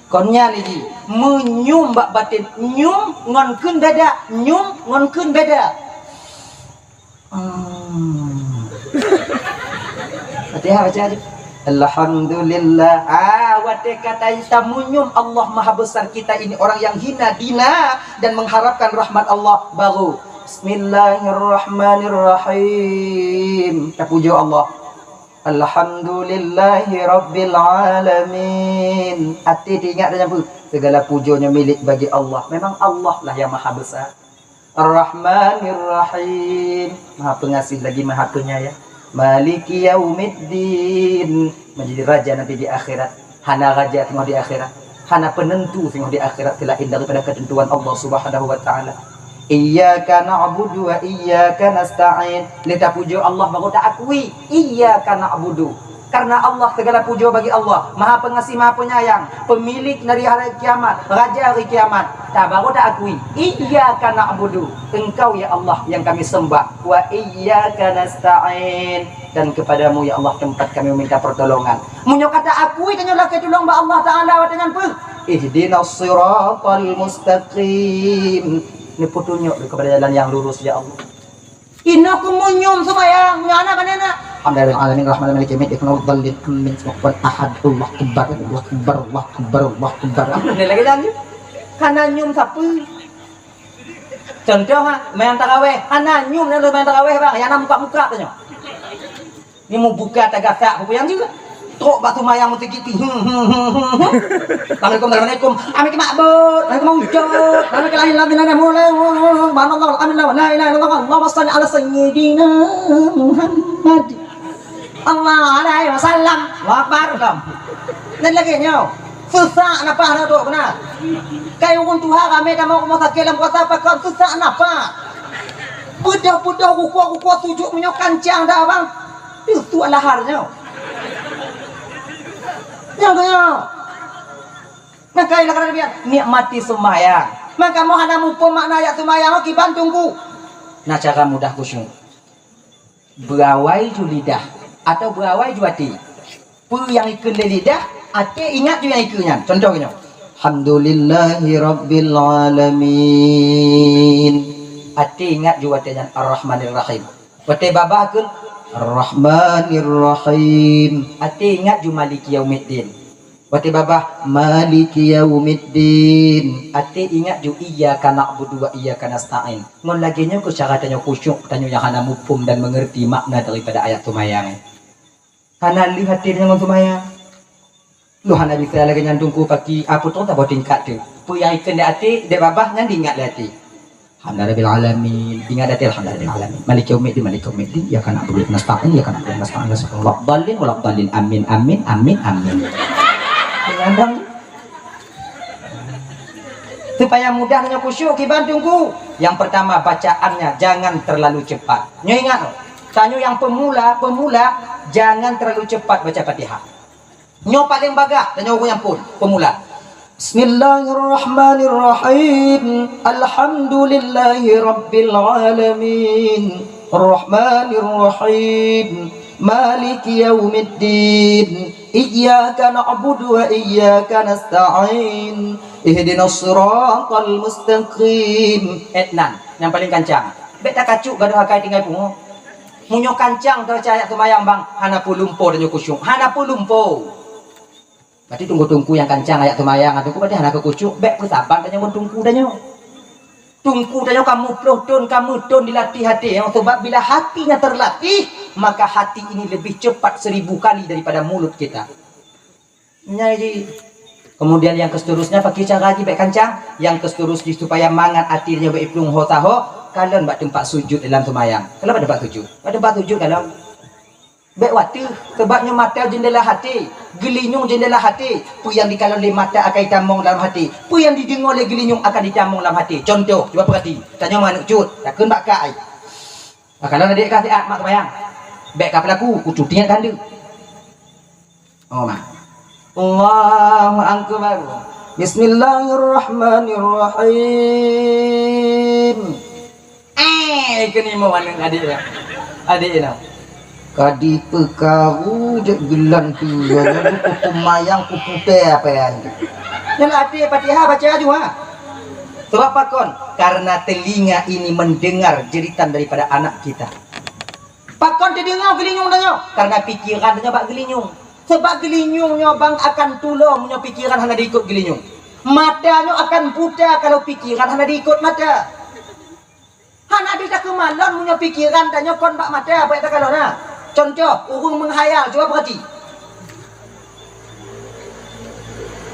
Kon nyan lagi, meunyoe bak batin, nyoe ngon kheun beda, nyoe ngon kheun beda. Hmm. Fatihah baca aja. Alhamdulillah. Ah, watée kata tamunyum Allah Maha Besar, kita ini orang yang hina dina dan mengharapkan rahmat Allah, baru Bismillahirrahmanirrahim. Tapujoe Allah. Alhamdulillahi rabbil alamin. Até teuingat dah nyan peue? Segala pujoe nyoe milék bagi Allah. Memang Allah lah yang maha besar. Ar-Rahmanir Rahim. Maha pengasih lagi maha penyayang. Maliki yaumiddin. Menjadi raja nanti di akhirat. Hana raja singoh di akhirat. Hana penentu singoh di akhirat selain daripada ketentuan Allah Subhanahu wa Ta'ala. Iyyaka na'budu wa iyyaka nasta'in. Lé tapujoe Allah baru taakui. Iyyaka na'budu. Karena Allah, segala pujoe bagi Allah, Maha Pengasih, Maha Penyayang, Pemilik dari hari kiamat, Raja hari kiamat. Ta baru taakui. Iyyaka na'budu. Engkau ya Allah yang kami sembah. Wa iyyaka nasta'in. Dan kepadamu ya Allah tempat kami meminta pertolongan. Meunyoe ka taakui tanyoe lakée tulông bak Allah Taala watée nyan peue? Ihdinas siratal mustaqim. Neupeutunyok kepada jalan yang lurus ya Allah. Inoe keuh meunyoe seumayang, nyoe hana bak neuna. Alhamdulillahirabbil alamin, arrahmanirrahim, maliki yaumiddin, iyyaka na'budu wa iyyaka nasta'in, ihdinas siratal mustaqim. Ahad, Allahu akbar, Allahu akbar, Allahu akbar, Allahu akbar. Ni lagée nyan. Hana nyoe sapeue. Contoh ha, main taraweh, hana nyoe na main taraweh bang, nyang na muka-muka tu nyoe. Ni mubuka tagasak peue nyang jeuet. Trok bak seumayang meusigit ti. Hmm, hmm, hmm, hmm, hmm. Assalamualaikum, assalamualaikum. Amin ke makbut, amin ke maujud, amin ke lahil, amin, amin, mulai, subhanallah, alhamdulillah, la ilaha illallah, Allahumma shalli ala sayyidina Muhammad. Allah alaihi wasallam. Allahu akbar. Dan lagi nyoe. Sesak nafah dah tu kena. Kai ureueng tuha ramé tamong rumah sakit lam kuasa pakon sesak nafah. Beudôh-beudôh rukuk-rukuk sujud meunyoe kancang dah abang. Itu lahar nyoe. Nyoe tu nyoe. Maka ialah kata Nabi, nikmati sembahyang. Maka kamoe hana muphom makna ayat sembahyang, kiban tunggu. Nah, cara mudah khusyuk. Beuawai ju lidah atau beuawai ju até. Peue nyang ikheun lé lidah, até ingat ju nyang ikheun nyan. Contoh geuh nyoe. Alhamdulillahi rabbil alamin. Até ingat ju watée nyan Ar-Rahmanir Rahim. Watée babah kheun Ar-Rahmanir Rahim. Até ingat ju Maliki Yaumiddin. Watée babah Maliki Yaumiddin. Até ingat ju Iyyaka na'budu wa iyyaka nasta'in. Ngon lagée nyoe keuh cara tanyoe khusyuk, tanyoe nyang hana muphom dan mengerti makna daripada ayat seumayang. Hana lheueh até tanyoe ngon seumayang. Lôn hana bisa lagée nyan tungku paki, apa tu tabah tingkat tu. Peue nyang ikheun di até, di babah nyan diingat lé até. Alhamdulillahirabbil alamin. Ingat até alhamdulillahirabbil alamin. Maliki yaumiddin, maliki yaumiddin. Iyyaka na'budu wa iyyaka nasta'in, iyyaka na'budu wa iyyaka nasta'in. Waladdallin, waladdallin. Amin, amin, amin, amin. Kadang Supaya mudah tanyoe khusyuk kiban tungku. Yang pertama, bacaannya jangan terlalu cepat. Nyoe ingat, tanyoe nyang pemula, pemula jangan terlalu cepat baca Fatihah. Nyoe paling bagah tanyoe ureueng nyang phon pemula. Bismillahirrahmanirrahim. Alhamdulillahirabbil alamin. Arrahmanirrahim. Maliki yaumiddin. Iyyaka na'budu wa iyyaka nasta'in. Ihdinas siratal mustaqim. Etnan, nyang paling kancang. Bék takacuk gadôh akai tinggai pungo. Meunyoe kancang teubaca ayat seumayang bang, hana peulumpo tanyoe khusyuk. Hana peulumpo. Berarti tungku-tungku nyang kancang ayat seumayang, tungku berarti hana keu khusyuk, bék peusaban tanyoe ngon tungku tanyoe. Tungku tanyoe ka muplôh thon, ka meuthon dilatih até, nyang sabab bila hatinya terlatih, maka hati ini lebih cepat seribu kali daripada mulut kita. Nyai, kemudian yang keseterusnya, pakai cara ji bék kancang, yang keseterus ji supaya mangat até tanyoe bék iplueng ho taho, kalon bak teumpat sujud dalam seumayang. Kalon bak teumpat sujud. Bak teumpat sujud kalon. Bék wateuh, sabab nyoe mata jeundela até, geulinyueng jeundela até. Peue nyang dikalon lé mata akan jitamong dalam até. Peue nyang jideungoe lé geulinyueng akan jitamong dalam até. Contoh, cuba peurati. Tanyoe manok cut, takheun bak kah ai. Nah, kalon adék kah siat mak seumayang. Bék kah peulaku, kucuti nyan kah handeuek. Oh, mak. Allahu Akbar. Bismillahirrahmanirrahim. Eh, keuneuk mo aneuk adék nyan. Adék nyan. Ka dipeukaru jeuet geulan tu, ya, ya, tu kupu mayang, kupu teh apa ya ni? Nyan até Fatihah baca aju, ha? Sebab pakon? Karena telinga ini mendengar jeritan daripada anak kita. Pakon teudeungoe geulinyueng tanyoe? Karena pikiran tanyoe bak geulinyueng. Sabab geulinyueng nyoe bang akan tulông meunyoe pikeran hana diikot geulinyueng. Mata nyoe akan buta kalau pikeran hana diikot mata. Hana deuh takeumalon meunyoe pikeran tanyoe kon bak mata, bèk takalon na. Contoh, ureueng meuhayal, cuba peurati.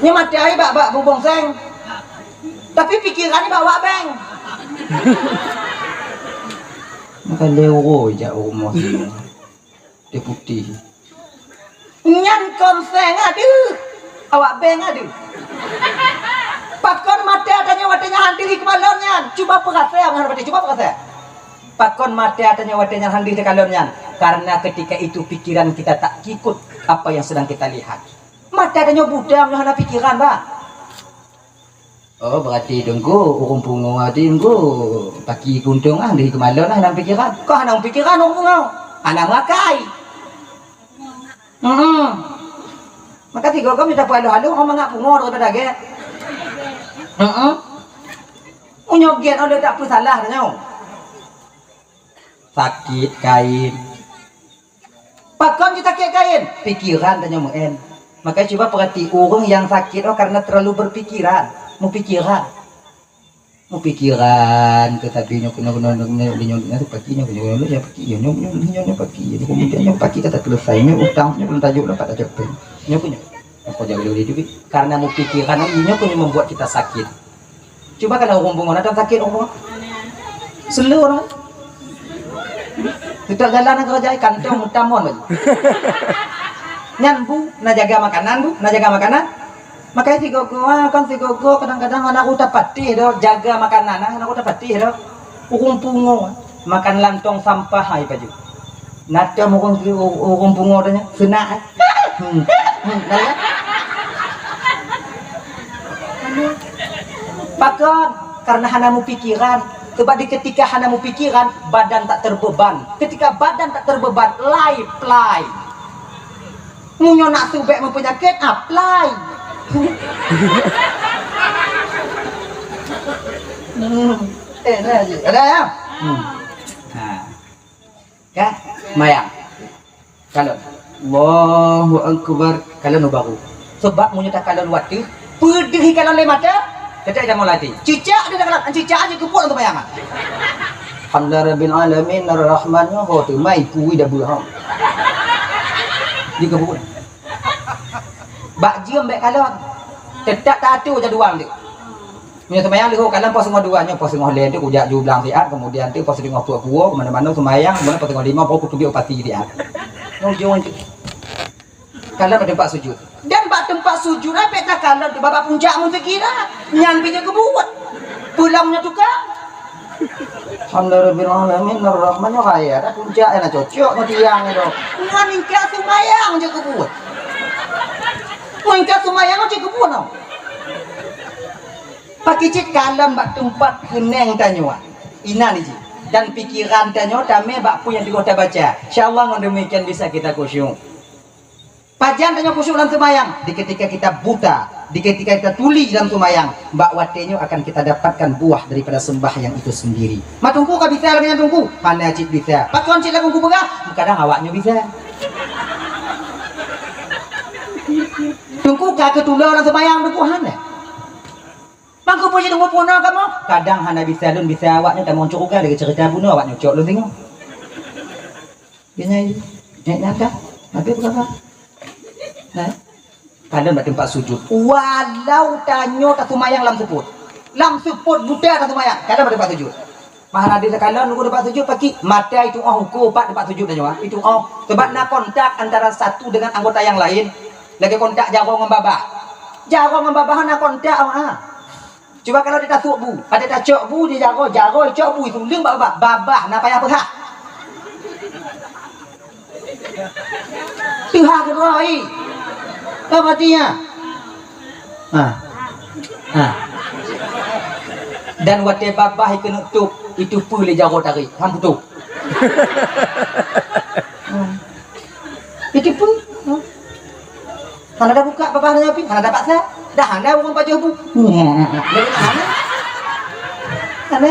Nyoe mata ai bak, bak bubông seng. Tapi pikeran ai bak wak beng. Maka lé uroe jak u rumoh si Deputi. Nyan kon seng adeuh, awak beng adeuh. Pakon mata tanyoe watèe nyan han deuh teukalon nyan? Cuba peurasa, cuba peurasa. Pakon mata tanyoe watèe nyan han deuh teukalon nyan? Karena ketika itu pikiran kita tak ikut apa yang sedang kita lihat. Mata tanyoe buta meunyoe hana pikeran, bah. Oh, berarti Teungku, ureueng pungo, berarti Teungku paki keuntông ah, deuh teukalon ah, hana pikeran. Kok hana pikeran ureueng pungo? Hana meuakai. Heeh. Maka sigoe-goe mita peuhalôh-halôh, oh, mangat pungo daripada gèt. Heeh. Meunyoe gèt, oh, lé tak peusalah tanyoe. Sakét kain. Pakon jisakét kain? Pikeran tanyoe meu'en. Makanya cuba peurati, ureueng nyang sakét oh karena terlalu berpikiran, meupikiran. Meupikiran keu tadi nyoe keunoe, keunoe, keunoe, keunoe, keunoe, paki nyoe, keunoe, keunoe, nyoe paki nyoe, nyoe, nyoe, nyoe, nyoe paki nyoe, kemudian nyoe paki ka teuselesai, nyoe utang nyoe belum tajok, dapat tajok pèng. Nyoe keunoe. Apa jadi lebih duit? Karena meupikiran nyoe keunoe membuat kita sakit. Cuba kalau ureueng pungo, na sakét ureueng pungo? Seuleu ureueng. Teutap jalan keureuja kantong mutamon baju. Nyan bu, na jaga makanan bu, na jaga makanan. Makanya sigoe-goe, ah, kan sigoe-goe kadang-kadang hana kuta patéh doh jaga makanan, ah, hana kuta patéh doh. Ureueng pungo, ah, makan lam tong sampah ai baju. Na tom ureueng, ureueng pungo tanya, seunak, eh. Hmm. Hmm, dah ya? Pakon? Karena hana meupikiran. Sebab di ketika hana meupikiran, badan tak terbeban. Ketika badan tak terbeban, lai plai. Meunyoe nak subek meupeunyakét, apply. Hmm. Eh, dah je. Ada ya? Hmm. Ha. Kan? Mayang. Kalon. Allahu Akbar. Kalon baru. Sebab meunyoe takalon watèe, peudeuh kalon lé mata, teutap ida mulai. Cicak dia kalon, cicak aja keubuet untuk mayang. Alhamdulillah Rabbil Alamin, Ar-Rahman, ho tu, mai kui dah buah. Dia keubuet. Bak jeuem bèk kalon. Teutap taatur jadual dia. Meunyoe seumayang leuhô, kalon poh singoh dua, nyoe poh singoh lhèe tu kujak ju blang siat, kemudian tu poh singoh peuet kuwoe, keumanö-manö seumayang, kemudian poh singoh limong baru kuteubiet u pasi siat. Nyoe ujong tu. Kalon bak teumpat sujud. Dan bak teumpat sujud, bèk takalon tu bak puncak meusikira. Nyan pih jeuet keubuet. Pulang nyoe tukang. Alhamdulillahirabbil alamin, Ar-Rahman, nyoe raya dah puncak, eh, na cocok ngon tiang tu. Nyan ingkat seumayang jeuet keubuet. Nyan ingkat seumayang jeuet keubuet, noh. Pakri cit kalon bak teumpat keunong tanyoe. Inan jih. Dan pikiran tanyoe tamè bak peue nyang teungoh tabaca. Insya Allah ngon demikian bisa kita khusyuk. Pajan tanyoe khusyuk dalam seumayang? Di ketika kita buta, di ketika kita tuli dalam seumayang, bak watèe nyoe akan kita dapatkan buah daripada sembahyang itu sendiri. Ma Teungku ka bisa lagèe nyan Teungku? Hana cit bisa. Pakon cit lagu kupeugah? Kadang awak nyoe bisa. Teungku ka keutulo lam seumayang Teungku hana. Mangko peue jeuet Teungku peunoh kamoe? Kadang hana bisa lôn, bisa awak nyoe tamong syeuruga lagèe ceurita bunoe awak nyoe cok lôn singoh. Geunyai, nyan, nyan dah. Habis berapa? Nah. Kalon bak teumpat sujud. Walau tanyoe taseumayang lam seupôt. Lam seupôt buta taseumayang. Kalon bak teumpat sujud. Maha hadis takalon nunggu teumpat sujud pakri mata itu oh uko pat teumpat sujud tanyoe, ah. Itu oh. Sebab na kontak antara satu dengan anggota yang lain. Lagèe kontak jaroe ngon babah. Jaroe ngon babah na kontak, ah. Cuba kalau di tasôk bu, ada tacok bu di jaroe, jaroe cok bu itu leueng bak babah, babah na payah peuhah. Teuhah keudroe. Apa artinya? Ha. Ha. Dan watèe babah ikeuneuk tôp, itu peue lé jaroe tarék, han putôh. Hmm. Itu peue? Hmm. Hana tabuka babah nyoe pih, hana tapaksa. Dah hana ureueng pajoh bu. Hana. Hana.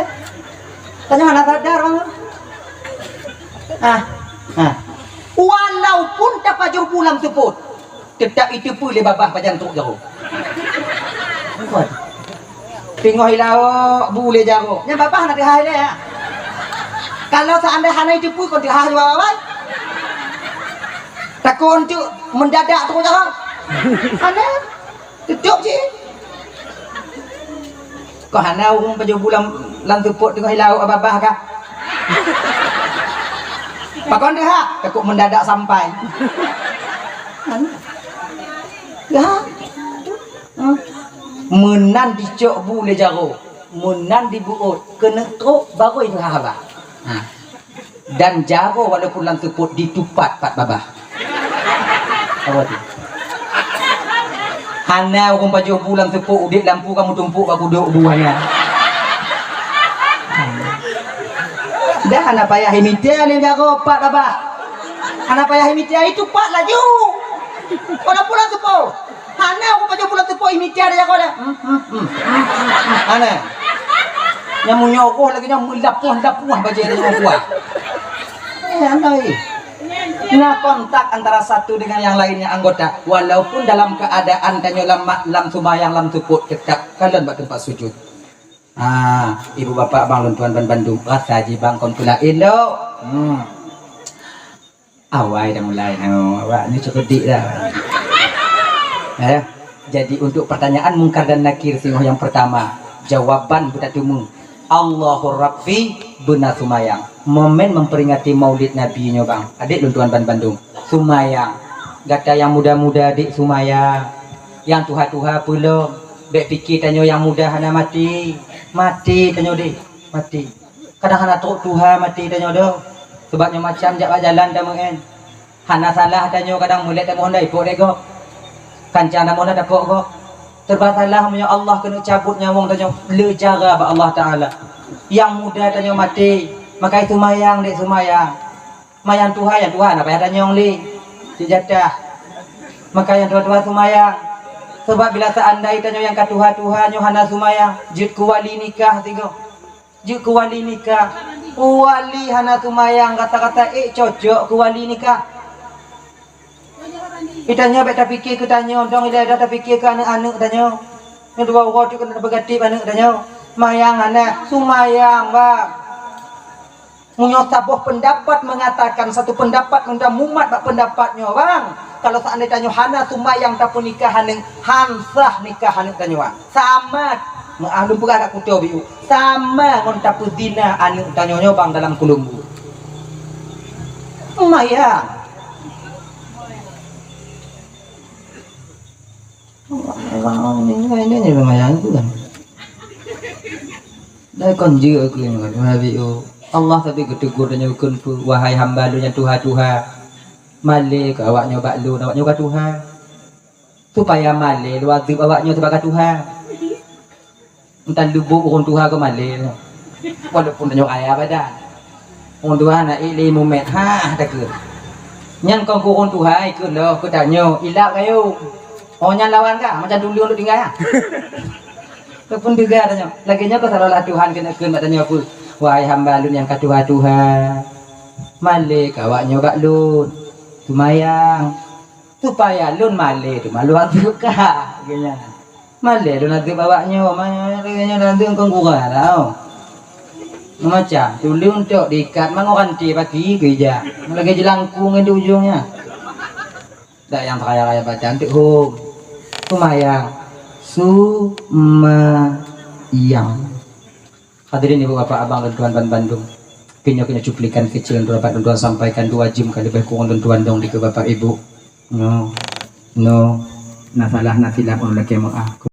Tanyoe hana sadar ureueng. Ah, ah. Walaupun tapajoh bu lam seupôt, Teutap jiteupeue lé babah pajan trok jaroe. Teungoh jilaok bu lé jaroe. Nyan babah na teuhah ilée, ya. Kalau seandai hana jiteupeue kon teuhah jaweueb babah. Takot teuk mendadak trok jaroe. Hana. Teutap cit. Kok hana ureuëng pajoh bu lam, lam seupôt teungoh jilaok babah kah? Pakon teuhah? Takot mendadak sampai. Hana. Ya. Hmm. Meunan jicok bu lé jaroe, meunan jibeuôt, keuneuk trok baru teuhah babah. Ha. Dan jaroe walaupun lam seupôt jitupat pat babah. Apa tu? Hana ureuëng pajoh bu lam seupôt udeb lampu ka meutumpôk bak kudok bu nyan. Dah hana payah imita nyan jaroe pat babah. Hana payah imita, jitupat laju. Walaupun lam seupôt. Hana ureuëng pajoh bu lam seupôt imita jaroe dah. Hmm, hmm, hmm, hmm, hmm, hmm. Hana. Nyang meunyoe roh lagée nyan meulapoh-lapoh bajée nyang kuah. Eh, hana, eh. Na kontak antara satu dengan yang lainnya anggota, walaupun dalam keadaan tanyoe lam ma-, lam seumayang lam seupôt teutap kalon bak teumpat sujud. Ah, ibu bapak bang lôn tuan ban bandum, rasa jih bang kon peulaén lom. Hmm. Awai dah mulai, oh, awak ni cukup dik dah. Eh, jadi untuk pertanyaan Mungkar dan Nakir singoh yang pertama, jawaban beutatumu, Allahu Rabbi beuna seumayang. Momen memperingati Maulid Nabi nyoe bang, adek lôn tuan ban bandum, seumayang. Gata nyang muda-muda dek seumayang, nyang tuha-tuha peulom. Bek pike tanyoe nyang muda hana maté, maté tanyoe dek, maté. Kadang hana trok tuha maté tanyoe doh. Sebab nyoe macam jak bak jalan tameu'en. Hana salah tanyoe kadang mulek tamoh hondai pok lé gob. Kanca tamoh na tapok gob. Serba salah meunyoe Allah keuneuk cabot nyawong tanyoe le cara bak Allah Taala. Nyang muda tanyoe maté, makai seumayang dek seumayang. Mayang tuha, nyang tuha na payah tanyong lé. Cit jatah. Makai nyang tuha-tuha seumayang. Sebab bila seandai tanyoe nyang ka tuha-tuha nyoe hana seumayang, jeuet keu wali nikah sigoe. Jeuet keu wali nikah. Wali hana seumayang kata-kata, eh, cocok keu wali nikah. Itanyoe bek tapike keu tanyoe, dong ilée dah tapike keu aneuk-aneuk tanyoe. Nyoe dua uroe tu keuneuk tapeugati aneuk tanyoe. Mayang hana, seumayang bang. Meunyoe saboh pendapat mengatakan satu pendapat ngon tamumat bak pendapat nyoe bang, kalau seandai tanyoe hana seumayang tapeunikah aneuk, han sah nikah aneuk tanyoe bang. Samat. Meuah lôn peugah dak kuto biu. Sama ngon tapeuzina aneuk tanyoe nyoe bang dalam keulumbu. Mayang. Orang ni, ni, ni, ni mayang tu kan. Dah kon jeuet aku ni, wahai biu. Allah tapi geutegur tanyoe kheun peue, wahai hamba lôn nyang tuha-tuha. Malée keu awaknyoe bak lôn, awaknyoe ka tuha. Supaya malée lôn azeub awaknyoe sibagoe tuha. Entah lubuk ureuëng tuha keu malée. Walaupun tanyoe kaya badan. Ureuëng tuha na ilée mumet, ha, takheun. Nyan kon keu ureuëng tuha ikheun lom keu tanyoe, ilap kayée. Oh nyan lawan ka, macam dulu untuk tinggai ha. Ataupun teuga tanyoe. Lagée nyoe keu seolah-olah Tuhan keuneuk kheun bak tanyoe peue? Wahai hamba lôn nyang ka tuha-tuha. Malée keu awaknyoe bak lôn. Seumayang. Supaya lôn malée teuma lôn azeub ka, geuh nyan. Malée lôn azeub awaknyoe, malée nyoe lôn azeub kon gura tau. Macam tuleueng tok diikat mangat ranté baki keu ija. Lagée jeulangkung di ujong nyan. Dak nyang raya-raya baca anteuk hom. Seumayang. Seumayang. Hadirin ibu bapak abang lôn tuan ban bandum. Keu nyoe, keu nyoe cuplikan kecil lôn tuan ban lôn tuan sampaikan dua jeuem ka leubeh kurang lôn tuan dong dikeue bapak ibu. Nyoe, nyoe, na salah na silap ulôn lakée meu'ah.